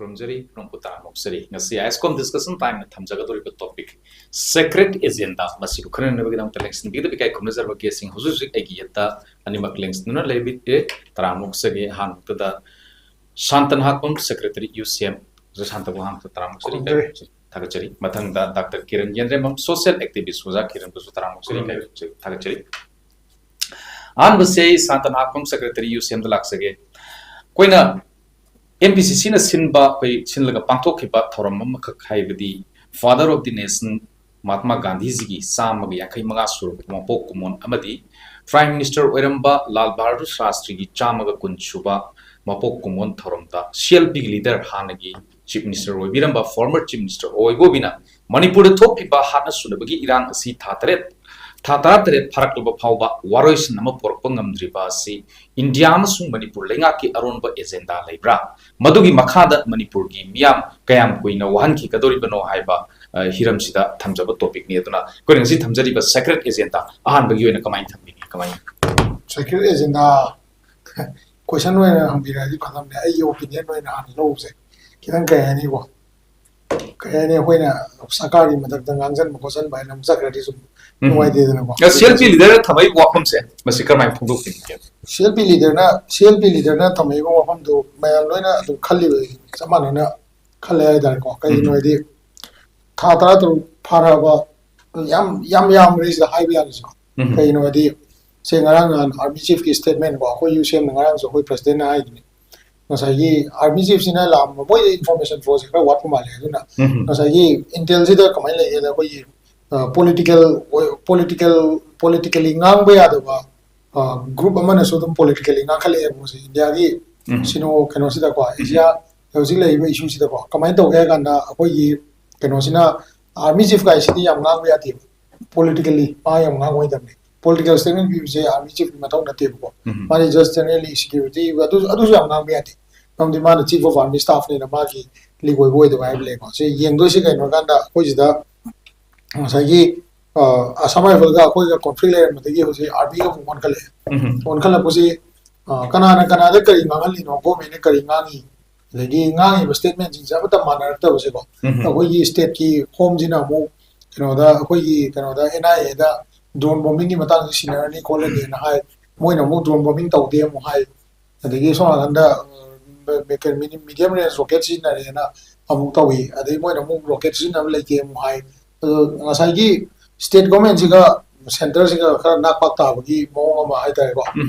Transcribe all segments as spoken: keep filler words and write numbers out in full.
ꯈꯨꯔꯨꯝꯖꯔꯤ, ꯄꯨꯝꯅꯃꯛꯄꯨ ꯇꯔꯥꯝꯅ ꯑꯣꯛꯆꯔꯤ꯫ ꯉꯁꯤ ꯑꯥꯏꯁꯀꯣꯝ ꯗꯤꯁꯀꯁꯟ ꯇꯥꯏꯝꯅ ꯊꯝꯖꯒꯗꯧꯔꯤꯕ ꯇꯣꯄꯤꯛ ꯁꯦꯀ꯭ꯔꯦꯠ ꯑꯦꯖꯦꯟꯗꯥ ꯃꯁꯤꯕꯨ ꯈꯟꯅꯅꯕꯒꯤꯗꯃꯛꯇ ꯂꯦꯡꯁꯤꯟꯕꯤꯒꯗꯕ ꯏꯀꯥꯏ ꯈꯨꯝꯅꯖꯔꯕ ꯒꯦꯁꯁꯤꯡ ꯍꯧꯖꯤꯛ ꯍꯧꯖꯤꯛ ꯑꯩꯒꯤ ꯌꯦꯠꯇ ꯑꯅꯤꯃꯛ ꯂꯦꯡꯁꯤꯟꯗꯨꯅ ꯂꯩꯕꯤꯔꯦ꯫ ꯇꯔꯥꯝꯅ ꯑꯣꯛꯆꯒꯦ꯫ ꯑꯍꯥꯟꯕꯗ ꯁꯥꯟꯇꯅ ꯍꯥꯛꯄꯝ, ꯁꯦꯀ꯭ꯔꯦꯇꯔꯤ ꯌꯨ ꯁꯤ ꯑꯦꯝ꯫ ꯁꯥꯟꯇꯕꯨ ꯑꯍꯥꯟꯕꯗ ꯇꯔꯥꯝꯅ ꯑꯣꯛꯆꯔꯤ꯫ ꯈꯨꯔꯨꯝꯖꯔꯤ꯫ ꯊꯥꯒꯠꯆꯔꯤ꯫ ꯃꯊꯪꯗ ꯗꯥꯛꯇꯔ ꯀꯤꯔꯟ ꯌꯦꯟꯗ꯭ꯔꯦꯝꯕꯝ, ꯁꯣꯁꯤꯌꯦꯜ ꯑꯦꯛꯇꯤꯚꯤꯁ ꯑꯣꯖꯥ ꯀꯤꯔꯟꯕꯨꯁꯨ ꯇꯔꯥꯝꯅ ꯑꯣꯛꯆꯔꯤ꯫ ꯎꯝ꯫ ꯊꯥꯒꯠꯆꯔꯤ꯫ ꯑꯍꯥꯟꯕꯁꯦ ꯑꯩ ꯁꯥꯟꯇꯅ ꯍꯥꯛꯄꯝ, ꯁꯦꯀ꯭ꯔꯦꯇꯔꯤ ꯌꯨ ꯁꯤ ꯑꯦꯝꯗ ꯂꯥꯛꯆꯒꯦ꯫ ꯑꯩꯈꯣꯏꯅ ꯑꯦꯝ ꯄꯤ ꯁꯤ ꯁꯤꯅ ꯁꯤꯟꯕ, ꯑꯩꯈꯣꯏ ꯁꯤꯜꯂꯒ ꯄꯥꯡꯊꯣꯛꯈꯤꯕ ꯊꯧꯔꯝ ꯑꯃꯈꯛ, ꯍꯥꯏꯕꯗꯤ Father of the Nation ꯃꯍꯥꯇꯃꯥ ꯒꯥꯟꯙꯤꯖꯤꯒꯤ ꯆꯥꯝꯃꯒ ꯌꯥꯡꯈꯩ ꯃꯉꯥ ꯁꯨꯔꯕ ꯃꯄꯣꯛ ꯀꯨꯝꯑꯣꯟ ꯑꯃꯗꯤ Prime Minister ꯑꯣꯏꯔꯝꯕ ꯂꯥꯜ ꯕꯍꯥꯗꯨꯔ ꯁꯥꯁꯇ꯭ꯔꯤꯒꯤ ꯆꯥꯝꯃꯒ ꯀꯨꯟ ꯁꯨꯕ ꯃꯄꯣꯛ ꯀꯨꯝꯑꯣꯟ ꯊꯧꯔꯝꯗ ꯁꯤ ꯑꯦꯜ ꯄꯤꯒꯤ ꯂꯤꯗꯔ, ꯍꯥꯟꯅꯒꯤ ꯆꯤꯐ ꯃꯤꯅꯤꯁꯇꯔ ꯑꯣꯏꯕꯤꯔꯝꯕ ꯐꯣꯔꯃꯔ ꯆꯤꯐ ꯃꯤꯅꯤꯁꯇꯔ ꯑꯣꯏꯕꯣꯕꯤꯅ ꯃꯅꯤꯄꯨꯔꯗ ꯊꯣꯛꯂꯤꯕ ꯍꯥꯠꯅ ꯁꯨꯅꯕꯒꯤ ꯏꯔꯥꯡ ꯑꯁꯤ ꯊꯥ ꯇꯔꯦꯠ, ꯊꯥ ꯇꯔꯥꯇꯔꯦꯠ ꯐꯥꯔꯛꯂꯕ ꯐꯥꯎꯕ ꯋꯥꯔꯣꯏꯁꯤꯟ ꯑꯃ ꯄꯨꯔꯛꯄ ꯉꯝꯗ꯭ꯔꯤꯕ ꯑꯁꯤ ꯏꯟꯗꯤꯌꯥ ꯑꯃꯁꯨꯡ ꯃꯅꯤꯄꯨꯔ ꯂꯩꯉꯥꯛꯀꯤ ꯑꯔꯣꯟꯕ ꯑꯦꯖꯦꯟꯗꯥ ꯂꯩꯕ꯭ꯔꯥ? ꯃꯗꯨꯒꯤ ꯃꯈꯥꯗ ꯃꯅꯤꯄꯨꯔꯒꯤ ꯃꯤꯌꯥꯝ ꯀꯌꯥꯝ ꯀꯨꯏꯅ ꯋꯥꯍꯟꯈꯤꯒꯗꯧꯔꯤꯕꯅꯣ ꯍꯥꯏꯕ, ꯑ, ꯍꯤꯔꯝꯁꯤꯗ ꯊꯝꯖꯕ ꯇꯣꯄꯤꯛꯅꯤ꯫ ꯑꯗꯨꯅ ꯑꯩꯈꯣꯏꯅ ꯉꯁꯤ ꯊꯝꯖꯔꯤꯕ ꯁꯦꯀ꯭ꯔꯦꯠ ꯑꯦꯖꯦꯟꯗꯥ ꯑꯍꯥꯟꯕꯒꯤ ꯑꯣꯏꯅ ꯀꯃꯥꯏꯅ ꯊꯝꯕꯤꯅꯤ? ꯀꯃꯥꯏꯅ? ꯁꯦꯀ꯭ꯔꯦꯠ ꯑꯦꯖꯦꯟꯗꯥ ꯀꯣꯏꯁꯟ ꯑꯣꯏꯅ ꯍꯪꯕꯤꯔꯛꯑꯗꯤ ꯐꯗꯝꯅꯦ꯫ ꯑꯩꯒꯤ ꯑꯣꯄꯤꯅꯤꯌꯟ ꯑꯣꯏꯅ ꯍꯥꯟꯅ ꯂꯧꯕꯁꯦ ꯈꯤꯇꯪ, ꯀꯩ ꯍꯥꯏꯅꯤꯀꯣ, ꯀꯩ ꯍꯥꯏꯅꯤ, ꯑꯩꯈꯣꯏꯅ ꯁꯔꯀꯥꯔꯒꯤ ꯃꯊꯛꯇ ꯉꯥꯡꯁꯟꯕ ꯈꯣꯠꯆꯟꯕ ꯍꯥꯏꯅ ꯑꯃꯨꯛ ꯆꯠꯈ꯭ꯔꯗꯤ ꯁꯨꯝ ꯎꯝ꯫ ꯅꯨꯡꯉꯥꯏꯇꯦꯗꯅꯀꯣ꯫ ꯁꯤ ꯑꯦꯜ ꯄꯤ ꯂꯤꯗꯔꯅ ꯊꯝꯃꯛꯏꯕ ꯋꯥꯐꯝꯁꯦ ꯃꯁꯤ ꯀꯔꯝꯍꯥꯏꯅ ꯐꯣꯡꯗꯣꯛꯄꯤꯅꯤꯡꯒꯦ? C L P ꯂꯤꯗꯔꯅ, C L P ꯂꯤꯗꯔꯅ ꯊꯝꯃꯛꯏꯕ ꯋꯥꯐꯝꯗꯨ ꯃꯌꯥꯝ ꯂꯣꯏꯅ ꯑꯗꯨꯝ ꯈꯜꯂꯤꯕ ꯆꯞ ꯃꯥꯟꯅꯅ ꯈꯜꯂꯦ ꯍꯥꯏꯇꯥꯔꯦꯀꯣ꯫ ꯀꯩꯒꯤꯅꯣ ꯎꯝ꯫ ꯍꯥꯏꯗꯤ ꯊꯥ ꯇꯔꯥꯇꯔꯨꯛ ꯐꯥꯔꯛꯑꯕ ꯌꯥꯝ, ꯌꯥꯝ ꯌꯥꯝꯈ꯭ꯔꯦ ꯁꯤꯗ ꯍꯥꯏꯕ ꯌꯥꯔꯤꯁꯦ꯫ ꯎꯝ꯫ ꯀꯩꯒꯤꯅꯣ ꯍꯥꯏꯗꯤ ꯁꯦ ꯉꯔꯥꯡ ꯅꯍꯥꯟ ꯑꯥꯔꯃꯤ ꯆꯤꯐꯀꯤ ꯁ꯭ꯇꯦꯠꯃꯦꯟ ꯀꯣ, ꯑꯩꯈꯣꯏ ꯌꯨ ꯁꯤ ꯑꯦꯝꯅ ꯉꯔꯥꯡꯁꯨ ꯑꯩꯈꯣꯏ ꯄ꯭ꯔꯁꯤꯗꯦꯟꯠꯅ ꯍꯥꯏꯗꯨꯅꯤ, ꯉꯁꯥꯏꯒꯤ ꯑꯥꯔꯃꯤ ꯆꯤꯐꯁꯤꯅ ꯂꯥꯛꯑꯝꯕ, ꯃꯣꯏꯗ ꯏꯟꯐꯣꯔꯃꯦꯁꯟ ꯐ꯭ꯂꯣꯁꯦ ꯈꯔ ꯋꯥꯠꯄ ꯃꯥꯜꯂꯦ꯫ ꯑꯗꯨꯅ ꯎꯝ꯫ ꯉꯁꯥꯏꯒꯤ ꯏꯟꯇꯦꯜꯁꯤꯗ ꯀꯃꯥꯏꯅ ꯂꯩꯒꯦꯗ, ꯑꯩꯈꯣꯏꯒꯤ, ꯑ, ꯄꯣꯂꯤꯇꯤꯀꯦꯜ ꯑꯣꯏ-, ꯄꯣꯂꯤꯇꯤꯀꯦꯜ, ꯄꯣꯂꯤꯇꯤꯀꯦꯜꯂꯤ ꯉꯥꯡꯕ ꯌꯥꯗꯕ, ꯑ, ꯒ꯭ꯔꯨꯞ ꯑꯃꯅꯁꯨ ꯑꯗꯨꯝ ꯄꯣꯂꯤꯇꯤꯀꯦꯜꯂꯤ ꯉꯥꯡꯈꯠꯂꯛꯑꯦꯕ ꯃꯣꯏꯁꯦ ꯏꯟꯗꯤꯌꯥꯒꯤ ꯎꯝ꯫ ꯁꯤꯅꯣ ꯀꯩꯅꯣꯁꯤꯗꯀꯣ, ꯎꯝ꯫ ꯑꯦꯁꯤꯌꯥ ꯍꯧꯖꯤꯛ ꯂꯩꯔꯤꯕ ꯏꯁꯨꯁꯤꯗꯀꯣ꯫ ꯀꯃꯥꯏꯅ ꯇꯧꯒꯦ ꯍꯥꯏ ꯀꯥꯟꯗ, ꯑꯩꯈꯣꯏꯒꯤ ꯀꯩꯅꯣꯁꯤꯅ, ꯑꯥꯔꯃꯤ ꯆꯤꯐ ꯀꯥꯏꯁꯤꯗꯤ ꯌꯥꯝ ꯉꯥꯡꯕ ꯌꯥꯗꯦꯕ꯫ ꯄꯣꯂꯤꯇꯤꯀꯦꯜꯂꯤ ꯃꯥ ꯌꯥꯝ ꯉꯥꯡꯕ ꯍꯩꯇꯕꯅꯤ꯫ ꯄꯣꯂꯤꯇꯤꯀꯦꯜ ꯁ꯭ꯇꯦꯠꯃꯦꯟ ꯄꯤꯕꯁꯦ ꯑꯥꯔꯃꯤ ꯆꯤꯐꯀꯤ ꯃꯊꯧ ꯅꯠꯇꯦꯕꯀꯣ꯫ ꯎꯝ꯫ ꯃꯥꯗꯤ ꯖꯁ ꯖꯦꯅꯔꯦꯜꯂꯤ ꯁꯦꯀ꯭ꯌꯨꯔꯤꯇꯤ, ꯑꯗꯨ, ꯑꯗꯨꯁꯨ ꯌꯥꯝ ꯉꯥꯡꯕ ꯌꯥꯗꯦ꯫ ꯃꯔꯝꯗꯤ ꯃꯥꯅ ꯆꯤꯐ ꯑꯣꯐ ꯑꯥꯔꯃꯤ ꯁ꯭ꯇꯥꯐꯅꯤꯅ ꯃꯥꯒꯤ ꯂꯤꯛ ꯑꯣꯏꯕ ꯑꯣꯏꯗꯕ ꯍꯥꯏꯕ ꯂꯩꯀꯣ꯫ ꯁꯤ ꯌꯦꯡꯗꯣꯏꯁꯤ ꯀꯩꯅꯣ ꯍꯥꯏ ꯀꯥꯟꯗ, ꯑꯩꯈꯣꯏ ꯁꯤꯗ ꯉꯁꯥꯏꯒꯤ, ꯑ, ꯑꯁꯥꯝ ꯔꯥꯏꯐꯜꯒ ꯑꯩꯈꯣꯏꯒ ꯀꯣꯟꯐ꯭ꯂꯤꯛ ꯂꯩꯔꯝꯕꯗꯒꯤ ꯍꯧꯖꯤꯛ ꯑꯥꯔꯃꯤꯒ ꯑꯃꯨꯛ ꯑꯣꯟꯈꯠꯂꯛꯑꯦ꯫ ꯎꯝ꯫ ꯑꯣꯟꯈꯠꯂꯛꯄꯁꯤ, ꯑ, ꯀꯅꯥꯅ ꯀꯅꯥꯗ ꯀꯔꯤ ꯉꯥꯡꯍꯜꯂꯤꯅꯣ, ꯒꯣꯔꯃꯦꯟꯅ ꯀꯔꯤ ꯉꯥꯡꯉꯤ, ꯑꯗꯒꯤ ꯉꯥꯡꯉꯤꯕ statement ꯁꯤꯡꯁꯦ ꯑꯃꯠꯇ ꯃꯥꯟꯅꯔꯛꯇꯕꯁꯦꯀꯣ꯫ ꯑꯩꯈꯣꯏꯒꯤ state ꯀꯤ Home ꯁꯤꯅ ꯑꯃꯨꯛ ꯀꯩꯅꯣꯗ, ꯑꯩꯈꯣꯏꯒꯤ ꯀꯩꯅꯣꯗ, N I A the drone bombing ꯒꯤ ꯃꯇꯥꯡꯁꯦ ꯁꯤꯟꯅꯔꯅꯤ ꯈꯣꯠꯂꯅꯤꯅ ꯍꯥꯏ, ꯃꯣꯏꯅ ꯑꯃꯨꯛ drone bombing ꯇꯧꯗꯦ ꯑꯃꯨꯛ ꯍꯥꯏ꯫ ꯑꯗꯒꯤ ꯁꯣꯝ ꯅꯥꯀꯟꯗ medium range rocket ꯁꯤꯖꯤꯟꯅꯔꯦꯅ ꯑꯃꯨꯛ ꯇꯧꯏ, ꯑꯗꯩ ꯃꯣꯏꯅ ꯑꯃꯨꯛ rocket ꯁꯤꯖꯤꯟꯅꯕ ꯂꯩꯇꯦ ꯑꯃꯨꯛ ꯍꯥꯏ꯫ ꯑꯗꯣ ꯉꯁꯥꯏꯒꯤ state government ꯁꯤꯒ centre ꯁꯤꯒ ꯈꯔ ꯅꯥꯛꯄꯥꯛ ꯇꯥꯕꯒꯤ ꯃꯑꯣꯡ ꯑꯃ ꯍꯥꯏꯇꯥꯔꯦꯀꯣ,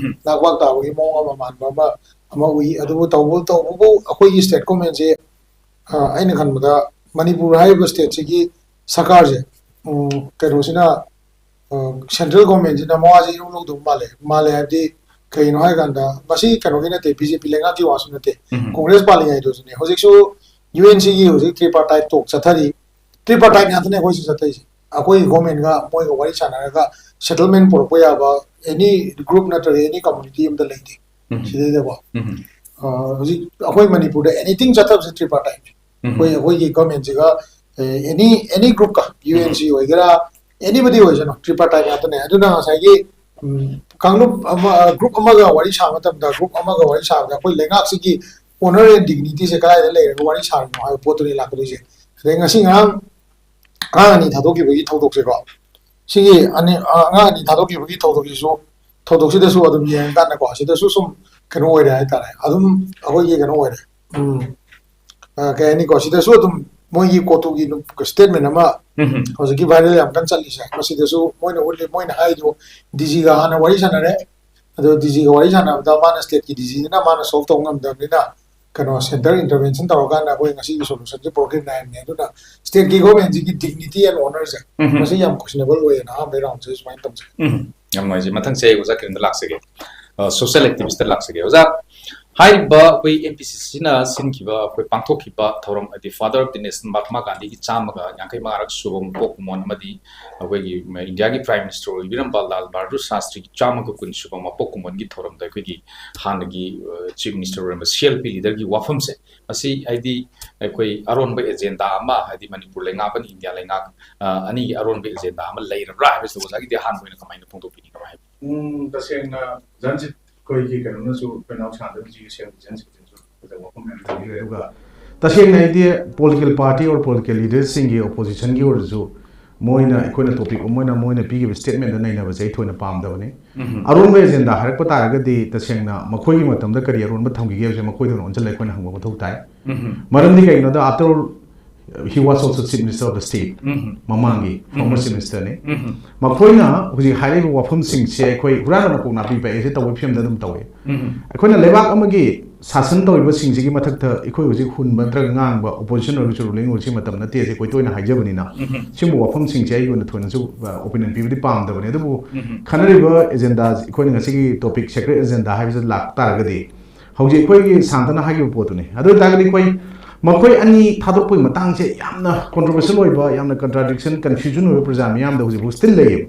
ꯅꯥꯛꯄꯥꯛ ꯇꯥꯕꯒꯤ ꯃꯑꯣꯡ ꯑꯃ ꯃꯥꯟꯕ ꯑꯃ ꯑꯃ ꯎꯏ꯫ ꯑꯗꯨꯕꯨ ꯇꯧꯕ ꯇꯧꯕꯕꯨ ꯑꯩꯈꯣꯏꯒꯤ state government ꯁꯦ, ꯑ, ꯑꯩꯅ ꯈꯟꯕꯗ ꯃꯅꯤꯄꯨꯔ ꯍꯥꯏꯔꯤꯕ state ꯁꯤꯒꯤ ꯁꯔꯀꯥꯔꯁꯦ, ꯎꯝ, ꯀꯩꯅꯣꯁꯤꯅ, ꯑ, central government ꯁꯤꯅ ꯃꯋꯥꯁꯦ ꯏꯂꯧ ꯂꯧꯗꯕ ꯃꯥꯜꯂꯦ꯫ ꯃꯥꯜꯂꯦ ꯍꯥꯏꯕꯗꯤ ꯀꯩꯅꯣ ꯍꯥꯏ ꯀꯥꯟꯗ, ꯃꯁꯤ ꯀꯩꯅꯣꯒꯤ ꯅꯠꯇꯦ, B J P ꯂꯩꯉꯥꯛꯀꯤ ꯋꯥꯁꯨ ꯅꯠꯇꯦ, Congress ꯄꯥꯜꯂꯤꯉꯩꯗꯁꯨꯅꯦ꯫ ꯍꯧꯖꯤꯛꯁꯨ U N C ꯒꯤ ꯍꯧꯖꯤꯛ tripartite talk ꯆꯠꯊꯔꯤ꯫ Tripartite ꯉꯥꯛꯇꯅꯦ ꯑꯩꯈꯣꯏꯁꯨ ꯆꯠꯊꯔꯤꯁꯦ꯫ ꯑꯩꯈꯣꯏ government ꯒ ꯃꯣꯏꯒ ꯋꯥꯔꯤ ꯁꯥꯟꯅꯔꯒ settlement ꯄꯨꯔꯛꯄ ꯌꯥꯕ any group ꯅꯠꯇ꯭ꯔꯒ any community ꯑꯝꯇ ꯂꯩꯇꯦ ꯁꯤꯗꯩꯗꯀꯣ꯫ ꯑ, ꯍꯧꯖꯤꯛ ꯑꯩꯈꯣꯏ ꯃꯅꯤꯄꯨꯔꯗ anything ꯆꯠꯊꯕꯁꯦ tripartite ꯅꯦ꯫ ꯑꯩꯈꯣꯏ, ꯑꯩꯈꯣꯏꯒꯤ government ꯁꯤꯒ, ꯑꯦ, any, any group ꯀ, U N C ꯑꯣꯏꯒꯦꯔꯥ, anybody ꯑꯣꯏꯁꯅꯨ, tripartite ꯉꯥꯛꯇꯅꯦ꯫ ꯑꯗꯨꯅ ꯉꯁꯥꯏꯒꯤ, ꯎꯝ, ꯀꯥꯡꯂꯨꯞ ꯑꯃ, group ꯑꯃꯒ ꯋꯥꯔꯤ ꯁꯥꯕ ꯃꯇꯝꯗ, group ꯑꯃꯒ ꯋꯥꯔꯤ ꯁꯥꯕꯗ ꯑꯩꯈꯣꯏ ꯂꯩꯉꯥꯛꯁꯤꯒꯤ honour and dignity ꯁꯦ ꯀꯗꯥꯏꯗ ꯂꯩꯔꯒ ꯋꯥꯔꯤ ꯁꯥꯔꯤꯅꯣ ꯍꯥꯏꯕ ꯄꯣꯠꯇꯨꯅꯤ ꯂꯥꯛꯀꯗꯣꯏꯁꯦ꯫ ꯑꯗꯩ ꯉꯁꯤ ꯉꯔꯥꯡ ꯑꯉꯥꯡ ꯑꯅꯤ ꯊꯥꯗꯣꯛꯈꯤꯕꯒꯤ ꯊꯧꯗꯣꯛꯁꯦꯀꯣ, ꯁꯤꯒꯤ ꯑꯅꯤ, ꯑ, ꯑꯉꯥꯡ ꯑꯅꯤ ꯊꯥꯗꯣꯛꯈꯤꯕꯒꯤ ꯊꯧꯗꯣꯛꯁꯤꯁꯨ, ꯊꯧꯗꯣꯛꯁꯤꯗꯁꯨ ꯑꯗꯨꯝ ꯌꯦꯡꯉꯀꯥꯟꯗꯀꯣ, ꯁꯤꯗꯁꯨ ꯁꯨꯝ ꯀꯩꯅꯣ ꯑꯣꯏꯔꯦ ꯍꯥꯏꯇꯥꯔꯦ, ꯑꯗꯨꯝ ꯑꯩꯈꯣꯏꯒꯤ ꯀꯩꯅꯣ ꯑꯣꯏꯔꯦ꯫ ꯎꯝ, ꯑ, ꯀꯩ ꯍꯥꯏꯅꯤꯀꯣ, ꯁꯤꯗꯁꯨ ꯑꯗꯨꯝ ꯃꯣꯏꯒꯤ ꯀꯣꯇꯨꯒꯤ statement ꯑꯃ ꯍꯧꯖꯤꯛꯀꯤ viral ꯌꯥꯝ ꯀꯟꯅ ꯆꯠꯂꯤꯁꯦ, ꯃꯁꯤꯗꯁꯨ ꯃꯣꯏꯅ ꯎꯠꯂꯤ, ꯃꯣꯏꯅ ꯍꯥꯏꯗꯣ D G ꯒ ꯍꯥꯟꯅ ꯋꯥꯔꯤ ꯁꯥꯟꯅꯔꯦ, ꯑꯗꯣ D G ꯒ ꯋꯥꯔꯤ ꯁꯥꯟꯅꯕꯗ ꯃꯥꯅ state ꯀꯤ D G ꯅꯤꯅ ꯃꯥꯅ solve ꯇꯧ ꯉꯝꯗꯕꯅꯤꯅ, ꯀꯩꯅꯣ, centre intervention ꯇꯧꯔꯀꯥꯟꯗ ꯑꯩꯈꯣꯏ ꯉꯁꯤꯒꯤ solution ꯁꯦ ꯄꯨꯔꯛꯈꯤꯕꯅꯦ ꯍꯥꯏꯕꯅꯦ꯫ ꯑꯗꯨꯅ state ꯀꯤ government ꯁꯤꯒꯤ dignity and honour ꯁꯦ, ꯃꯁꯤ ꯌꯥꯝ questionable ꯑꯣꯏꯌꯦꯅ ꯑꯍꯥꯟꯕꯒꯤ round ꯁꯤꯗ ꯁꯨꯃꯥꯏꯅ ꯇꯝꯖꯩ꯫ ꯎꯝ, ꯌꯥꯝ ꯅꯨꯡꯉꯥꯏꯖꯩ꯫ ꯃꯊꯪꯁꯦ ꯑꯩ ꯑꯣꯖꯥ ꯀꯤꯔꯟꯗ ꯂꯥꯛꯆꯒꯦ꯫ ꯑ, social activist ꯇ ꯂꯥꯛꯆꯒꯦ꯫ ꯑꯣꯖꯥ, ꯍꯥꯏꯔꯤꯕ ꯑꯩꯈꯣꯏ N P C C ꯅ ꯁꯤꯟꯈꯤꯕ, ꯑꯩꯈꯣꯏ ꯄꯥꯡꯊꯣꯛꯈꯤꯕ ꯊꯧꯔꯝ, ꯍꯥꯏꯗꯤ Father of the Nation ꯃꯍꯥꯇꯃꯥ ꯒꯥꯟꯙꯤꯒꯤ ꯆꯥꯝꯃꯒ ꯌꯥꯡꯈꯩ ꯃꯉꯥꯔꯛ ꯁꯨꯕ ꯃꯄꯣꯛ ꯀꯨꯝꯑꯣꯟ ꯑꯃꯗꯤ ꯑꯩꯈꯣꯏꯒꯤ ꯏꯟꯗꯤꯌꯥꯒꯤ Prime Minister ꯑꯣꯏꯕꯤꯔꯝꯕ ꯂꯥꯜ ꯕꯍꯥꯗꯨꯔ ꯁꯥꯁꯇ꯭ꯔꯤꯒꯤ ꯆꯥꯝꯃꯒ ꯀꯨꯟ ꯁꯨꯕ ꯃꯄꯣꯛ ꯀꯨꯝꯑꯣꯟꯒꯤ ꯊꯧꯔꯝꯗ ꯑꯩꯈꯣꯏꯒꯤ ꯍꯥꯟꯅꯒꯤ, ꯑ, Chief Minister ꯑꯣꯏꯔꯝꯕ C L P leader ꯒꯤ ꯋꯥꯐꯝꯁꯦ, ꯃꯁꯤ ꯍꯥꯏꯗꯤ ꯑꯩꯈꯣꯏ ꯑꯔꯣꯟꯕ agenda ꯑꯃ, ꯍꯥꯏꯗꯤ ꯃꯅꯤꯄꯨꯔ ꯂꯩꯉꯥꯛ ꯑꯃꯗꯤ ꯏꯟꯗꯤꯌꯥ ꯂꯩꯉꯥꯛ, ꯑ, ꯑꯅꯤꯒꯤ ꯑꯔꯣꯟꯕ agenda ꯑꯃ ꯂꯩꯔꯕ꯭ꯔꯥ ꯍꯥꯏꯕꯁꯤꯗ ꯑꯣꯖꯥꯒꯤꯗꯤ ꯑꯍꯥꯟꯕ ꯑꯣꯏꯅ ꯀꯃꯥꯏꯅ ꯐꯣꯡꯗꯣꯛꯄꯤꯅꯤꯡꯕ ꯍꯥꯏꯕꯗꯤ? ꯎꯝ, ꯇꯁꯦꯡꯅ ꯖꯟꯁꯤꯠ ꯑꯩꯈꯣꯏꯒꯤ ꯀꯩꯅꯣꯅꯁꯨ, ꯑꯩꯈꯣꯏ ꯏꯅꯥꯎ ꯁꯥꯟꯅꯗꯕ ꯍꯧꯖꯤꯛꯀꯤ ꯁꯦꯝ ꯖꯟꯁꯤꯠꯁꯤꯁꯨ ꯑꯗꯨꯒ ꯇꯁꯦꯡꯅ ꯑꯩꯗꯤ political party or political leaderꯁꯤꯡꯒꯤ, oppositionꯒꯤ ꯑꯣꯏꯔꯁꯨ, ꯃꯣꯏꯅ, ꯑꯩꯈꯣꯏꯅ topic ꯑꯃ ꯑꯣꯏꯅ ꯃꯣꯏꯅ ꯄꯤꯈꯤꯕ statementꯗ ꯅꯩꯅꯕꯁꯦ ꯑꯩ ꯊꯣꯏꯅ ꯄꯥꯝꯗꯕꯅꯤ꯫ ꯑꯔꯣꯟꯕ agenda ꯍꯥꯏꯔꯛꯄ ꯇꯥꯔꯒꯗꯤ, ꯇꯁꯦꯡꯅ ꯃꯈꯣꯏꯒꯤ ꯃꯇꯝꯗ ꯀꯔꯤ ꯑꯔꯣꯟꯕ ꯊꯝꯈꯤꯒꯦ ꯍꯥꯏꯕꯁꯦ ꯃꯈꯣꯏꯗ ꯑꯣꯏꯅ ꯑꯣꯟꯁꯤꯜꯂꯒ ꯑꯩꯈꯣꯏꯅ ꯍꯪꯕ ꯃꯊꯧ ꯇꯥꯏ꯫ ꯃꯔꯝꯗꯤ ꯀꯩꯒꯤꯅꯣꯗ, after all, he was also chief minister of the state, ꯃꯃꯥꯡꯒꯤ former chief ministerꯅꯤ꯫ ꯃꯈꯣꯏꯅ ꯍꯧꯖꯤꯛ ꯍꯥꯏꯔꯤꯕ ꯋꯥꯐꯝꯁꯤꯡꯁꯦ ꯑꯩꯈꯣꯏ ꯍꯨꯔꯥꯟꯕꯅ ꯀꯣꯛ ꯅꯥꯄꯤ ꯄꯛꯑꯦꯁꯦ ꯇꯧꯕꯒꯤ ꯐꯤꯕꯝꯗ ꯑꯗꯨꯝ ꯇꯧꯋꯦ꯫ ꯑꯩꯈꯣꯏꯅ ꯂꯩꯕꯥꯛ ꯑꯃꯒꯤ ꯁꯥꯁꯟ ꯇꯧꯔꯤꯕꯁꯤꯡꯁꯤꯒꯤ ꯃꯊꯛꯇ ꯑꯩꯈꯣꯏ ꯍꯧꯖꯤꯛ ꯍꯨꯟꯕ ꯅꯠꯇ꯭ꯔꯒ ꯉꯥꯡꯕ, opposition ꯑꯣꯏꯔꯁꯨ ruling ꯑꯣꯏꯔꯁꯨ ꯃꯇꯝ ꯅꯠꯇꯦ, ꯑꯩꯈꯣꯏ ꯇꯣꯏꯅ ꯍꯥꯏꯖꯕꯅꯤꯅ꯫ ꯁꯤꯒꯨꯝꯕ ꯋꯥꯐꯝꯁꯤꯡꯁꯦ ꯑꯩꯒꯤ ꯑꯣꯏꯅ ꯊꯣꯏꯅꯁꯨ, ꯑ, opinion ꯄꯤꯕꯗꯤ ꯄꯥꯝꯗꯕꯅꯦ꯫ ꯑꯗꯨꯕꯨ ꯈꯟꯅꯔꯤꯕ agenda, ꯑꯩꯈꯣꯏꯅ ꯉꯁꯤꯒꯤ topic secret agenda ꯍꯥꯏꯕꯁꯤꯗ ꯂꯥꯛ ꯇꯥꯔꯒꯗꯤ, ꯍꯧꯖꯤꯛ ꯑꯩꯈꯣꯏꯒꯤ ꯁꯥꯟꯇꯅ ꯍꯥꯏꯈꯤꯕ ꯄꯣꯠꯇꯨꯅꯤ꯫ ꯑꯗꯨ ꯑꯣꯏ ꯇꯥꯔꯒꯗꯤ ꯑꯩꯈꯣꯏ ꯃꯈꯣꯏ ꯑꯅꯤ ꯊꯥꯗꯣꯛꯄꯒꯤ ꯃꯇꯥꯡꯁꯦ ꯌꯥꯝꯅ controversial ꯑꯣꯏꯕ, ꯌꯥꯝꯅ contradiction, confusion ꯑꯣꯏꯕ ꯄ꯭ꯔꯖꯥ ꯃꯤꯌꯥꯝꯗ ꯍꯧꯖꯤꯛꯐꯥꯎ still ꯂꯩꯌꯦꯕ꯫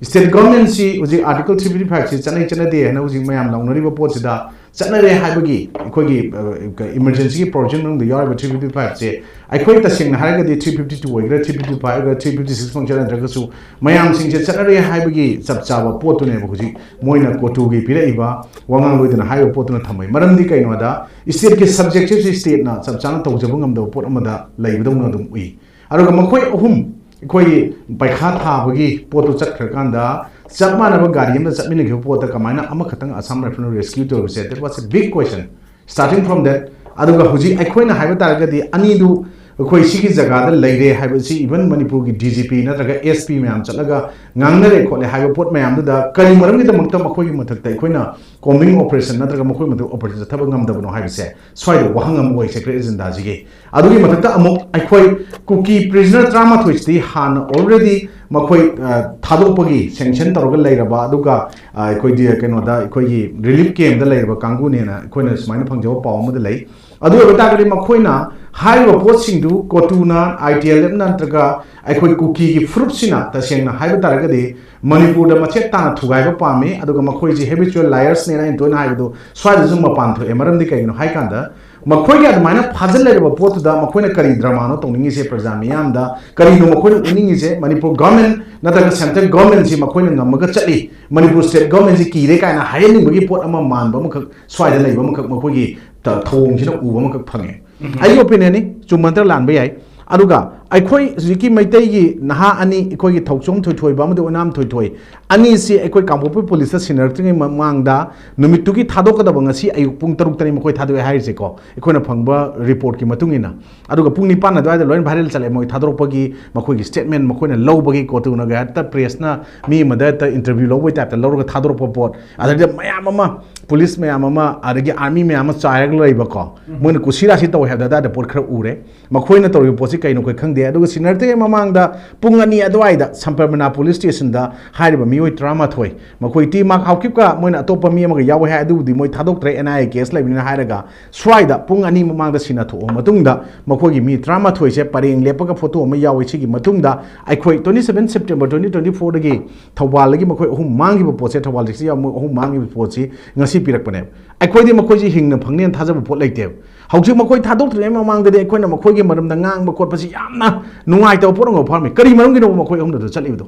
State governmentꯁꯤ ꯍꯧꯖꯤꯛ Article three fifty fiveꯁꯤ ꯆꯠꯅꯩ ꯆꯠꯅꯗꯦ ꯍꯥꯏꯅ ꯍꯧꯖꯤꯛ ꯃꯌꯥꯝ ꯂꯥꯎꯅꯔꯤꯕ ꯄꯣꯠꯁꯤꯗ, ꯆꯠꯅꯔꯦ ꯍꯥꯏꯕꯒꯤ ꯑꯩꯈꯣꯏꯒꯤ, ꯑ, emergencyꯒꯤ provision ꯃꯅꯨꯡꯗ ꯌꯥꯎꯔꯤꯕ three fifty fiveꯁꯦ, ꯑꯩꯈꯣꯏ ꯇꯁꯦꯡꯅ ꯍꯥꯏꯔꯒꯗꯤ three fifty two ꯑꯣꯏꯒꯦꯔꯥ, three fifty five ꯑꯣꯏꯒꯦꯔꯥ, three fifty six ꯐꯪꯁꯟ ꯅꯠꯇ꯭ꯔꯒꯁꯨ, ꯃꯌꯥꯝꯁꯤꯡꯁꯦ ꯆꯠꯅꯔꯦ ꯍꯥꯏꯕꯒꯤ ꯆꯞ ꯆꯥꯕ ꯄꯣꯠꯇꯨꯅꯦꯕ ꯍꯧꯖꯤꯛ ꯃꯣꯏꯅ ꯀꯣꯇꯨꯒꯤ ꯄꯤꯔꯛꯏꯕ ꯋꯥꯉꯥꯡꯂꯣꯏꯗꯨꯅ ꯍꯥꯏꯔꯤꯕ ꯄꯣꯠꯇꯨꯅ ꯊꯝꯃꯦ꯫ ꯃꯔꯝꯗꯤ ꯀꯩꯅꯣꯗ, stateꯀꯤ subjectꯁꯦ stateꯅ ꯆꯞ ꯆꯥꯅ ꯇꯧꯖꯕ ꯉꯝꯗꯕ ꯄꯣꯠ ꯑꯃꯗ ꯂꯩꯕꯗꯧꯅ ꯑꯗꯨꯝ ꯎꯏ꯫ ꯑꯗꯨꯒ ꯃꯈꯣꯏ ꯑꯍꯨꯝ ꯑꯩꯈꯣꯏꯒꯤ ꯄꯩꯈꯥ ꯊꯥꯕꯒꯤ ꯄꯣꯠꯇꯨ ꯆꯠꯈ꯭ꯔꯀꯥꯟꯗ, ꯆꯞ ꯃꯥꯟꯅꯕ ꯒꯥꯔꯤ ꯑꯃꯗ ꯆꯠꯃꯤꯟꯅꯈꯤꯕ ꯄꯣꯠꯇ ꯀꯃꯥꯏꯅ ꯑꯃꯈꯛꯇꯪ Assam Rifle rescue ꯇꯧꯔꯤꯕꯁꯦ, that was a big question. Starting from that, ꯑꯗꯨꯒ ꯍꯧꯖꯤꯛ ꯑꯩꯈꯣꯏꯅ ꯍꯥꯏꯕ ꯇꯥꯔꯒꯗꯤ, ꯑꯅꯤꯗꯨ ꯑꯩꯈꯣꯏ ꯁꯤꯒꯤ ꯖꯒꯥꯗ ꯂꯩꯔꯦ ꯍꯥꯏꯕꯁꯤ even ꯃꯅꯤꯄꯨꯔꯒꯤ D G P ꯅꯠꯇ꯭ꯔꯒ S P ꯃꯌꯥꯝ ꯆꯠꯂꯒ ꯉꯥꯡꯅꯔꯦ ꯈꯣꯠꯂꯦ ꯍꯥꯏꯕ ꯄꯣꯠ ꯃꯌꯥꯝꯗꯨꯗ ꯀꯔꯤ ꯃꯔꯝꯒꯤꯗꯃꯛꯇ ꯃꯈꯣꯏꯒꯤ ꯃꯊꯛꯇ ꯑꯩꯈꯣꯏꯅ combing operation ꯅꯠꯇ꯭ꯔꯒ ꯃꯈꯣꯏ ꯃꯊꯛꯇ operation ꯆꯠꯊꯕ ꯉꯝꯗꯕꯅꯣ ꯍꯥꯏꯕꯁꯦ ꯁ꯭ꯋꯥꯏꯗ ꯋꯥꯍꯪ ꯑꯃ ꯑꯣꯏ, secret agendaꯁꯤꯒꯤ꯫ ꯑꯗꯨꯒꯤ ꯃꯊꯛꯇ ꯑꯃꯨꯛ ꯑꯩꯈꯣꯏ ꯀꯨꯀꯤ prisoner ꯇꯔꯥꯃꯥꯊꯣꯏꯁꯤꯗꯤ ꯍꯥꯟꯅ already ꯃꯈꯣꯏ, ꯑ, ꯊꯥꯗꯣꯛꯄꯒꯤ sanction ꯇꯧꯔꯒ ꯂꯩꯔꯕ, ꯑꯗꯨꯒ, ꯑ, ꯑꯩꯈꯣꯏꯗꯤ ꯀꯩꯅꯣꯗ, ꯑꯩꯈꯣꯏꯒꯤ relief campꯇ ꯂꯩꯔꯕ ꯀꯥꯡꯕꯨꯅꯦꯅ ꯑꯩꯈꯣꯏꯅ ꯁꯨꯃꯥꯏꯅ ꯐꯪꯖꯕ ꯄꯥꯎ ꯑꯃꯗ ꯂꯩ꯫ ꯑꯗꯨ ꯑꯣꯏꯕ ꯇꯥꯔꯒꯗꯤ ꯃꯈꯣꯏꯅ ꯍꯥꯏꯔꯤꯕ ꯄꯣꯠꯁꯤꯡꯗꯨ ꯀꯣꯇꯨꯅ, I T L F ꯅ ꯅꯠꯇ꯭ꯔꯒ ꯑꯩꯈꯣꯏ ꯀꯨꯀꯤꯒꯤ ꯐꯨꯔꯨꯞꯁꯤꯅ, ꯇꯁꯦꯡꯅ ꯍꯥꯏꯕ ꯇꯥꯔꯒꯗꯤ, ꯃꯅꯤꯄꯨꯔꯗ ꯃꯆꯦꯠ ꯇꯥꯅ ꯊꯨꯒꯥꯏꯕ ꯄꯥꯝꯃꯤ, ꯑꯗꯨꯒ ꯃꯈꯣꯏꯁꯤ habitual liarsꯅꯦꯅ ꯑꯩꯅ ꯇꯣꯏꯅ ꯍꯥꯏꯕꯗꯨ ꯁ꯭ꯋꯥꯏꯗꯁꯨ ꯃꯄꯥꯟ ꯊꯣꯛꯑꯦ꯫ ꯃꯔꯝꯗꯤ ꯀꯩꯒꯤꯅꯣ ꯍꯥꯏ ꯀꯥꯟꯗ, ꯃꯈꯣꯏꯒꯤ ꯑꯗꯨꯃꯥꯏꯅ ꯐꯥꯖꯤꯜꯂꯛꯂꯤꯕ ꯄꯣꯠꯇꯨꯗ ꯃꯈꯣꯏꯅ ꯀꯔꯤ ꯗ꯭ꯔꯃꯥꯅꯣ ꯇꯧꯅꯤꯡꯉꯤꯁꯦ? ꯄ꯭ꯔꯖꯥ ꯃꯤꯌꯥꯝꯗ ꯀꯔꯤꯅꯣ ꯃꯈꯣꯏꯅ ꯎꯠꯅꯤꯡꯉꯤꯁꯦ? ꯃꯅꯤꯄꯨꯔ ꯒꯚꯔꯟꯃꯦꯟꯠ ꯅꯠꯇ꯭ꯔꯒ ꯁꯦꯟꯇ꯭ꯔꯦꯜ ꯒꯚꯔꯟꯃꯦꯟꯠꯁꯤ ꯃꯈꯣꯏꯅ ꯉꯝꯃꯒ ꯆꯠꯂꯤ, ꯃꯅꯤꯄꯨꯔ ꯁ꯭ꯇꯦꯠ ꯒꯚꯔꯟꯃꯦꯟꯠꯁꯤ ꯀꯤꯔꯦ ꯀꯥꯏꯅ ꯍꯥꯏꯍꯟꯅꯤꯡꯕꯒꯤ ꯄꯣꯠ ꯑꯃ ꯃꯥꯟꯕ ꯑꯃꯈꯛ ꯁ꯭ꯋꯥꯏꯗ ꯂꯩꯕ ꯑꯃꯈꯛ ꯃꯈꯣꯏꯒꯤ ꯊꯧꯑꯣꯡꯁꯤꯅ ꯎꯕ ꯑꯃꯈꯛ ꯐꯪꯉꯦ꯫ ꯑꯩꯒꯤ ꯑꯣꯄꯤꯅꯤꯌꯟꯅꯤ, ꯆꯨꯝꯕ ꯅꯠꯇ꯭ꯔꯒ ꯂꯥꯟꯕ ꯌꯥꯏ꯫ ꯑꯗꯨꯒ ꯑꯩꯈꯣꯏ ꯍꯧꯖꯤꯛꯀꯤ ꯃꯩꯇꯩꯒꯤ ꯅꯍꯥ ꯑꯅꯤ, ꯑꯩꯈꯣꯏꯒꯤ ꯊꯧꯆꯣꯝ ꯊꯣꯏꯊꯣꯏꯕ ꯑꯃꯗꯤ ꯑꯣꯏꯅꯥꯝ ꯊꯣꯏꯊꯣꯏ ꯑꯅꯤꯁꯤ ꯑꯩꯈꯣꯏ ꯀꯥꯡꯄꯣꯛꯄꯤ ꯄꯨꯂꯤꯁꯇ ꯁꯤꯟꯅꯔꯛꯇ꯭ꯔꯤꯉꯩ ꯃꯃꯥꯡꯗ ꯅꯨꯃꯤꯠꯇꯨꯒꯤ ꯊꯥꯗꯣꯛꯀꯗꯕ ꯉꯁꯤ ꯑꯌꯨꯛ ꯄꯨꯡ ꯇꯔꯨꯛꯇꯅꯤ ꯃꯈꯣꯏ ꯊꯥꯗꯣꯛꯑꯦ ꯍꯥꯏꯔꯤꯁꯦꯀꯣ, ꯑꯩꯈꯣꯏꯅ ꯐꯪꯕ ꯔꯤꯄꯣꯔꯠꯀꯤ ꯃꯇꯨꯡ ꯏꯟꯅ꯫ ꯑꯗꯨꯒ ꯄꯨꯡ ꯅꯤꯄꯥꯟ ꯑꯗꯨꯋꯥꯏꯗ ꯂꯣꯏꯅ ꯚꯥꯏꯔꯦꯜ ꯆꯠꯂꯦ ꯃꯣꯏ ꯊꯥꯗꯣꯔꯛꯄꯒꯤ, ꯃꯈꯣꯏꯒꯤ ꯁ꯭ꯇꯦꯠꯃꯦꯟꯠ ꯃꯈꯣꯏꯅ ꯂꯧꯕꯒꯤ ꯀꯣꯇꯨꯅꯒ ꯍꯦꯛꯇ ꯄ꯭ꯔꯦꯁꯅ ꯃꯤ ꯑꯃꯗ ꯍꯦꯛꯇ ꯏꯟꯇꯔꯚ꯭ꯌꯨ ꯂꯧꯕꯒꯤ ꯇꯥꯏꯞꯇ ꯂꯧꯔꯒ ꯊꯥꯗꯣꯔꯛꯄ ꯄꯣꯠ, ꯑꯗꯩꯗ ꯃꯌꯥꯝ ꯑꯃ, ꯄꯨꯂꯤꯁ ꯃꯌꯥꯝ ꯑꯃ, ꯑꯗꯒꯤ ꯑꯥꯔꯃꯤ ꯃꯌꯥꯝ ꯑꯃ ꯆꯥꯏꯔꯒ ꯂꯩꯕꯀꯣ, ꯃꯣꯏꯅ ꯀꯨꯁꯤꯔꯥꯁꯤ ꯇꯧꯋꯦ ꯍꯥꯏꯕꯗ ꯑꯗꯨꯋꯥꯏꯗ ꯄꯣꯠ ꯈꯔ ꯎꯔꯦ꯫ ꯃꯈꯣꯏꯅ ꯇꯧꯔꯤꯕ ꯄꯣꯠꯁꯤ ꯀꯩꯅꯣ ꯑꯩꯈꯣꯏ ꯈꯪꯗꯦ꯫ ꯑꯗꯨꯒ ꯁꯤꯟꯅꯔꯛꯇ꯭ꯔꯤꯉꯩ ꯃꯃꯥꯡꯗ ꯄꯨꯡ ꯑꯅꯤ ꯑꯗꯨꯋꯥꯏꯗ ꯁꯝꯄꯔꯃꯅꯥ ꯄꯨꯂꯤꯁ ꯁ꯭ꯇꯦꯁꯟꯗ ꯍꯥꯏꯔꯤꯕ ꯃꯤꯑꯣꯏ ꯇꯔꯥꯃꯥꯊꯣꯏ, ꯃꯈꯣꯏ ꯇꯤ ꯃꯥꯔꯛ ꯍꯥꯎꯈꯤꯕꯒ ꯃꯣꯏꯅ ꯑꯇꯣꯞꯄ ꯃꯤ ꯑꯃꯒ ꯌꯥꯎꯋꯦ ꯍꯥꯏ, ꯑꯗꯨꯕꯨꯗꯤ ꯃꯣꯏ ꯊꯥꯗꯣꯛꯇ꯭ꯔꯦ, ꯑꯦꯟ ꯑꯥꯏ ꯑꯦ ꯀꯦꯁ ꯂꯩꯕꯅꯤꯅ ꯍꯥꯏꯔꯒ, ꯁ꯭ꯋꯥꯏꯗ ꯄꯨꯡ ꯑꯅꯤ ꯃꯃꯥꯡꯗ ꯁꯤꯟꯅ ꯊꯣꯛꯑꯕ ꯃꯇꯨꯡꯗ ꯃꯈꯣꯏꯒꯤ ꯃꯤ ꯇꯔꯥꯃꯥꯊꯣꯏꯁꯦ ꯄꯔꯦꯡ ꯂꯦꯞꯄꯒ ꯐꯣꯇꯣ ꯑꯃ ꯌꯥꯎꯋꯤ꯫ ꯁꯤꯒꯤ ꯃꯇꯨꯡꯗ ꯑꯩꯈꯣꯏ twenty seven September twenty twenty fourꯗꯒꯤ ꯊꯧꯕꯥꯜꯗꯒꯤ ꯃꯈꯣꯏ ꯑꯍꯨꯝ ꯃꯥꯡꯈꯤꯕ ꯄꯣꯠꯁꯦ, ꯊꯧꯕꯥꯜ ꯗꯤꯁꯇ꯭ꯔꯤꯛ ꯌꯥꯎꯕ ꯃꯣꯏ ꯑꯍꯨꯝ ꯃꯥꯡꯈꯤꯕ ꯄꯣꯠꯁꯤ ꯉꯁꯤ ꯄꯤꯔꯛꯄꯅꯦꯕ꯫ ꯑꯩꯈꯣꯏꯗꯤ ꯃꯈꯣꯏꯁꯤ ꯍꯤꯡꯅ ꯐꯪꯅꯦꯅ ꯊꯥꯖꯕ ꯄꯣꯠ ꯂꯩꯇꯦꯕ꯫ ꯍꯧꯖꯤꯛ ꯃꯈꯣꯏ ꯊꯥꯗꯣꯛꯇ꯭ꯔꯤꯉꯩ ꯃꯃꯥꯡꯗꯗꯤ ꯑꯩꯈꯣꯏꯅ ꯃꯈꯣꯏꯒꯤ ꯃꯔꯝꯗ ꯉꯥꯡꯕ ꯈꯣꯠꯄꯁꯤ ꯌꯥꯝꯅ ꯅꯨꯡꯉꯥꯏꯇꯕ ꯄꯣꯠ ꯑꯃ ꯐꯥꯎꯔꯝꯃꯤ꯫ ꯀꯔꯤ ꯃꯔꯝꯒꯤꯅꯣꯕ ꯃꯈꯣꯏ ꯑꯍꯨꯝꯗꯨꯗ ꯆꯠꯂꯤꯕꯗꯣ?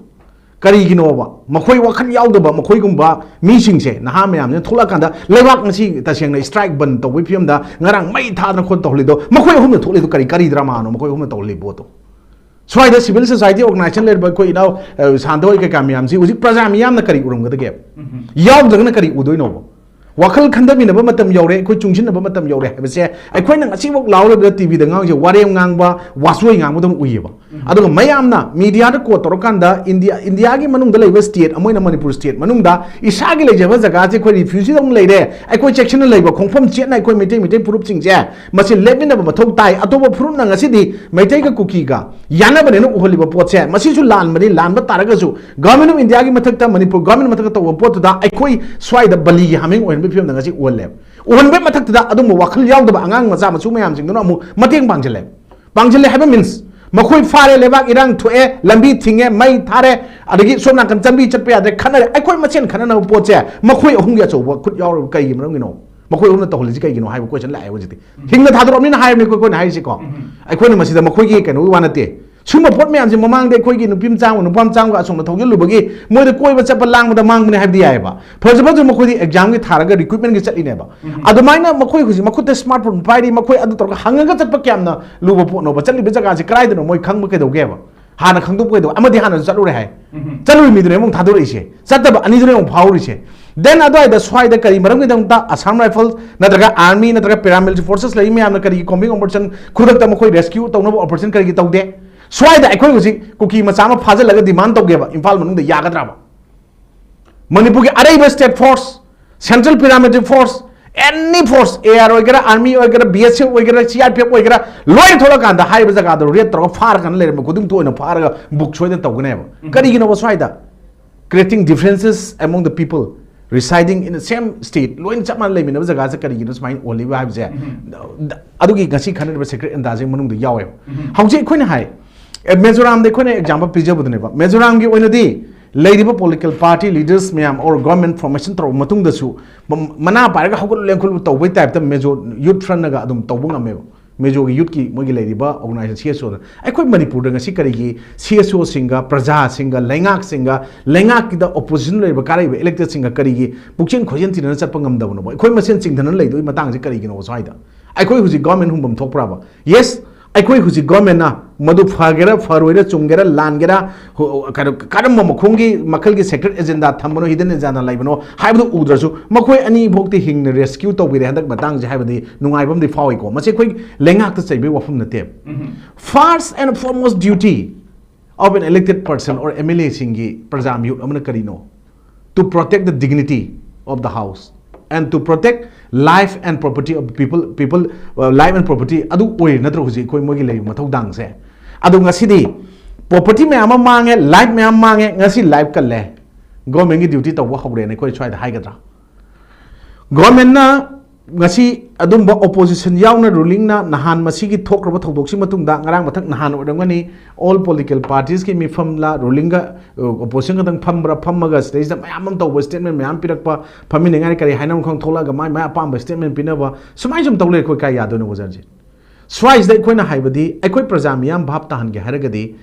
ꯀꯔꯤꯒꯤꯅꯣꯕ? ꯃꯈꯣꯏ ꯋꯥꯈꯜ ꯌꯥꯎꯗꯕ ꯃꯈꯣꯏꯒꯨꯝꯕ ꯃꯤꯁꯤꯡꯁꯦ, ꯅꯍꯥ ꯃꯌꯥꯝꯁꯤꯅ ꯊꯣꯛꯂꯛꯑꯀꯥꯟꯗ ꯂꯩꯕꯥꯛ ꯉꯁꯤ ꯇꯁꯦꯡꯅ ꯁ꯭ꯇ꯭ꯔꯥꯏꯛ ꯕꯟ ꯇꯧꯕꯒꯤ ꯐꯤꯕꯝꯗ ꯉꯔꯥꯡ ꯃꯩ ꯊꯥꯗꯅ ꯈꯣꯠ ꯇꯧꯍꯜꯂꯤꯗꯣ, ꯃꯈꯣꯏ ꯑꯍꯨꯝꯅ ꯊꯣꯛꯂꯤꯗꯣ ꯀꯔꯤ, ꯀꯔꯤ ꯗ꯭ꯔꯃꯥꯅꯣ ꯃꯈꯣꯏ ꯑꯍꯨꯝꯅ ꯇꯧꯍꯜꯂꯤ ꯄꯣꯠꯇꯣ? ꯁ꯭ꯋꯥꯏꯗ civil society organization ꯂꯩꯔꯤꯕ ꯑꯩꯈꯣꯏ ꯏꯅꯥꯎ, ꯑ, ꯁꯥꯟꯇ ꯍꯣꯏ ꯀꯩꯀꯥ ꯃꯌꯥꯝꯁꯤ ꯍꯧꯖꯤꯛ ꯄ꯭ꯔꯖꯥ ꯃꯤꯌꯥꯝꯅ ꯀꯔꯤ ꯎꯔꯝꯒꯗꯒꯦ? ꯌꯥꯎꯗ꯭ꯔꯒꯅ ꯀꯔꯤ ꯎꯗꯣꯏꯅꯣꯕ? ꯋꯥꯈꯜ ꯈꯟꯊꯃꯤꯟꯅꯕ ꯃꯇꯝ ꯌꯧꯔꯦ, ꯑꯩꯈꯣꯏ ꯆꯨꯡꯁꯤꯟꯅꯕ ꯃꯇꯝ ꯌꯧꯔꯦ ꯍꯥꯏꯕꯁꯦ ꯑꯩꯈꯣꯏꯅ ꯉꯁꯤꯐꯥꯎ ꯂꯥꯎꯔꯕꯗ ꯇꯤꯚꯤꯗ ꯉꯥꯡꯁꯦ ꯋꯥꯔꯦꯝ ꯉꯥꯡꯕ, ꯋꯥꯆꯣꯏ ꯉꯥꯡꯕꯗꯧꯅ ꯎꯏꯌꯦꯕ꯫ ꯑꯗꯨꯒ ꯃꯌꯥꯝꯅ ꯃꯤꯗꯤꯌꯥꯗ ꯀꯣꯠ ꯇꯧꯔꯀꯥꯟꯗ ꯏꯟꯗꯤꯌꯥ, ꯏꯟꯗꯤꯌꯥꯒꯤ ꯃꯅꯨꯡꯗ ꯂꯩꯕ ꯁ꯭ꯇꯦꯠ ꯑꯃ ꯑꯣꯏꯅ ꯃꯅꯤꯄꯨꯔ ꯁ꯭ꯇꯦꯠ ꯃꯅꯨꯡꯗ ꯏꯁꯥꯒꯤ ꯂꯩꯖꯕ ꯖꯒꯥꯁꯦ ꯑꯩꯈꯣꯏ ꯔꯤꯐ꯭ꯌꯨꯖꯤ ꯑꯃ ꯂꯩꯔꯦ, ꯑꯩꯈꯣꯏ ꯆꯦꯛꯁꯤꯟꯅ ꯂꯩꯕ ꯈꯣꯡꯐꯝ ꯆꯦꯠꯅ ꯑꯩꯈꯣꯏ ꯃꯩꯇꯩ, ꯃꯩꯇꯩ ꯐꯨꯔꯨꯞꯁꯤꯡꯁꯦ ꯃꯁꯤ ꯂꯦꯞꯃꯤꯟꯅꯕ ꯃꯊꯧ ꯇꯥꯏ꯫ ꯑꯇꯣꯞꯄ ꯐꯨꯔꯨꯞꯅ ꯉꯁꯤꯗꯤ ꯃꯩꯇꯩꯒ ꯀꯨꯀꯤꯒ ꯌꯥꯅꯕꯅꯦꯅ ꯎꯍꯜꯂꯤꯕ ꯄꯣꯠꯁꯦ, ꯃꯁꯤꯁꯨ ꯂꯥꯟꯕꯅꯤ꯫ ꯂꯥꯟꯕ ꯇꯥꯔꯒꯁꯨ Government of Indiaꯒꯤ ꯃꯊꯛꯇ, ꯃꯅꯤꯄꯨꯔ government ꯃꯊꯛꯇ ꯇꯧꯕ ꯄꯣꯠꯇꯨꯗ ꯑꯩꯈꯣꯏ ꯁ꯭ꯋꯥꯏꯗ ꯕꯂꯤꯒꯤ ꯍꯥꯃꯦꯡ ꯑꯣꯏꯍꯟꯕꯒꯤ ꯐꯤꯕꯝꯗ ꯉꯁꯤ ꯎꯍꯜꯂꯦꯕ꯫ ꯎꯍꯟꯕꯒꯤ ꯃꯊꯛꯇꯨꯗ ꯑꯗꯨꯝꯕ ꯋꯥꯈꯜ ꯌꯥꯎꯗꯕ ꯑꯉꯥꯡ ꯃꯆꯥ ꯃꯁꯨ ꯃꯌꯥꯝꯁꯤꯡꯗꯨꯅ ꯑꯃꯨꯛ ꯃꯇꯦꯡ ꯄꯥꯡꯁꯤꯜꯂꯦ꯫ ꯄꯥꯡꯁꯤꯜꯂꯦ ꯍꯥꯏꯕ means ꯃꯈꯣꯏ ꯐꯥꯔꯦ, ꯂꯩꯕꯥꯛ ꯏꯔꯥꯡ ꯊꯣꯛꯑꯦ, ꯂꯝꯕꯤ ꯊꯤꯡꯉꯦ, ꯃꯩ ꯊꯥꯔꯦ, ꯑꯗꯒꯤ ꯁꯣꯝ ꯅꯥꯀꯟ ꯆꯥꯝꯕꯤ ꯆꯠꯄ ꯌꯥꯗ꯭ꯔꯦ, ꯈꯠꯅꯔꯦ꯫ ꯑꯩꯈꯣꯏ ꯃꯁꯦꯟ ꯈꯠꯅꯅꯕ ꯄꯣꯠꯁꯦ ꯃꯈꯣꯏ ꯑꯍꯨꯝꯒꯤ ꯑꯆꯧꯕ ꯈꯨꯠ ꯌꯥꯎꯔꯕ ꯀꯩꯒꯤ ꯃꯔꯝꯒꯤꯅꯣ? ꯃꯈꯣꯏ ꯑꯍꯨꯝꯅ ꯇꯧꯍꯜꯂꯤꯁꯤ ꯀꯩꯒꯤꯅꯣ ꯍꯥꯏꯕ ꯀꯣꯏꯁꯟ ꯂꯥꯛꯑꯦ ꯍꯧꯖꯤꯛꯇꯤ꯫ ꯍꯤꯡꯅ ꯊꯥꯗꯣꯔꯛꯑꯕꯅꯤꯅ ꯍꯥꯏꯕꯅꯤ ꯑꯩꯈꯣꯏꯅ ꯍꯥꯏꯔꯤꯁꯤꯀꯣ꯫ ꯑꯩꯈꯣꯏꯅ ꯃꯁꯤꯗ ꯃꯈꯣꯏꯒꯤ ꯀꯩꯅꯣꯒꯤ ꯋꯥ ꯅꯠꯇꯦ꯫ ꯁꯤꯒꯨꯝꯕ ꯄꯣꯠ ꯃꯌꯥꯝꯁꯦ ꯃꯃꯥꯡꯗ ꯑꯩꯈꯣꯏꯒꯤ ꯅꯨꯄꯤ ꯃꯆꯥ ꯑꯃꯒ ꯅꯨꯄꯥ ꯃꯆꯥ ꯑꯃꯒ ꯑꯁꯣꯝꯗ ꯊꯧꯖꯤꯜꯂꯨꯕꯒꯤ ꯃꯣꯏꯗ ꯀꯣꯏꯕ ꯆꯠꯄ ꯂꯥꯡꯕꯗ ꯃꯥꯡꯕꯅꯦ ꯍꯥꯏꯕꯗꯤ ꯌꯥꯏꯑꯕ꯫ ꯐꯖ ꯐꯖ ꯃꯈꯣꯏꯗꯤ ꯑꯦꯛꯖꯥꯝꯒꯤ ꯊꯥꯔꯒ ꯔꯤꯀ꯭ꯔꯨꯠꯃꯦꯟꯒꯤ ꯆꯠꯂꯤꯅꯦꯕ꯫ ꯑꯗꯨꯃꯥꯏꯅ ꯃꯈꯣꯏ ꯍꯧꯖꯤꯛ ꯃꯈꯨꯠꯇ ꯁ꯭ꯃꯥꯔꯠ ꯐꯣꯟ ꯄꯥꯏꯔꯤ, ꯃꯈꯣꯏ ꯑꯗꯨ ꯇꯧꯔꯒ ꯍꯪꯉꯒ ꯆꯠꯄ ꯀꯌꯥꯝꯅ ꯂꯨꯕ ꯄꯣꯠꯅꯣꯕ? ꯆꯠꯂꯤꯕ ꯖꯒꯥꯁꯦ ꯀꯗꯥꯏꯗꯅꯣ ꯃꯣꯏ ꯈꯪꯕ ꯀꯩꯗꯧꯒꯦꯕ? ꯍꯥꯟꯅ ꯈꯪꯗꯣꯛꯄ ꯀꯩꯗꯧꯕ? ꯑꯃꯗꯤ ꯍꯥꯟꯅꯁꯨ ꯆꯠꯂꯨꯔꯦ ꯍꯥꯏ꯫ ꯆꯠꯂꯨꯔꯤ ꯃꯤꯗꯨꯅꯦ ꯑꯃꯨꯛ ꯊꯥꯗꯣꯔꯛꯏꯁꯦ꯫ ꯆꯠꯇꯕ ꯑꯅꯤꯗꯨꯅꯦ ꯑꯃꯨꯛ ꯐꯥꯎꯔꯤꯁꯦ꯫ Then ꯑꯗꯨꯋꯥꯏꯗ ꯁ꯭ꯋꯥꯏꯗ ꯀꯔꯤ ꯃꯔꯝꯒꯤꯗꯃꯛꯇ Assam Rifles ꯅꯠꯇ꯭ꯔꯒ Army ꯅꯠꯇ꯭ꯔꯒ Paramilitary Forces ꯂꯩꯔꯤ ꯃꯌꯥꯝꯅ ꯀꯔꯤꯒꯤ combing operation, ꯈꯨꯗꯛꯇ ꯃꯈꯣꯏ rescue ꯇꯧꯅꯕ operation ꯀꯔꯤꯒꯤ ꯇꯧꯗꯦ? ꯁ꯭ꯋꯥꯏꯗ ꯑꯩꯈꯣꯏ ꯍꯧꯖꯤꯛ ꯀꯨꯀꯤ ꯃꯆꯥ ꯑꯃ ꯐꯥꯖꯤꯜꯂꯒ demand ꯇꯧꯒꯦꯕ ꯏꯝꯐꯥꯜ ꯃꯅꯨꯡꯗ, ꯌꯥꯒꯗ꯭ꯔꯕ? ꯃꯅꯤꯄꯨꯔꯒꯤ ꯑꯔꯩꯕ state force, central paramilitary force, any force, A R ꯑꯣꯏꯒꯦꯔꯥ, Army ꯑꯣꯏꯒꯦꯔꯥ, B S F ꯑꯣꯏꯒꯦꯔꯥ, C R P F ꯑꯣꯏꯒꯦꯔꯥ, ꯂꯣꯏꯅ ꯊꯣꯛꯂꯛꯀꯥꯟꯗ ꯍꯥꯏꯔꯤꯕ ꯖꯒꯥꯗꯣ raid ꯇꯧꯔꯒ ꯐꯥꯔꯀꯥꯟꯗ ꯂꯩꯔꯝꯕ ꯈꯨꯗꯤꯡ ꯊꯣꯛ ꯑꯣꯏꯅ ꯐꯥꯔꯒ book ꯁꯣꯏꯗꯅ ꯇꯧꯒꯅꯦꯕ꯫ ꯀꯔꯤꯒꯤꯅꯣꯕ ꯁ꯭ꯋꯥꯏꯗ creating differences among the people residing in the same state, ꯂꯣꯏꯅ ꯆꯞ ꯃꯥꯟꯅ ꯂꯩꯃꯤꯟꯅꯕ ꯖꯒꯥꯁꯦ ꯀꯔꯤꯒꯤꯅꯣ ꯁꯨꯃꯥꯏꯅ ꯑꯣꯜꯂꯤꯕ ꯍꯥꯏꯕꯁꯦ, ꯑꯗꯨꯒꯤ ꯉꯁꯤ ꯈꯟꯅꯔꯤꯕ secret agendaꯁꯤꯡ ꯃꯅꯨꯡꯗ ꯌꯥꯎꯋꯦꯕ꯫ ꯍꯧꯖꯤꯛ ꯑꯩꯈꯣꯏꯅ ꯍꯥꯏ, ꯑꯦ, ꯃꯤꯖꯣꯔꯥꯝꯗ ꯑꯩꯈꯣꯏꯅ example ꯄꯤꯖꯕꯗꯨꯅꯦꯕ꯫ ꯃꯤꯖꯣꯔꯥꯝꯒꯤ ꯑꯣꯏꯅꯗꯤ ꯂꯩꯔꯤꯕ political party leaders ꯃꯌꯥꯝ or government formation ꯇꯧꯔꯕ ꯃꯇꯨꯡꯗꯁꯨ ꯃ-, ꯃꯅꯥ ꯄꯥꯏꯔꯒ ꯍꯧꯒꯠꯂꯨ ꯂꯦꯡꯈꯠꯂꯨ ꯇꯧꯕꯩ typeꯇ Mizo Youth Frontꯅꯒ ꯑꯗꯨꯝ ꯇꯧꯕ ꯉꯝꯃꯦꯕ꯫ Mizoꯒꯤ youthꯀꯤ ꯃꯣꯏꯒꯤ ꯂꯩꯔꯤꯕ organization C S Oꯗ꯫ ꯑꯩꯈꯣꯏ ꯃꯅꯤꯄꯨꯔꯗ ꯉꯁꯤ ꯀꯔꯤꯒꯤ C S Oꯁꯤꯡꯒ, ꯄ꯭ꯔꯖꯥꯁꯤꯡꯒ, ꯂꯩꯉꯥꯛꯁꯤꯡꯒ, ꯂꯩꯉꯥꯛꯀꯤꯗ opposition ꯂꯩꯔꯤꯕ ꯀꯥꯔꯛꯏꯕ electedꯁꯤꯡꯒ ꯀꯔꯤꯒꯤ ꯄꯨꯛꯆꯦꯟ ꯈꯣꯏꯖꯦꯟ ꯊꯤꯅꯅ ꯆꯠꯄ ꯉꯝꯗꯕꯅꯣꯕ? ꯑꯩꯈꯣꯏ ꯃꯁꯦꯟ ꯆꯤꯡꯊꯅ ꯂꯩꯗꯣꯏ ꯃꯇꯥꯡꯁꯤ ꯀꯔꯤꯒꯤꯅꯣꯕ ꯁ꯭ꯋꯥꯏꯗ? ꯑꯩꯈꯣꯏ ꯍꯧꯖꯤꯛ government ꯍꯨꯟꯐꯝ ꯊꯣꯛꯄ꯭ꯔꯕ? Yes, ꯑꯩꯈꯣꯏ ꯍꯧꯖꯤꯛ governmentꯅ ꯃꯗꯨ ꯐꯒꯦꯔꯥ ꯐꯔꯣꯏꯔꯥ, ꯆꯨꯝꯒꯦꯔꯥ ꯂꯥꯟꯒꯦꯔꯥ, ꯍꯨ-, ꯀꯩꯅꯣ, ꯀꯔꯝꯕ ꯃꯈꯣꯡꯒꯤ ꯃꯈꯜꯒꯤ secret agenda ꯊꯝꯕꯅꯣ, hidden agenda ꯂꯩꯕꯅꯣ ꯍꯥꯏꯕꯗꯨ ꯎꯗ꯭ꯔꯁꯨ, ꯃꯈꯣꯏ ꯑꯅꯤꯐꯥꯎꯗꯤ ꯍꯤꯡꯅ rescue ꯇꯧꯕꯤꯔꯦ ꯍꯟꯗꯛ ꯃꯇꯥꯡꯁꯦ ꯍꯥꯏꯕꯗꯤ ꯅꯨꯡꯉꯥꯏꯕ ꯑꯃꯗꯤ ꯐꯥꯎꯏꯀꯣ꯫ ꯃꯁꯤ ꯑꯩꯈꯣꯏ ꯂꯩꯉꯥꯛꯇ ꯆꯩꯕꯒꯤ ꯋꯥꯐꯝ ꯅꯠꯇꯦꯕ꯫ First and foremost duty of an elected person or M L Aꯁꯤꯡꯒꯤ, ꯄ꯭ꯔꯖꯥ ꯃꯤꯍꯨꯠ ꯑꯃꯅ ꯀꯔꯤꯅꯣ? To protect the dignity of the house and to protect life and property of people, people, uh, life and property ꯑꯗꯨ ꯑꯣꯏꯔꯤ ꯅꯠꯇ꯭ꯔꯣ ꯍꯧꯖꯤꯛ ꯑꯩꯈꯣꯏ ꯃꯣꯏꯒꯤ ꯂꯩꯔꯤꯕ ꯃꯊꯧꯗꯥꯡꯁꯦ? ꯑꯗꯣ ꯉꯁꯤꯗꯤ property ꯃꯌꯥꯝ ꯑꯃ ꯃꯥꯡꯉꯦ, life ꯃꯌꯥꯝ ꯃꯥꯡꯉꯦ, ꯉꯁꯤ life ꯀꯜꯂꯦ, governmentꯀꯤ duty ꯇꯧꯕ ꯍꯧꯔꯦꯅ ꯑꯩꯈꯣꯏ ꯁ꯭ꯋꯥꯏꯗ ꯍꯥꯏꯒꯗ꯭ꯔꯥ? Governmentꯅ ꯉꯁꯤ ꯑꯗꯨꯝꯕ opposition ꯌꯥꯎꯅ ꯔꯨꯂꯤꯡꯅ ꯅꯍꯥꯟ ꯃꯁꯤꯒꯤ ꯊꯣꯛꯈ꯭ꯔꯕ ꯊꯧꯗꯣꯛꯁꯤ ꯃꯇꯨꯡꯗ, ꯉꯔꯥꯡ ꯃꯊꯛ ꯅꯍꯥꯟ ꯑꯣꯏꯔꯝꯒꯅꯤ, all political parties ꯀꯤ ꯃꯤꯐꯝꯂ, ꯔꯨꯂꯤꯡꯒ opposition ꯈꯛꯇꯪ ꯐꯝꯕ꯭ꯔꯥ, ꯐꯝꯃꯒ ꯁꯤꯗꯩꯁꯤꯗ ꯃꯌꯥꯝ ꯑꯃ ꯇꯧꯕ, statement ꯃꯌꯥꯝ ꯄꯤꯔꯛꯄ, ꯐꯝꯃꯤꯟꯅꯉꯥꯏ ꯀꯔꯤ ꯍꯥꯏꯅꯕ ꯈꯪ ꯊꯣꯛꯂꯛꯑꯒ ꯃꯥꯏ ꯃꯥꯏ ꯑꯄꯥꯝꯕ statement ꯄꯤꯅꯕ, ꯁꯨꯃꯥꯏꯅ ꯁꯨꯝ ꯇꯧ ꯂꯩꯔꯦ, ꯑꯩꯈꯣꯏ ꯀꯥꯏ ꯌꯥꯗꯣꯏꯅꯣ ꯕꯖꯥꯔꯁꯦ? ꯁ꯭ꯋꯥꯏꯁꯤꯗ ꯑꯩꯈꯣꯏꯅ ꯍꯥꯏꯕꯗꯤ, ꯑꯩꯈꯣꯏ ꯄ꯭ꯔꯖꯥ ꯃꯤꯌꯥꯝ ꯚꯥꯞ ꯇꯥꯍꯟꯒꯦ ꯍꯥꯏꯔꯒꯗꯤ,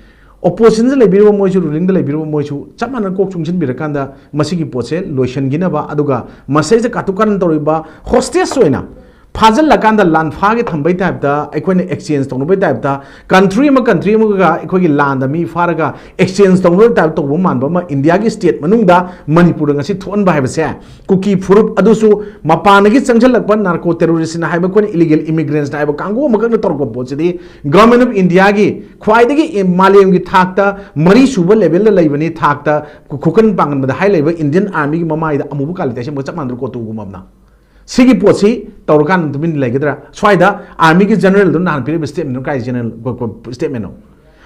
opposition ꯗ ꯂꯩꯕꯤꯔꯤꯕ ꯃꯣꯏꯁꯨ, ꯔꯨꯂꯤꯡꯗ ꯂꯩꯕꯤꯔꯤꯕ ꯃꯣꯏꯁꯨ ꯆꯞ ꯃꯥꯟꯅꯅ ꯀꯣꯛ ꯆꯨꯡꯁꯤꯟꯕꯤꯔꯀꯥꯟꯗ ꯃꯁꯤꯒꯤ ꯄꯣꯠꯁꯦ ꯂꯣꯏꯁꯤꯟꯈꯤꯅꯕ, ꯑꯗꯨꯒ ꯃꯁꯤꯗꯩꯁꯤꯗ ꯀꯥꯇꯨ ꯀꯥꯔꯟ ꯇꯧꯔꯤꯕ hostage ꯑꯣꯏꯅ ꯐꯥꯖꯤꯜꯂꯀꯥꯟꯗ ꯂꯥꯟꯐꯥꯒꯤ ꯊꯝꯕꯩ type ꯇ, ꯑꯩꯈꯣꯏꯅ exchange ꯇꯧꯅꯕꯩ type ꯇ, country ꯑꯃ country ꯑꯃꯒ ꯑꯩꯈꯣꯏꯒꯤ ꯂꯥꯟꯗ ꯃꯤ ꯐꯥꯔꯒ exchange ꯇꯧꯅꯕꯩ type ꯇꯧꯕ ꯃꯥꯟꯕ ꯑꯃ ꯏꯟꯗꯤꯌꯥꯒꯤ state ꯃꯅꯨꯡꯗ ꯃꯅꯤꯄꯨꯔꯗ ꯉꯁꯤ ꯊꯣꯛꯍꯟꯕ ꯍꯥꯏꯕꯁꯦ, ꯀꯨꯀꯤ ꯐꯨꯔꯨꯞ, ꯑꯗꯨꯁꯨ ꯃꯄꯥꯟꯗꯒꯤ ꯆꯪꯁꯤꯜꯂꯛꯄ narco terrorist ꯅ ꯍꯥꯏꯕ, ꯑꯩꯈꯣꯏꯅ illegal immigrants ꯅ ꯍꯥꯏꯕ ꯀꯥꯡꯕꯨ ꯑꯃꯈꯛꯅ ꯇꯧꯔꯛꯄ ꯄꯣꯠꯁꯤꯗꯤ, Government of India ꯒꯤ ꯈ꯭ꯋꯥꯏꯗꯒꯤ ꯃꯥꯂꯦꯝꯒꯤ ꯊꯥꯛꯇ ꯃꯔꯤ ꯁꯨꯕ level ꯗ ꯂꯩꯕꯅꯤ, ꯊꯥꯛꯇ ꯈꯨ-, ꯈꯨꯀꯟ ꯄꯥꯡꯒꯟꯕꯗ ꯍꯥꯏ ꯂꯩꯕ Indian Army ꯒꯤ ꯃꯃꯥꯏꯗ ꯑꯃꯨꯕ ꯀꯥꯂꯤ ꯇꯩꯁꯦ ꯑꯃꯨꯛ ꯆꯞ ꯃꯥꯟꯅꯗ꯭ꯔꯣ, ꯀꯣꯇꯨꯒꯨꯝꯕ ꯑꯃꯅ? ꯁꯤꯒꯤ ꯄꯣꯠꯁꯤ ꯇꯧꯔꯀꯥꯟꯗ ꯇꯨꯃꯤꯟ ꯂꯩꯒꯗ꯭ꯔꯥ? ꯁ꯭ꯋꯥꯏꯗ Army ꯒꯤ General ꯗꯨꯅ ꯅꯍꯥꯟ ꯄꯤꯔꯤꯕ statement ꯗꯨ ꯀꯥꯏ general ꯀꯣ-, ꯀꯣ-, statement ꯅꯣ?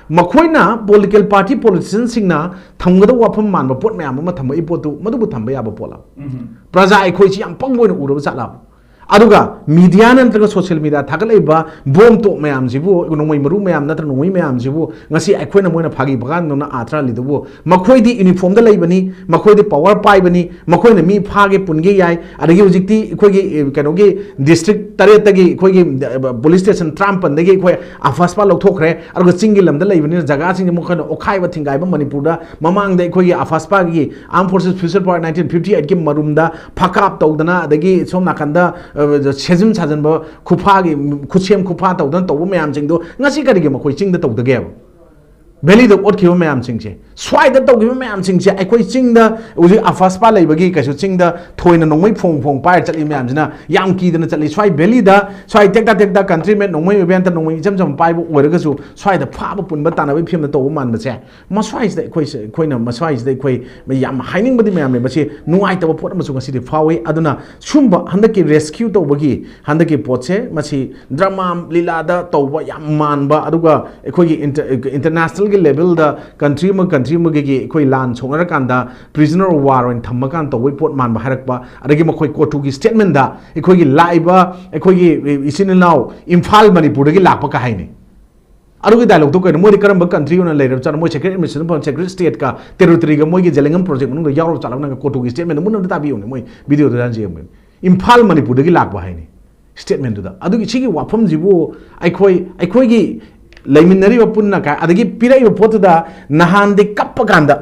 ꯃꯈꯣꯏꯅ political party politician ꯁꯤꯡꯅ ꯊꯝꯒꯗꯧꯕ ꯋꯥꯐꯝ ꯃꯥꯟꯕ ꯄꯣꯠ ꯃꯌꯥꯝ ꯑꯃ ꯊꯝꯃꯛꯏ ꯄꯣꯠꯇꯨ, ꯃꯗꯨꯕꯨ ꯊꯝꯕ ꯌꯥꯕ ꯄꯣꯠꯂ? ꯎꯝ꯫ ꯄ꯭ꯔꯖꯥ ꯑꯩꯈꯣꯏꯁꯤ ꯌꯥꯝ ꯄꯪꯕ ꯑꯣꯏꯅ ꯎꯔꯕ ꯖꯥꯠꯂ? ꯑꯗꯨꯒ media ꯅ ꯅꯠꯇ꯭ꯔꯒ social media ꯊꯥꯒꯠꯂꯛꯏꯕ bomb ꯇꯣꯞ ꯃꯌꯥꯝꯁꯤꯕꯨ, ꯅꯣꯡꯃꯩ ꯃꯔꯨ ꯃꯌꯥꯝ ꯅꯠꯇ꯭ꯔꯒ ꯅꯣꯡꯃꯩ ꯃꯌꯥꯝꯁꯤꯕꯨ ꯉꯁꯤ ꯑꯩꯈꯣꯏꯅ ꯃꯣꯏꯅ ꯐꯥꯒꯤ ꯐꯥꯒꯥꯟꯗꯧꯅ ꯑꯥꯊ꯭ꯔ ꯍꯜꯂꯤꯗꯨꯕꯨ, ꯃꯈꯣꯏꯗꯤ uniform ꯗ ꯂꯩꯕꯅꯤ, ꯃꯈꯣꯏꯗꯤ power ꯄꯥꯏꯕꯅꯤ, ꯃꯈꯣꯏꯅ ꯃꯤ ꯐꯥꯒꯦ ꯄꯨꯟꯒꯦ ꯌꯥꯏ꯫ ꯑꯗꯒꯤ ꯍꯧꯖꯤꯛꯇꯤ ꯑꯩꯈꯣꯏꯒꯤ, ꯑꯦ, ꯀꯩꯅꯣꯒꯤ district ꯇꯔꯦꯠꯇꯒꯤ ꯑꯩꯈꯣꯏꯒꯤ, ꯑꯦ, police station ꯇꯔꯥꯃꯥꯄꯟꯗꯒꯤ ꯑꯩꯈꯣꯏ AFSPA ꯂꯧꯊꯣꯛꯈ꯭ꯔꯦ꯫ ꯑꯗꯨꯒ ꯆꯤꯡꯒꯤ ꯂꯝꯗ ꯂꯩꯕꯅꯤꯅ ꯖꯒꯥꯁꯤꯡꯁꯦ ꯃꯈꯣꯏꯅ ꯑꯣꯠꯈꯥꯏꯕ ꯊꯤꯡꯒꯥꯏꯕ, ꯃꯅꯤꯄꯨꯔꯗ ꯃꯃꯥꯡꯗ ꯑꯩꯈꯣꯏꯒꯤ AFSPA ꯒꯤ Armed Forces Future Power nineteen fifty eight ꯀꯤ ꯃꯔꯨꯝꯗ ꯐꯥꯀꯥꯞ ꯇꯧꯗꯅ, ꯑꯗꯒꯤ ꯁꯣꯝ ꯅꯥꯀꯟꯗ, ꯑ, ꯁꯦꯝꯖꯤꯟ ꯁꯥꯖꯤꯟꯕ ꯈꯨꯐꯥꯒꯤ, ꯈꯨꯠꯁꯦꯝ ꯈꯨꯐꯥ ꯇꯧꯗꯅ ꯇꯧꯕ ꯃꯌꯥꯝꯁꯤꯡꯗꯣ ꯉꯁꯤ ꯀꯔꯤꯒꯤ ꯃꯈꯣꯏ ꯆꯤꯡꯗ ꯇꯧꯗꯒꯦꯕ? Valley ꯗ ꯑꯣꯠꯈꯤꯕ ꯃꯌꯥꯝꯁꯤꯡꯁꯦ, ꯁ꯭ꯋꯥꯏꯗ ꯇꯧꯈꯤꯕ ꯃꯌꯥꯝꯁꯤꯡꯁꯦ, ꯑꯩꯈꯣꯏ ꯆꯤꯡꯗ ꯍꯧꯖꯤꯛ AFSPA ꯂꯩꯕꯒꯤ ꯀꯩꯁꯨ ꯆꯤꯡꯗ ꯊꯣꯏꯅ ꯅꯣꯡꯃꯩ ꯐꯣꯡ ꯐꯣꯡ ꯄꯥꯏꯔ ꯆꯠꯂꯤ ꯃꯌꯥꯝꯁꯤꯅ ꯌꯥꯝ ꯀꯤꯗꯅ ꯆꯠꯂꯤ꯫ ꯁ꯭ꯋꯥꯏ valley ꯗ, ꯁ꯭ꯋꯥꯏ ꯇꯦꯛꯇ ꯇꯦꯛꯇ country made ꯅꯣꯡꯃꯩ ꯑꯣꯏꯕ ꯌꯥ ꯅꯠꯇ ꯅꯣꯡꯃꯩ ꯏꯆꯝ ꯆꯝꯕ ꯄꯥꯏꯕ ꯑꯣꯏꯔꯒꯁꯨ, ꯁ꯭ꯋꯥꯏꯗ ꯐꯥꯕ ꯄꯨꯟꯕ ꯇꯥꯟꯅꯕꯒꯤ ꯐꯤꯕꯝꯗ ꯇꯧꯕ ꯃꯥꯟꯕꯁꯦ, ꯃꯁ꯭ꯋꯥꯏꯁꯤꯗ ꯑꯩꯈꯣꯏꯁꯦ, ꯑꯩꯈꯣꯏꯅ ꯃꯁ꯭ꯋꯥꯏꯁꯤꯗ ꯑꯩꯈꯣꯏ ꯌꯥꯝ ꯍꯥꯏꯅꯤꯡꯕꯗꯤ ꯃꯌꯥꯝ ꯂꯩ꯫ ꯃꯁꯤ ꯅꯨꯡꯉꯥꯏꯇꯕ ꯄꯣꯠ ꯑꯃꯁꯨ ꯉꯁꯤꯗꯤ ꯐꯥꯎꯏ꯫ ꯑꯗꯨꯅ ꯁꯨꯝꯕ ꯍꯟꯗꯛꯀꯤ rescue ꯇꯧꯕꯒꯤ ꯍꯟꯗꯛꯀꯤ ꯄꯣꯠꯁꯦ, ꯃꯁꯤ drama ꯂꯤꯂꯥꯗ ꯇꯧꯕ ꯌꯥꯝ ꯃꯥꯟꯕ, ꯑꯗꯨꯒ ꯑꯩꯈꯣꯏꯒꯤ inter-, international ꯒꯤ level ꯗ country ꯑꯃ country ꯁꯤꯒꯨꯝꯕꯒꯤ ꯑꯩꯈꯣꯏ ꯂꯥꯟ ꯁꯣꯛꯅꯔꯀꯥꯟꯗ prisoner of war ꯑꯣꯏꯅ ꯊꯝꯃꯀꯥꯟꯗ ꯇꯧꯕꯩ ꯄꯣꯠ ꯃꯥꯟꯕ ꯍꯥꯏꯔꯛꯄ, ꯑꯗꯒꯤ ꯃꯈꯣꯏ ꯀꯣꯇꯨꯒꯤ statement ꯗ ꯑꯩꯈꯣꯏꯒꯤ ꯂꯥꯛꯏꯕ ꯑꯩꯈꯣꯏꯒꯤ ꯏꯆꯤꯟ ꯏꯅꯥꯎ ꯏꯝꯐꯥꯜ ꯃꯅꯤꯄꯨꯔꯗꯒꯤ ꯂꯥꯛꯄ ꯀ ꯍꯥꯏꯅꯤ꯫ ꯑꯗꯨꯒꯤ dialogue ꯇꯣ ꯀꯩꯅꯣ? ꯃꯣꯏꯗꯤ ꯀꯔꯝꯕ country ꯑꯣꯏꯅ ꯂꯩꯔꯕ ꯆꯠꯅꯣ? ꯃꯣꯏ separate administration, separate state ꯀ territory ꯒ ꯃꯣꯏꯒꯤ ꯖꯦꯂꯦꯡꯉꯝ project ꯃꯅꯨꯡꯗ ꯌꯥꯎꯔꯕ ꯆꯠꯂꯕ? ꯅꯪ ꯀꯣꯇꯨꯒꯤ statement ꯗꯣ ꯃꯨꯟꯅ ꯑꯝꯇ ꯇꯥꯕꯤꯌꯨꯅꯦ, ꯃꯣꯏ video ꯗꯨꯗ ꯍꯥꯟꯅ ꯌꯦꯡꯕꯅꯤ꯫ ꯏꯝꯐꯥꯜ ꯃꯅꯤꯄꯨꯔꯗꯒꯤ ꯂꯥꯛꯄ ꯍꯥꯏꯅꯤ statement ꯗꯨꯗ꯫ ꯑꯗꯨꯒꯤ ꯁꯤꯒꯤ ꯋꯥꯐꯝꯁꯤꯕꯨ ꯑꯩꯈꯣꯏ, ꯑꯩꯈꯣꯏꯒꯤ ꯂꯩꯃꯤꯟꯅꯔꯤꯕ ꯄꯨꯟꯅ ꯀꯥꯏ, ꯑꯗꯒꯤ ꯄꯤꯔꯛꯏꯕ ꯄꯣꯠꯇꯨꯗ ꯅꯍꯥꯟꯗꯤ ꯀꯞꯄ ꯀꯥꯟꯗ